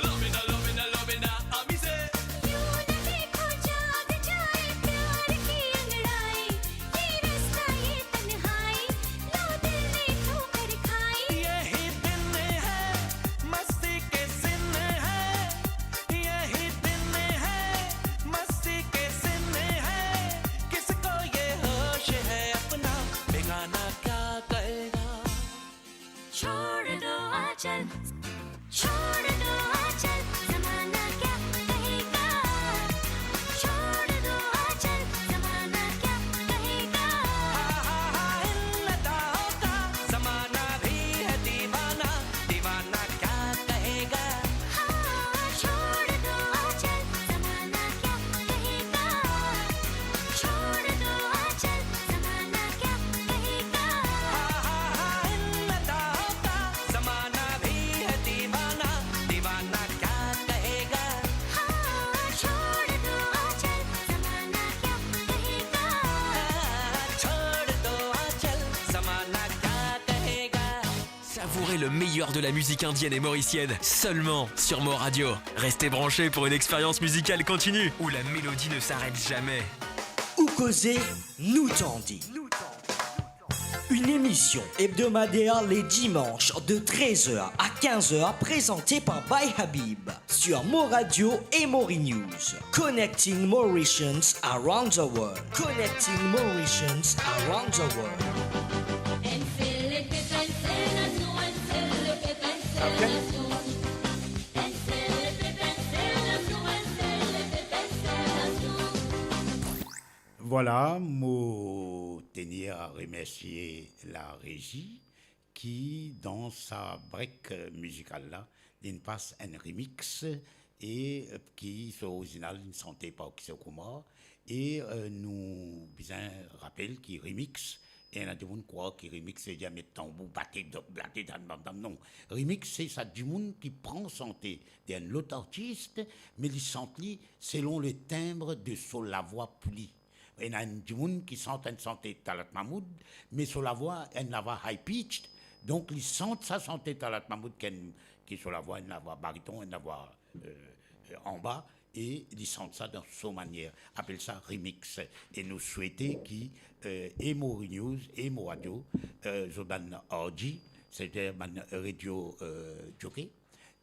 Lovina, lovina, lovina, a mi seh. यूं न देखो जाग जाए प्यार की अंगड़ाई, ये रास्ता ये तन्हाई, लो दिल ने ठोकर खाई। यही दिन है मस्ती के सिन है, यही दिन है मस्ती के सिन है, किसको ये होश है अपना बेगाना क्या कहेगा? छोड़ दो आंचल, छोड़ दो आंचल, जमाना क्या कहेगा? छोड़ दो आंचल, जमाना क्या कहेगा? हा, हा, हा, हिल न होता, जमाना भी है दीवाना, दीवाना क्या कहेगा? हाँ, छोड़ दो आंचल, जमाना क्या कहेगा? छोड़ दो आंचल, जमाना क्या कहेगा? हा, हा, हा, हिल न होता, जमाना भी है दीवाना, दीवाना क्या कहेगा? हाँ, छोड़ दो आंचल, जमाना क्या कहेगा? हाँ, छोड़ दो आंचल, जमाना क्या कहेगा? Savourez le meilleur de la musique indienne et mauricienne seulement sur Mor Radio. Restez branchés pour une expérience musicale continue où la mélodie ne s'arrête jamais. Ou koze, nou tande. Une émission hebdomadaire les dimanches de treize heures à quinze heures présentée par Bay Habib sur Mo Radio et Mori News. Connecting Mauritians around the world. Connecting Mauritians around the world. Vwala, mo tenir a remersie larezi ki, dan sa brek mizikal la, linn pas enn remix e, eh, ki so orizinal linn sante par Kishore Kumar. E, eh, nou bizin rapel ki remix, ena dimoun krwar ki remix se dir met tanbour, bate, do-, bate, dan, dan, dan. Non. Remix se sa dimoun ki pran sante de enn lot artis, me li sant li selon le timbre de so lavwa pou li. Ena enn dimoun ki sant enn sante Talat Mahmoud, me so lavwa enn lavwa high pitched, donk li sant sa sante Talat Mahmoud ki enn, ki so lavwa enn lavwa bariton, enn lavwa, eh, eh, anba, e li sant sa dan so manier, apel sa remix. E nou swete ki, eh, e Mori News e Mo Radio, eh, zot bann R J, setadir bann radio, eh, jockey,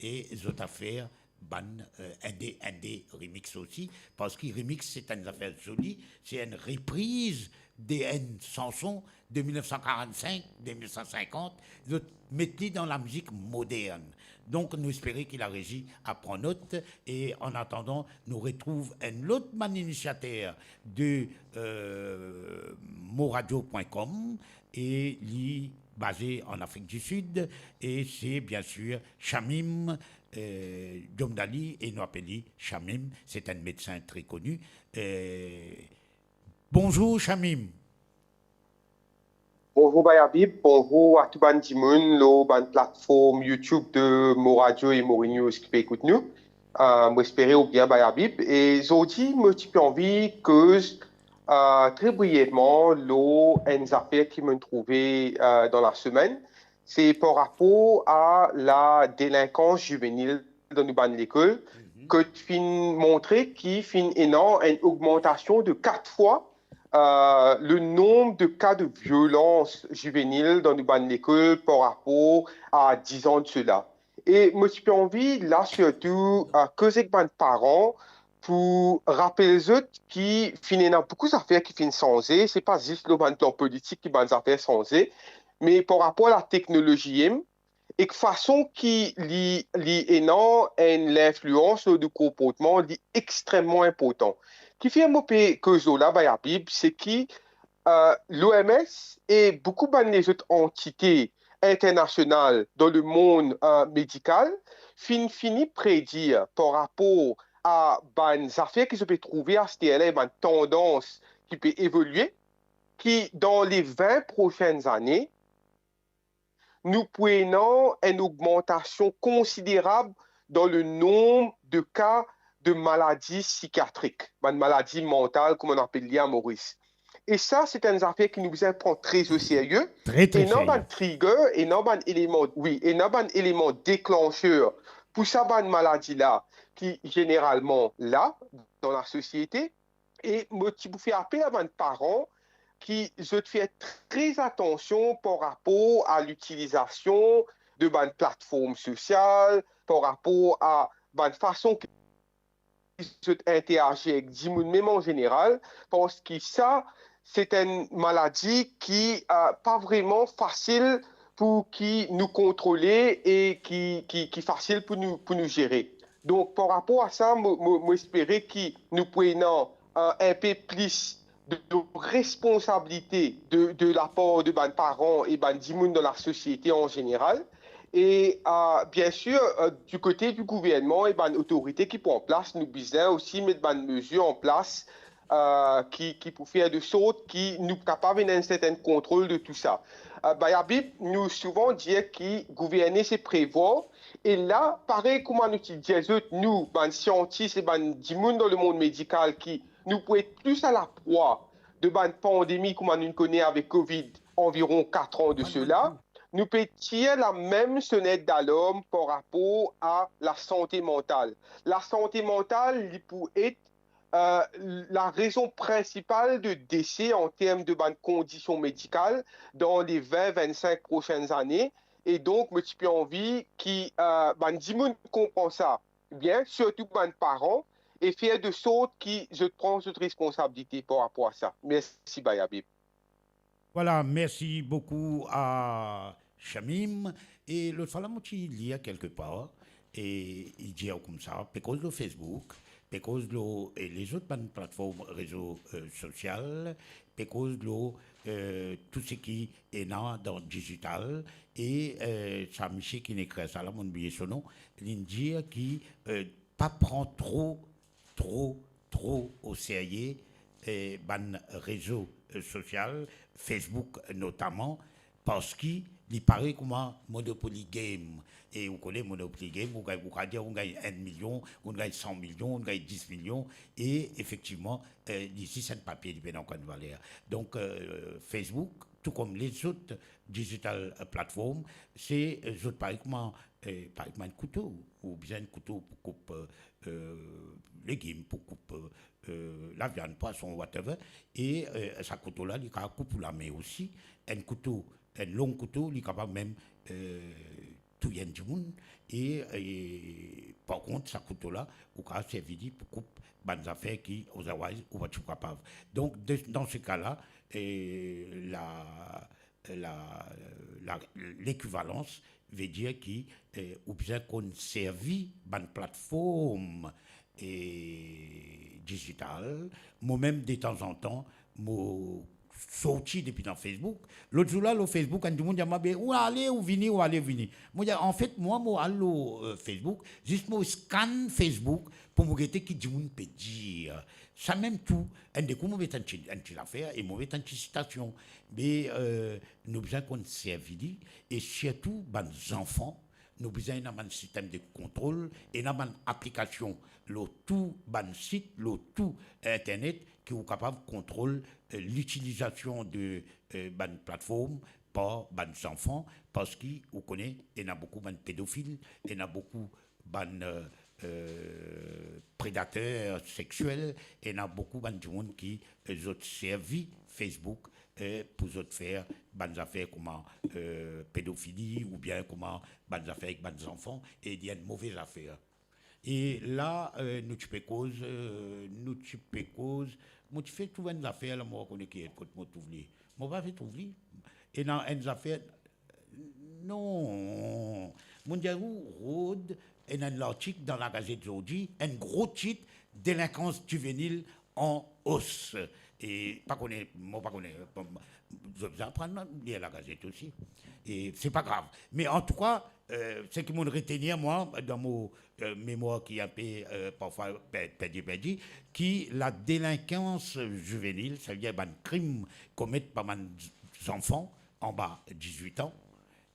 e zot a fer bann, eh, enn de, enn de remix osi, parski remix se enn zafer zoli, se enn repriz de enn sanson de mil nef san karant-sink, de mil nef san sinkant, zot met li dan lamizik modern. Donk, nou espere ki larezi a pran not, e an atandan, nou retrouv enn lot bann inisiater de, eh, moradio pwin kom, e li baze an Afrik di Sid, e se, bien sir, Shamim, eh, Jomdali, e nou apel li Shamim, se enn medsin tre koni. Eh, bonzour, Shamim. Bonzour, Bay Habib. Bonzour a tou bann dimoun lor bann platform YouTube de Mo Radio e Mori News ki pe ekout nou. Eh, mo espere ou bien, Bay Habib. E zordi, mo ti pe anvi koz, eh, tre briyevman lor enn zafer ki mo'nn trouve, eh, dan lasemenn. Se par rapor a ladelinkans zivenil dan nou bann lekol, mhm, ki finn montre ki finn ena enn ogmantasion de kat fwa, eh, le nonb de ka de violans zivenil dan nou bann lekol par rapor a diz an de sela. E mo ti pe anvi la sirtou, eh, koz ek bann paran pou rapel zot ki finn ena boukou zafer ki finn sanze, se pa zis lor bann plan politik ki bann zafer sanze, me par rapor a lateknolozi mem, ek fason ki li, li ena enn linflians lor nou konportman, li extrememan inportan. Kifer mo pe koz lor la, Bay Habib, se ki, eh, l'O M S e boukou bann lezot antite internasional dan lemond, eh, medikal finn fini predir par rapor a bann zafer ki zot pe trouve aster la e bann tandans ki pe evolie, ki dan le vin prosenn zane, nou pou ena enn ogmantasion konsiderab dan le nonb de ka de maladi sikiatrik, bann maladi mantal, kouma nou apel li a Moris. E sa, se enn zafer ki nou bizin pran tre o serye. Tre, tre serye. Ena bann trigger, ena bann eleman, wi, ena bann eleman deklanser pou sa bann maladi la ki zeneralman la dan lasosiete. E mo ti pou fer apel a bann paran ki zot fer tre atansion par rapor a litilizasion de bann platform sosial, par rapor a bann fason ki zot interagir ek dimoun mem an zeneral, parski sa, se enn maladi ki, eh, pa vreman fasil pou ki nou kontrole e ki, ki, ki fasil pou nou, pou nou zere. Donk, par rapor a sa, mo, mo, mo espere ki nou pou ena, eh, enpe plis de, de responsabilite de, de lapar de bann paran e bann dimoun dan lasosiete an zeneral. E, eh, bien sir, eh, di kote di gouvernman e bann otorite ki pou an plas, nou bizin osi met bann mezir an plas, eh, ki, ki pou fer de sort ki nou kapav ena enn sertenn kontrol de tousa. Eh, Bay Habib, nou souvan dir ki gouverne se prevwar, e la, parey kouma nou ti dir zot, nou, bann siantis e bann dimoun dan lemond medikal ki nou pou et plis alaprwa de bann pandemi kouma nou kone avek Covid anviron kat an de sela, nou pe tir lamem sonet dalarm par rapor a lasante mantal. Lasante mantal, li pou et, euh, la rezon prinsipal de dese an term de bann kondision medikal dan le vin, vinn-sink prosenn ane. E donk, mo ti pe anvi ki, euh, bann dimoun konpran sa bien, sirtou bann paran, e fer de sort ki zot pran zot responsabilite par rapor a sa. Mersi, Bayabib. Vwala, mersi boukou a Shamim. E lot fwa la, mo ti lir kelke par, e li dir koumsa, pe koz lor Facebook, pe koz lor, e lezot bann platform rezo, eh, sosial, pe koz lor, eh, tou seki ena dan dizital, e, eh, sa misie ki'nn ekrir sa la, mo'nn bliye so nom, li'nn dir ki, eh, pa pran tro, tro, tro oserye, eh, bann rezo, eh, sosial, Facebook notaman, parski li parey kouma Monopoly Game. E ou kone Monopoly Game, ou gagn, ou kapav dir ou gagn enn milion, ou gagn san milion, ou gagn dis milion, e efektivman, eh, li zis enn papie, li pena okenn valer. Donk, eh, Facebook, tou kom lezot digital, eh, platform, se, eh, zot parey kouma, eh, parey kouma enn kouto. Ou bizin enn kouto pou koup, eh, eh, legim, pou koup, eh, eh, laviann, pwason, whatever. E, eh, sa kouto la, li kapav koup ou lame osi. Enn kouto, enn long kouto, li kapav mem, eh, touy enn dimoun. E, e par kont, sa kouto la, ou kapav servi li pou koup bann zafer ki, otherwise, ou pa ti pou kapav. Donk, de, dan se ka la, eh, la, la, la, lekivalans ve dir ki, eh, ou bizin konn servi bann platform, eh, dizital. Mo mem, detanzantan, mo sorti depi dan Facebook. Lot zour la, lor Facebook, enn dimoun dir mwa, "Be, ou ale, ou vini, ou ale, ou vini." Mo dir, anfet, mwa, mo al lor, eh, Facebook, zis mo scan Facebook pou mo gete ki dimoun pe dir. Samem tou, enn de kou, mo met enn ti, enn ti zafer e mo met enn ti sitasion. Me, eh, nou bizin konn servi li, e sirtou bann zanfan, nou bizin ena bann sistem de kontrol, ena bann aplikasion lor tou bann sit, lor tou internet, ki ou kapav kontrol, eh, litilizasion de, eh, bann platform par bann zanfan, parski ou kone, ena boukou bann pedofil, ena boukou bann, eh, eh, predater seksiel, ena boukou bann dimoun ki, eh, zot servi Facebook, eh, pou zot fer bann zafer kouma, eh, pedofili oubien kouma bann zafer ek bann zanfan, e li enn move zafer. E la, eh, nou ti pe koz, eh, nou ti pe koz, mo ti fek trouv enn zafer la, mo pa kone ki kot mo trouv li. Mo pa fek trouv li. Ena enn zafer, non. Mo'nn dir ou, Rod, ena enn lartik dan Lagazet zordi, enn gro tit, "Delinkans zivenil an os." E pa kone, mo pa kone, bon, zot bizin aprann lir Lagazet osi. E se pa grav. Me antouka, eh, seki mo'nn retenir, mwa, dan mo, eh, memwar ki enpe, eh, parfwa per-, perdi, perdi, ki la delinkans zivenil, savedir bann krim komet par bann zanfan anba dizwit an,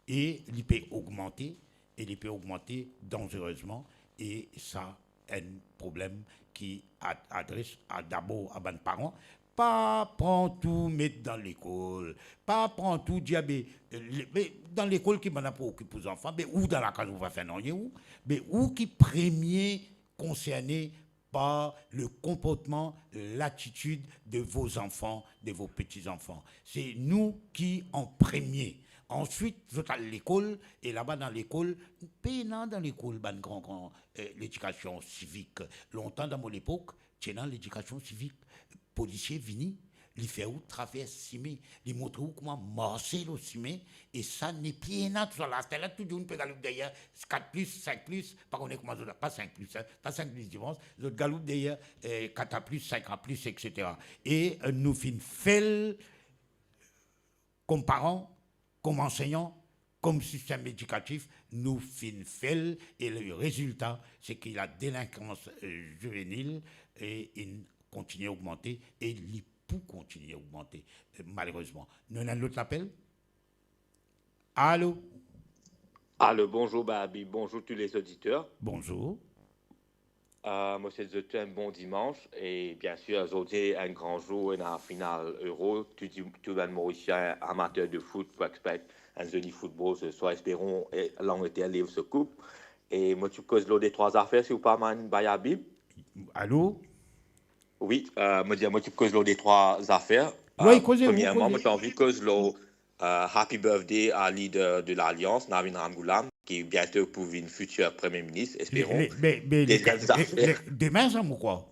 e li pe ogmante, e li pe ogmante danzerezman, e sa enn problem ki ad-, adres a, dabor a bann paran. Pa pran tou met dan lekol. Pa pran tou dir, be, le-, be, dan lekol ki bann la pou okip ou zanfan, be, ou dan lakaz ou pa fer nanye ou, be, ou ki premie konserne par le comportement, l'attitude de vos enfants, de vos petits-enfants. Se nou ki an premie. Answit, zot al lekol, e laba dan lekol, pena dan lekol bann gran, gran, eh, ledikasion sivik. Lontan, dan mo lepok, ti ena ledikasion sivik. Polisie vini, li fer ou travers sime, li montre ou kouma marse lor sime, e sa nepli ena tousala. Aster la, tou dimoun pe galoup deryer kat plis, sink plis, pa kone kouma zot, pa sink plis, hein, pa sink plis divans, zot galoup deryer, eh, kat a plis, sink a plis, et cetera. E, eh, nou finn fel kom paran, kom ansegnan, kom sistem edikatif, nou finn fel, e le rezilta, se ki la delinkans, eh, zivenil, eh, inn kontinie ogmante, e li pou kontinie ogmante, eh, malerezman. Nou ena enn lot lapel? Alo? Alo, bonzour Babi, bonzour tous les auditeurs. Bonzour. Euh, mo swet zot tou enn bon dimans, e biensir, zordi enn gran zour, ena final Euro, tou di-, tou bann Morisien amater de foot pou expect enn zoli football se swar, esperon, e Langleter lev so koup. E mo ti koz lor de trwa zafer, si ou pa mind, Bayabi. Alo? Wi, euh, mo dir, mo ti koz lor de trwa zafer. Wi, Euh, koze, ou premierman, koze. Mo ti anvi koz lor, euh, happy birthday à leader de l'Alliance, Navin Ramgoolam, ki biento pou vinn fitir Premie Minis, esperon. Le- be- be- le- Deziem le- zafer. le- demin sa, mo krwar.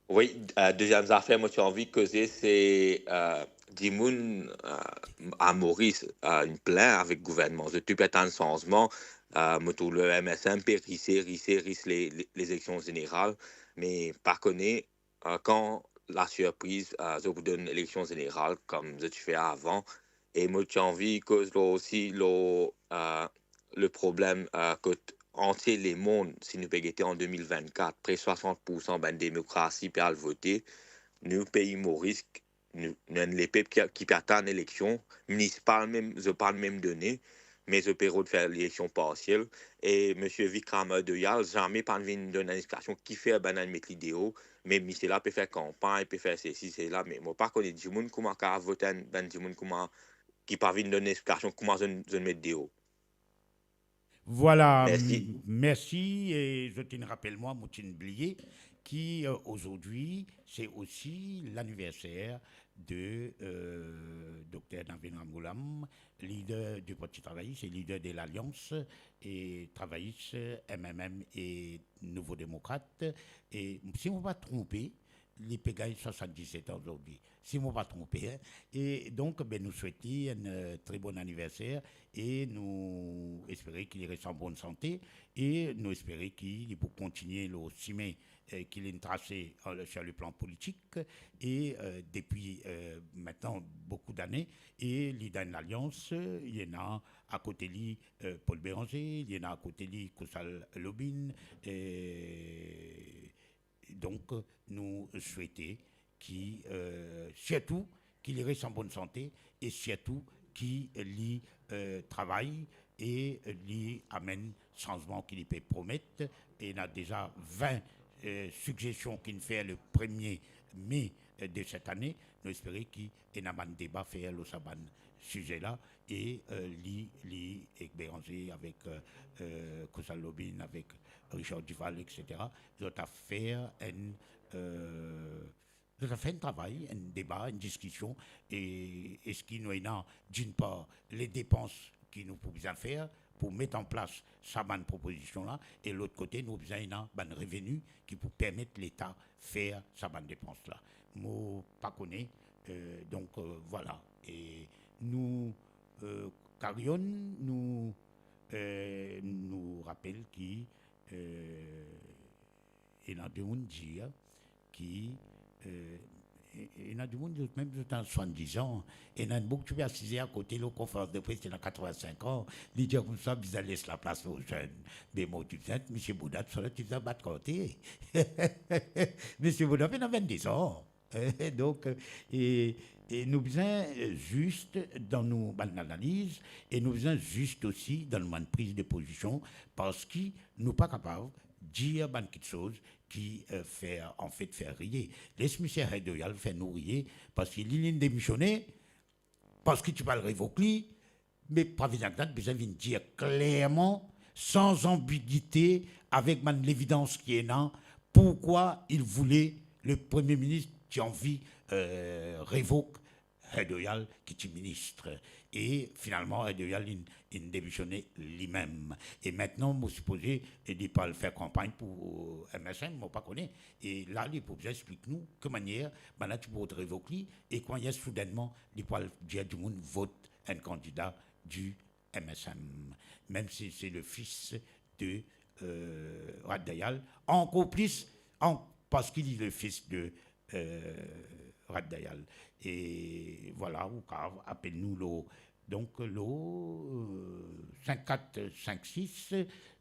Wi, euh, deziem zafer mo ti anvi koze, se, euh, dimoun, euh, a Moris, euh, inn plin avek gouvernman. Zot tou pe atann sanzman. Euh, mo trouv le M S M pe rise, rise, rise le, le, lezeksion zeneral, me pa kone, euh, kan lasurpriz, euh, zot pou donn eleksion zeneral kom zot ti fer avan. E mo ti anvi koz lor osi lor, euh, le problem, euh, kot antie lemond, si nou pe gete an de mil vennkat, pre swasant poursan bann demokrasi pe al vote. Nou pei Moris, nou, nou enn lepep ki, ki pe atann eleksion minisipal, mem, zot pa mem done, me zot pe rod fer eleksion parsiel. E misie Vikram Dayal zame pa vinn donn enn explikasion kifer bann-la met li deor, me misie la pe fer kanpagn, pe fer sesi, sela, me mo pa kone dimoun kouma kav vot enn, bann dimoun kouma ki pa vinn donn explikasion kouma zot, zot met deor. Vwala, Mersi. m-, mersi, e zot inn rapel mwa, mo ti inn bliye ki, euh, azordi, se osi laniverser de, euh, Dokter Navin Ramgoolam, lider di Parti Travayis e lider de Lalians e Travayis, M M M e Nouvo Demokrat. E si mo pa tronpe, li pe gagn swasanndiset an azordi, si mo pa tronpe, hein. E donk, be, nou swet li enn, euh, tre bon aniverser e nou espere ki li res an bonn sante e nou espere ki li pou kontinie lor simin, euh, ki li inn trase, euh, sur le plan politik e, euh, depi, euh, maintenant beaucoup d'années. E li dan Lalians, euh, li ena akote li, euh, Paul Bérenger, li ena akote li Koushal Lobine, e donk, nou swete ki, euh, sirtou ki li res an bonn sante e sirtou ki li, euh, travay e li amenn sanzman ki li pe promet. Ena deza vin, euh, sigzestion ki'nn fer le premie me, euh, de set ane. Nou espere ki ena bann deba fer lor sa bann size la, e, euh, li, li ek Bérenger, avek, euh, euh, Koushal Lobine, avek Richard Duval, et cetera, zot a fer enn, euh, zot a fer enn travay, enn deba, enn diskision, e eski nou ena, din par, le depans ki nou pou bizin fer pou met an plas sa bann propozision la, e lot kote, nou bizin ena bann reveni ki pou permet Leta fer sa bann depans la. Mo pa kone, euh, donk, euh, vwala. E nou, euh, Karion, nou, euh, nou rapel ki, euh, ena dimoun dir ki, euh, e-, e-, ena dimoun, zot mem, zot ena swasanndizan, ena enn boug ti pe asize akote lor konferans de pres, li ena katrevinsink an, li dir koumsa, bizin les laplas lor zenn. Be mo ti bizin, misie Bourda, tousala ti bizin bat karte. Misie Bourda pena vennde an. Donk, e, e nou bizin, e, zis dan nou bann analiz, e nou bizin zis osi dan nou bann priz de pozision, parski nou pa kapav dir bann kiksoz ki, e, fer, anfet, fer riye. Les misie Herdorial fer nou riye, parski li, linn demisione, parski ti pe al revok li, me Pravind Jugnauth bizin vinn dir klerman, san anbigite, avek bann levidans ki ena, pourkwa li voule, le Premie Minis ti anvi, euh, revok Herdorial ki ti minis. E finalman, Herdorial inn, inn demisione limem. E mintnan, mo sipoze, e li pe al fer kanpagn pou M S M, mo pa kone. E la, li pou bizin explik nou ki manier bann-la ti pou revok li, e ki manier soudennman li pou al dir dimoun vot enn kandida di M S M, mem si se le fis de, euh, Rad Dayal, ankor plis, an, parski li le fis de, euh, Rad Dayal. E vwala, ou kapav apel nou lor, donk, lor, euh, sink kat sink sis,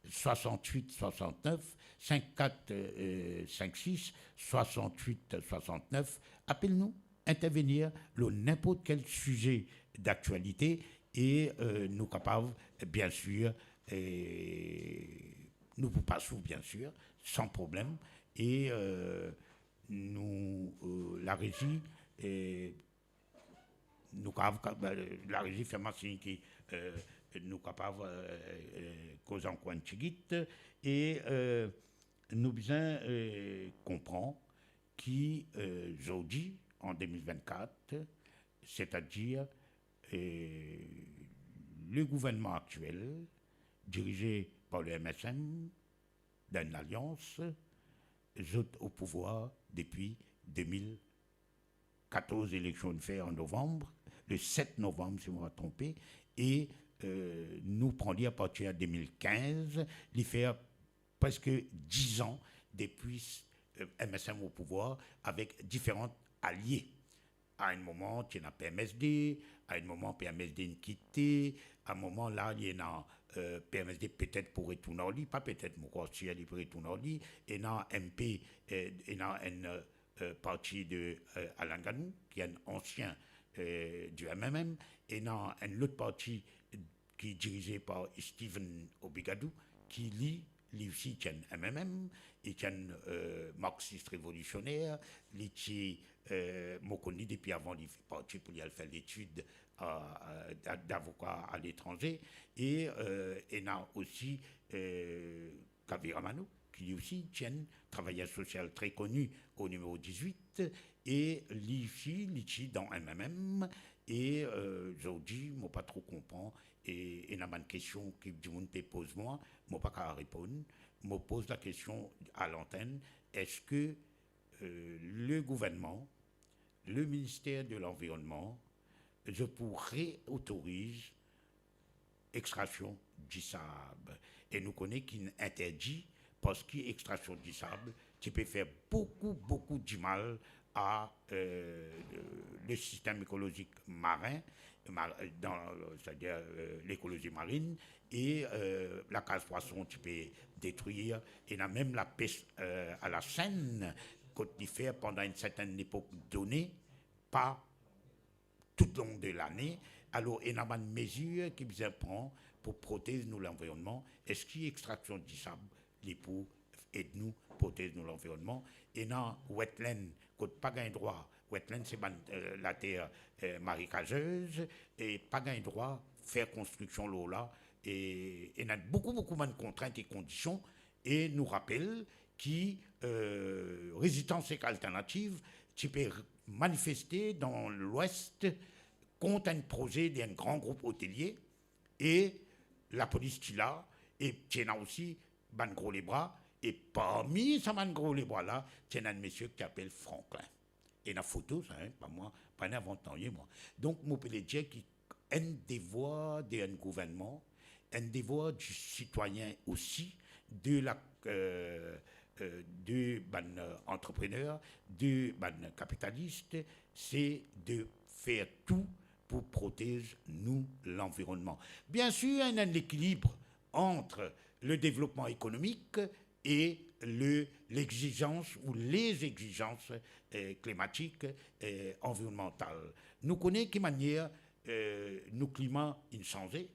swasannwit swasannef, sink kat, euh, sink sis, swasannwit swasannef. Apel nou, intervenir lor ninport kel size daktialite e, euh, nou kapav, biensir, e nou pou pas ou, biensir, san problem. E, euh, nou, euh, larezi, e nou kapav, ka-, larezi fer mwa sign ki, euh, nou kapav, euh, euh, koz ankor enn tigit. E, euh, nou bizin, euh, konpran ki, euh, zordi, an de mil vennkat, setadir, euh, le gouvernman aktiel, dirize par le M S M, dan enn alians, zot o pouvwar depi de mil katorz, eleksion inn fer an novanm, le set novanm, si mo pa tronpe, e, euh, nou pran li apartir de mil kinz, li fer preske diz an depi, euh, M S M o pouvwar avek diferan alie. A enn moman, ti ena P M S D, a enn moman, P M S D inn kite, a enn moman la, li ena, euh, P M S D petet pou retourn ar li, pa petet, mo krwar sir li pou retourn ar li, ena M P, euh, ena enn, euh, parti de, euh, Alan Ganou, ki enn ansien, euh, di M M M, ena enn lot parti ki dirize par Stephen Obigadou, ki li, li osi ti enn M M M, li ti enn, euh, marxis revolisyoner, li ti, euh, mo konn li depi avan li parti pou li al fer letid a, a, davoka aletranze, e, euh, ena osi, euh, Kavi Ramanho, ki li osi ti enn travayer sosial tre koni o nimero dizwit, e li osi, li ti dan M M M, e, euh, zordi, mo pa tro konpran, e ena bann kestion ki dimoun pe poz mwa, mo pa kapav reponn. Mo poz lakestion a lantenn, eski, euh, le gouvernman, le minister de Lanvironnman, zot pou reotoriz extraksion disab. E nou kone ki inn interdi, parski extraksion disab ti pe fer boukou, boukou dimal a, euh, le sistem ekolozik marin, mar-, dan, setadir, euh, lekolozi marinn, e, euh, lakaz pwason ti pe detrir, ena mem lapes, euh, a lasenn, kot li fer pandan enn sertenn epok done, pa toutlong de lane. Alor, ena bann mezir ki bizin pran pou protez nou lanvironnman. Eski extraksion disab, li pou ed nou protez nou lanvironnman? Ena wetland, kot pa gagn drwa, wetland se bann, euh, later, euh, marekazez, e pa gagn drwa fer konstriksion lor la, e ena boukou, boukou bann kontrint e kondision, e nou rapel ki, euh, Rezistans Ek Alternativ ti pe manifeste dan Lwes kont enn proze de enn gran group otelie, e lapolis ti la, e ti ena osi bann gro lebra, e parmi sa bann gro lebra la, ti ena enn misie ki apel Franklin. Ena foto sa, hein, pa mwa, pa ena invant nanye mwa. Donk, mo pe le dir ki enn devwar de enn gouvernman, enn devwar di sitwayin osi, de la, euh, euh, de bann, euh, antreprener, de bann kapitalis, se de fer tou pou protez nou lanvironnman. Biensir, ena enn lekilib ant le devlopman ekonomik e le, lexizans ou lezexizans, euh, klimatik, euh, anvironnmantal. Nou kone ki manier, euh, nou klima inn sanze,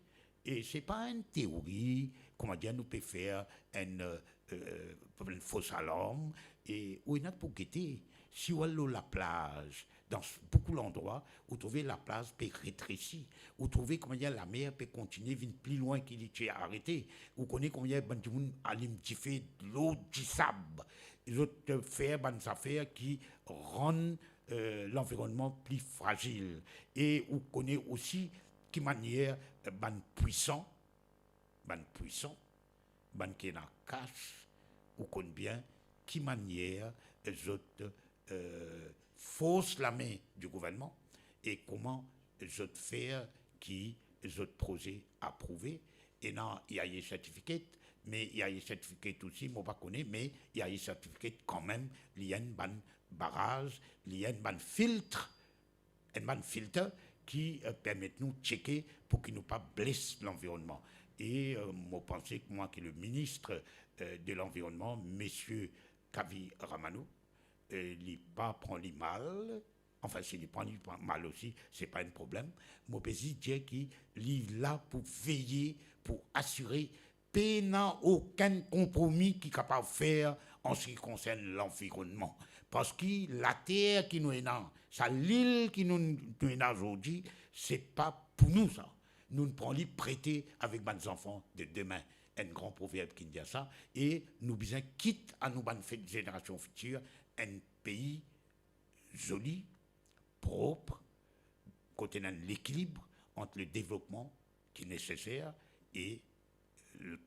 e se pa enn teori, kouma dir, nou pe fer enn, euh, euh, enn fos alarm, e ou ena pou gete, si ou al lor laplaz, dan s-, boukou landrwa, ou trouve laplaz pe retresi, ou trouve kouma dir lamer pe kontigne vinn pli lwin ki li ti arete, ou kone kouma dir bann dimoun alim dife lor disab, zot, euh, fer bann zafer ki rann, euh, lanvironnman pli frazil, e ou kone osi ki manier, euh, bann pwisan, bann pwisan, bann ki ena kas, ou konn bien ki manier zot, euh, fors lame di gouvernman e kouma zot fer ki zot proze aprouve. Ena I A E certificate, me I A E certificate osi, mo pa kone, me I A E certificate kanmem, li enn bann baraz, li enn bann filtre, enn bann filtre ki, euh, permet nou tcheke pou ki nou pa bles lanvironnman. E, euh, mo panse ki mwa ki le minis, euh, de lanvironnman, misie Kavi Ramanho, euh, li pa pran li mal, anfin, si li pran li pa-, mal osi, se pa enn problem. Mo pe zis dir ki li la pou veye, pou asire pena okenn konpromi ki kapav fer an se ki konsern lanvironnman. Parski later ki nou ena, sa lil ki nou, nou ena zordi, se pa pou nou sa. Nou pran li prete avek bann zanfan de demin. Enn gran proverb ki dir sa, e nou bizin kit a nou bann fi-, zenerasion fitir enn pei zoli, prop, kot ena enn lekilib ant le devlopman ki neseser e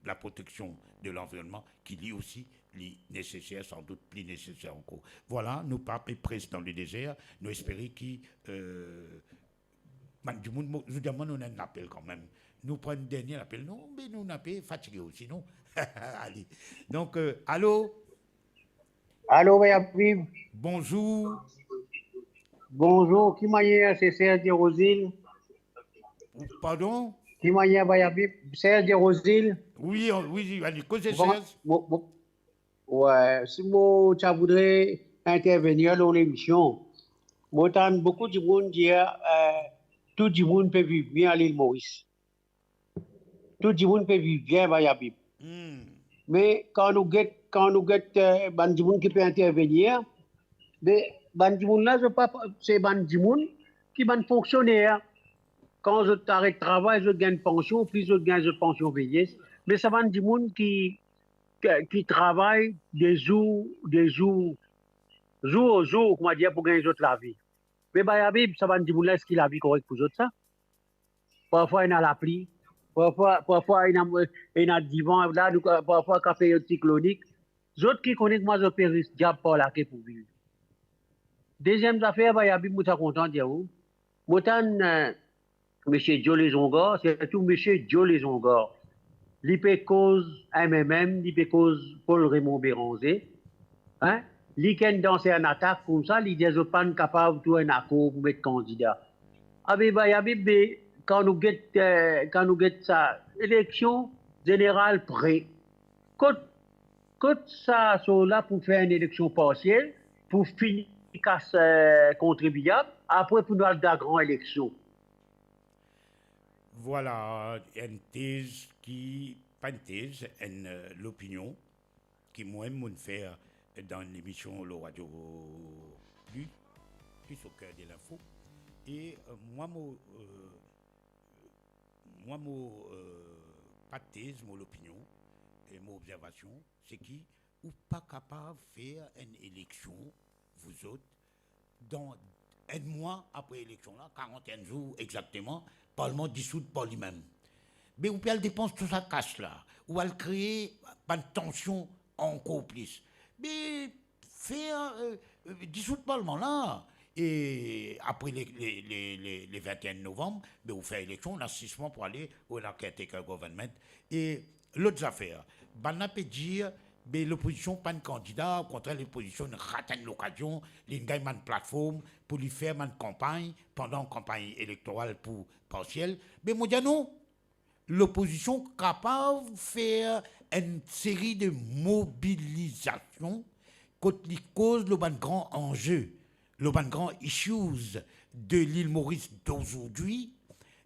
la proteksion de lanvironnman ki li osi li neseser, sandout pli neseser ankor. Vwala, nou pa pe pres dan le dezer, nou espere ki, euh, bann dimoun, mo, zot dir mwa nou ena enn lapel kanmem. Nou pran enn dernie lapel, non, me nou ena pe fatige osi, non? Ale. Donk, euh, alo? Alo, Bhai Habib. Bonzour. Bonzour, ki manier, se Serge Derozil. Pardon? Ki manier, Bhai Habib? Serge Derozil. Wi, wi, ale, koze, Serge. Mo, mo, wi, si mo ti a voudre intervenir lor lemision, mo tann boukou dimoun dir, euh, tou dimoun pe viv bien Lil Moris. Tou dimoun pe viv bien, Bhai Habib. Hmm. Me kan nou get, kan nou get, euh, bann dimoun ki pe intervenir, me bann dimoun la, zot pa, se bann dimoun ki bann fonksioner. Kan zot aret travay, zot gagn pansion, pli zot gagn zot pansion veyes. Me sa bann dimoun ki, ki, ki travay de zour, de zour, zour o zour, kouma dir, pou gagn zot lavi. Me Bhai Habib, sa bann dimoun la, eski lavi korek pou zot sa? Parfwa ena lapli, parfwa, parfwa ena, ena divan, la nou, parfwa ka period siklonik. Zot ki kone kouma zot pe ris diab par lake pou viv. Deziem zafer, Bhai Habib, mo ta kontan dir ou, mo tann, euh, misie Joe Lezongar, sirtou misie Joe Lezongar. Li pe koz M M M, li pe koz Paul Raymond Bérenger. Hein? Li ki inn dans enn atak koumsa, li dir zot pa'nn kapav trouv enn akor pou met kandida. Abe, Bhai Habib, be, kan nou get, euh, kan nou get sa, eleksion zeneral pre. Kot, kot sa, so la pou fer enn eleksion parsiel, pou fini kas, euh, kontribiab, apre pou nou al dan gran eleksion. Vwala, enn tez ki, pa enn tez, enn, euh, lopinion ki mwa mem mo'nn fer dan enn lemision lor Radio Plus, Plus au cœur de l'info. E, euh, mwa mo, euh, mwa mo, euh, pa tez, mo lopinion e mo obzervasion, se ki ou pa kapav fer enn eleksion, vouzot, dan enn mwa apre eleksion la, karant-enn zour exakteman, parlman disoud par limem. Me ou pe al depans tou sa kas la, ou al kree bann tansion ankor plis. Me fer, euh, euh, disoud parlman la, e apre le, le, le, le, le vingt et un novembre, be ou fer eleksion, ou ena sis mwa pou ale, ou ena caretaker government. E lot zafer, bannla pe dir, be lopozision pa'nn kandida, okontrer lopozision inn rat enn lokazion, li'nn gagn bann platform pou li fer bann kanpagn pandan kanpagn elektoral pou parsiel. Me mo dir non, lopozision kapav fer enn seri de mobilizasion kot li koz lor bann gran anze, lor bann gran issues de Lil Moris d'aujourd'hui,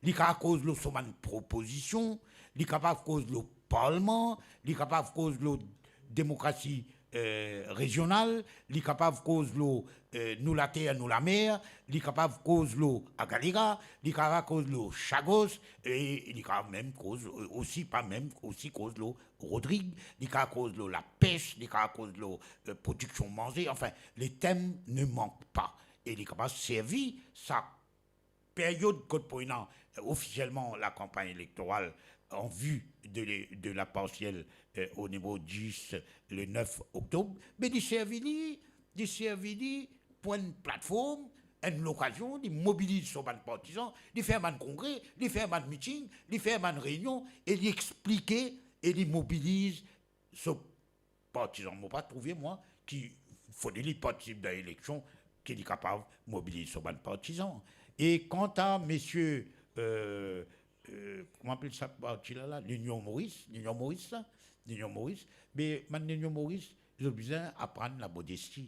li kapav koz lor so bann propozision, li kapav koz lor parlman, li kapav koz lor demokrasi, euh, rezional, li kapav koz lor, euh, nou later, nou lamer, li kapav koz lor Agalega, li kapav koz lor Chagos, e li kapav mem koz, euh, osi, pa mem, osi koz lor Rodrig, li kapav koz lor lapes, li kapav koz lor, euh, prodiksion manze, anfin, les thèmes ne manquent pas. E li kapav servi sa period kot pou ena, euh, ofisielman lakanpagn elektoral an vi de le, de la parsiel, euh, o nivo dis le nef oktob, me li servi li, li servi li pou enn platform, enn lokazion, li mobiliz so bann partizan, li fer bann kongre, li fer bann miting, li fer bann reynion, e li explike, e li mobiliz so partizan. Mo pa trouve, mwa, ki fode li partisip dan eleksion, ki li kapav mobiliz so bann partizan. E kanta misie, euh, euh, kouma apel sa parti la, la? Linion Moris, Linion Moris la, Linion Moris, me bann Linion Moris, zot bizin aprann lamodesti.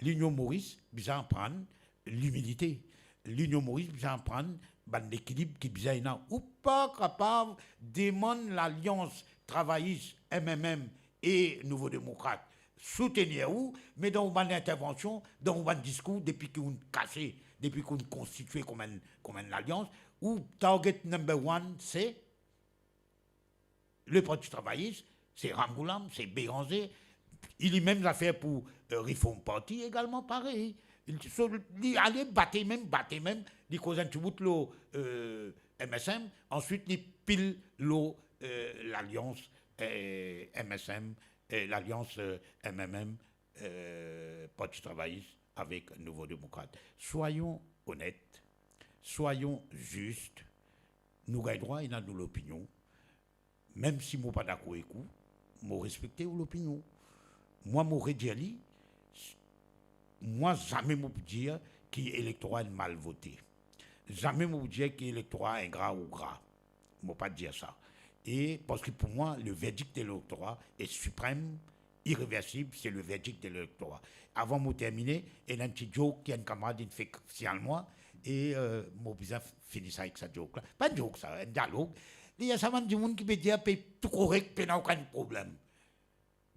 Linion Moris bizin aprann limilite. Linion Moris bizin aprann bann lekilib ki bizin ena. Ou pa kapav demann Lalians Travayis, M M M, e Nouvo Demokrat soutenir ou, me dan ou bann intervansion, dan ou bann diskour, depi ki ou'nn kase, depi ki ou'nn konstitwe kouma enn, kouma enn lalians, ou target number one, se le Parti Travayis, se Ramgoolam, se Bérenger, Li mem zafer pou, euh, Reform Party egalman parey. Li, so, li ale bate mem, bate mem, li koz enn tibout lor, euh, M S M, answit li pil lor, euh, lalians, euh, M S M, euh, lalians, euh, M M M, euh, Parti Travayis avek Nouvo Demokrat. Soyons honnêtes, soyons justes, nou gagn drwa ena nou lopinion, mem si mo pa dakor ek ou, mo respekte ou lopinion. Mwa, mo redir li, mwa, zame mo pou dir ki elektora inn mal vote. Zame mo pou dir ki elektora ingra ou gra. Mo pa dir sa. E parski pou mwa, le verdict de l'électorat est suprême, irréversible, c'est le verdict de l'électorat. Avan mo termine, ena enn ti joke ki enn kamarad inn fer sial mwa, e, euh, mo bizin fini sa ek sa joke la. Pa enn joke sa, enn dialog. Li dir sa bann dimoun ki pe dir pe tou korek, pena okenn problem.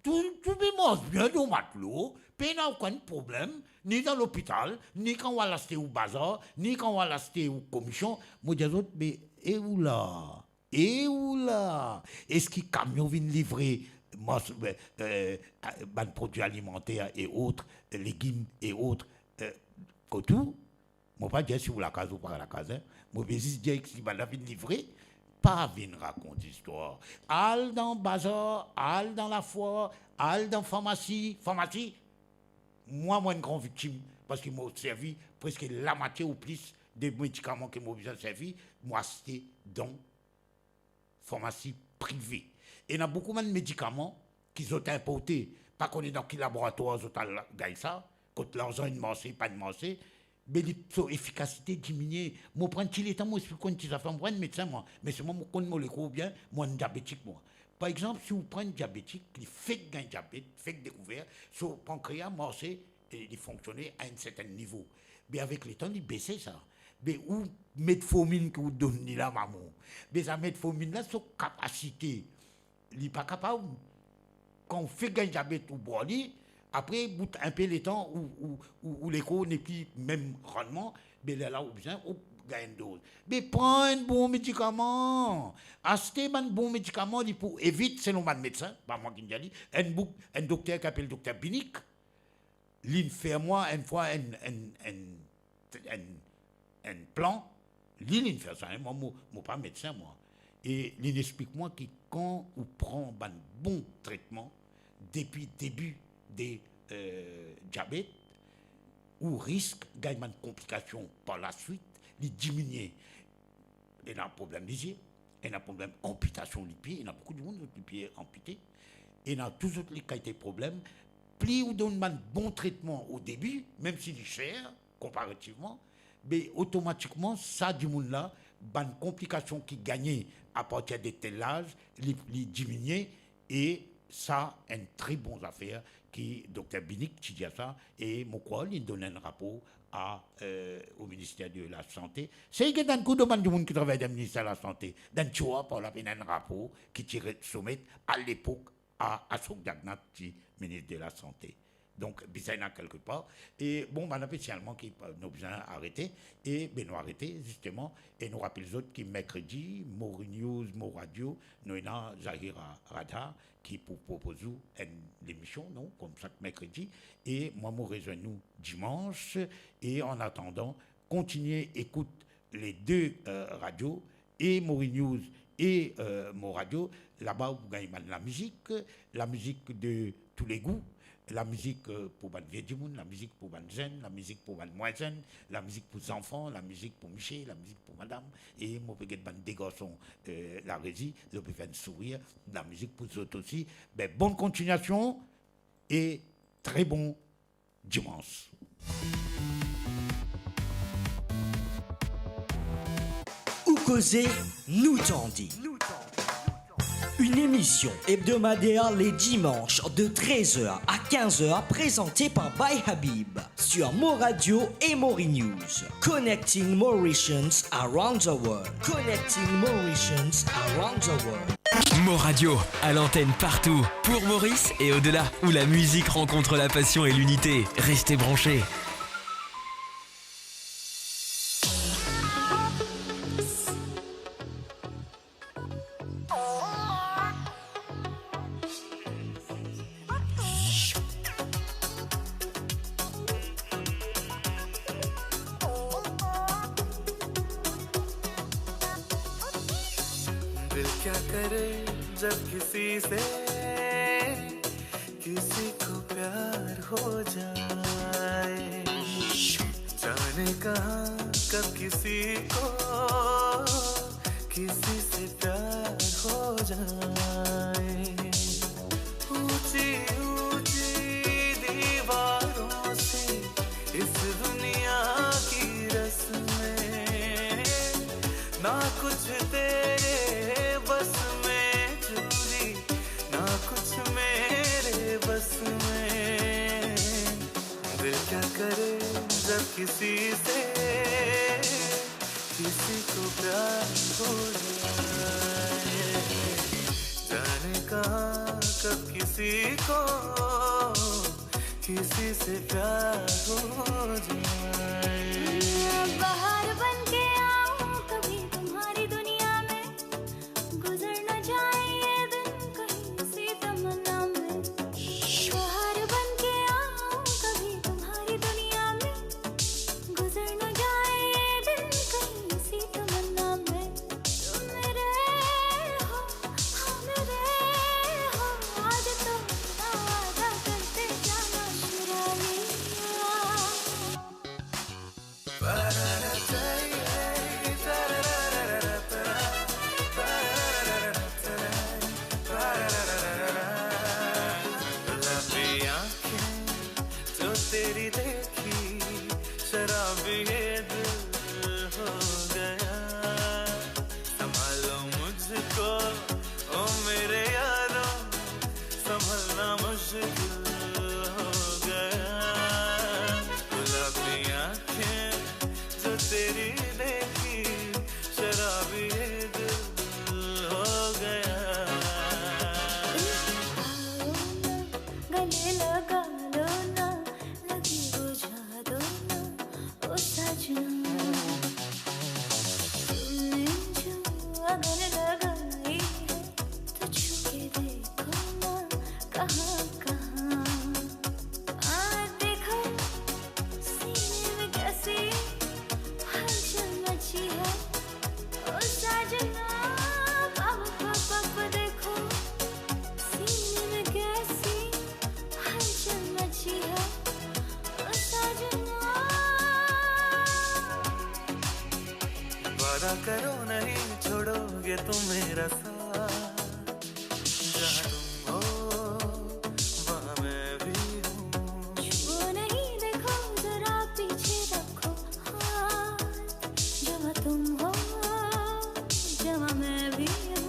Tou, tou pe mars bien dan matlo, pena okenn problem, ni dan lopital, ni kan ou al aste ou bazar, ni kan ou al aste ou komisyon. Mo dir zot, me e ou la? E ou la? Eski kamion vinn livre mars-, euh, euh, bann prodwi alimanter e ot, legim e ot, euh, kot ou? Mo pa dir si ou lakaz ou pa lakaz, hein. Mo pe zis dir ki si bannla vinn livre, pa vinn rakont zistwar. Al dan bazar, al dan lafwar, al dan farmasi, farmasi. Mwa, mo enn gran viktim, parski mo servi preske lamwatie ou plis de medikaman ki mo bizin servi, mo aste dan farmasi prive. Ena boukou bann medikaman ki zot inporte, pa kone dan ki laboratwar zot al gagn sa, kot larzan inn marse, pa inn marse, be li, so efikasite diminie. Mo pran ti letan mo explik ou enn ti zafer, mo pa enn medsin mwa, me selman mo konn mo lekor bien, mo enn diabetik mwa. Par exanp, si ou pran enn diabetik, li fek gagn diabet, fek dekouver, so pankrea marse, e li fonksione a enn sertenn nivo. Be avek letan, li bese sa. Be ou metformin ki ou donn li la, mama, be sa metformin la, so kapasite, li pa kapav, kan ou fek gagn diabet, ou bwar li, apre, bout inpe letan, ou, ou, ou, ou lekor nepli mem rannman, be lerla ou bizin, ou gagn enn doz. Be pran enn bon medikaman. Aste bann bon medikaman, li pou evit, selon bann medsin, pa mwa ki dir li, enn boug, enn dokter ki apel dokter Binic, linn fer mwa enn fwa enn, enn, enn, enn, enn plan, li, linn fer sa, hein, mwa, mo, mo pa medsin, mwa. E linn explik mwa ki kan ou pran bann bon tretman depi debi de, euh, diabet, ou risk gagn bann konplikasion par laswit, li diminie. Ena problem lizie, ena problem anpitasion lipie, ena boukou dimoun zot lipie anpite, ena tou zot kalite problem. Pli ou donn bann bon tretman o debi, mem si li ser konparativman, be otomatikman sa dimoun la, bann konplikasion ki gagne apartir de tel laz, li, li diminie, e sa enn tre bon zafer ki dokter Binic ti dir sa, e mo krwar li donn enn rapor a, euh, au ministère de la Santé. Sey get enn kou dan bann dimoun ki travay dan minister lasante, dan tiwa par la pena enn rapor ki ti re-, somet alepok a Ashok Jagannath, ti minis de lasante. Donk bizin ena kelkepar. E bon, bann spesialman ki, euh, nou bizin arete, e be nou arete zisteman, e nou rapel zot ki merkredi, Mori News, Mo Radio, nou ena Zahira Radha ki pou propoz ou enn lemision, non, kouma sak merkredi, e mwa mo rezwenn ou dimans, e an atandan, kontinie ekout le de, euh, radio, e Mori News e, euh, Mo Radio. Laba ou pou gagn bann lamizik, lamizik de tou le gou, lamizik, euh, pou bann vie dimoun, lamizik pou bann zenn, lamizik pou bann mwin zenn, lamizik pou zanfan, lamizik pou misie, lamizik pou madam, e mo pe get bann de garson, euh, larezi, zot pe fer enn sourir, lamizik pou zot osi. Be, bonn kontiniasion e tre bon dimans. Ou koze, nou tande. Une émission hebdomadaire les dimanches de treize heures à quinze heures, présentée par By Habib sur Mo Radio et Mori News. Connecting Mauritians around the world. Connecting Mauritians around the world. Mo Radio, à l'antenne partout, pour Maurice et au-delà, où la musique rencontre la passion et l'unité. Restez branchés. दिल क्या करे जब किसी से किसी को प्यार हो जाए। जाने कहाँ कब किसी को किसी से प्यार हो जाए। ऊंची ऊंची दीवारों से इस दुनिया की रस्में, ना कुछ तेरे बस में चूड़ी, ना कुछ मेरे बस में। दिल क्या करे जब किसी से किसी को प्यार हो जाए। जाने कहाँ कब किसी को किसी से प्यार हो जाए। बहार बन के आऊं कभी तुम्हारी दुनिया में, गुजर न जाए ये दिन कहीं सी तमन्ना में। बहार बन के आऊं कभी तुम्हारी दुनिया में, गुजर न जाए ये दिन कहीं सी तमन्ना में। तुम मेरे हो, हाँ मेरे हो, आज तो वादा करते जाना चुरा लिया। गुलाबी आंखें जो तेरी देखी, शराबी ये दिल हो गया। संभालो मुझको, ओ मेरे यारो, संभलना मुश्किल हो गया। गुलाबी आंखें जो तेरी देखी, शराबी ये दिल हो गया। आओ ना, गले लगा लो ना, लगे वो जादू ना, ओ सजना। तुमने जो अगर लगाई है, तो छू के देखो ना, कहाँ, कहाँ। आ, देखो, सीने में कैसी हलचल मची है। ओ साजना, पप, पप, पप, देखो, सीने में कैसी हलचल मची है। ओ साजना। वादा करो नहीं छोड़ोगे तुम मेरा साथ, जहाँ तुम हो, वहाँ मैं भी हूँ। छुओ नहीं, देखो जरा पीछे रखो हाथ, जहाँ तुम हो, जहाँ मैं भी हूँ।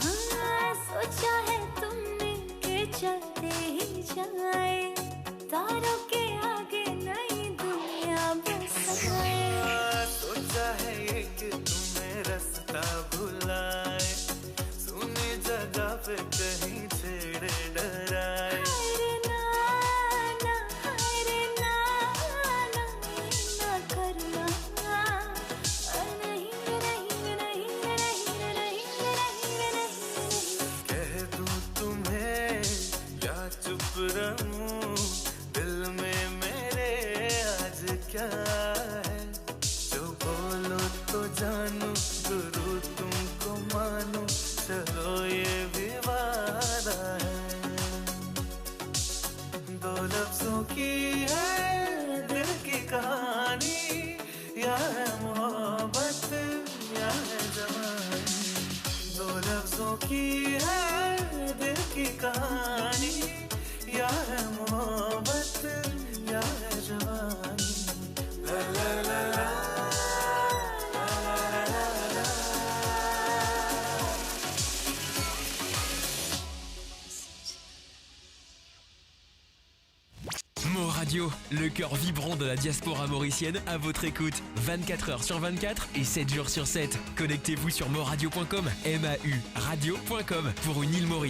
हाँ, सोचा है तुमने कि चलते ही जाए, तारों के आगे नई दुनिया बसाए। सोचा है ये कि तुम्हें रास्ता भुलाए, सुनी जगह पे कहीं छेड़े डराए। हाय रे ना, ना, हाय रे ना, ना, ना करना। नहीं, नहीं, नहीं। कह दूं तुम्हें या चुप रहूं, दिल में मेरे आज क्या है? जो बोलो तो जानू, गुरु तुमको मानू, चलो ये भी वादा है। दो लफ्जों की है दिल की कहानी, या है मोहब्बत, या है जवानी। दो लफ्जों की है दिल की कहानी, या है मोहब्बत, या है जवानी। ला, ला, ला, ला। Mo Radio, le cœur vibrant de la diaspora mauricienne, à votre écoute, vingt-quatre heures sur vingt-quatre et sept jours sur sept. Connectez-vous sur moradio point com, M A U radio point com, pour une île Maurice.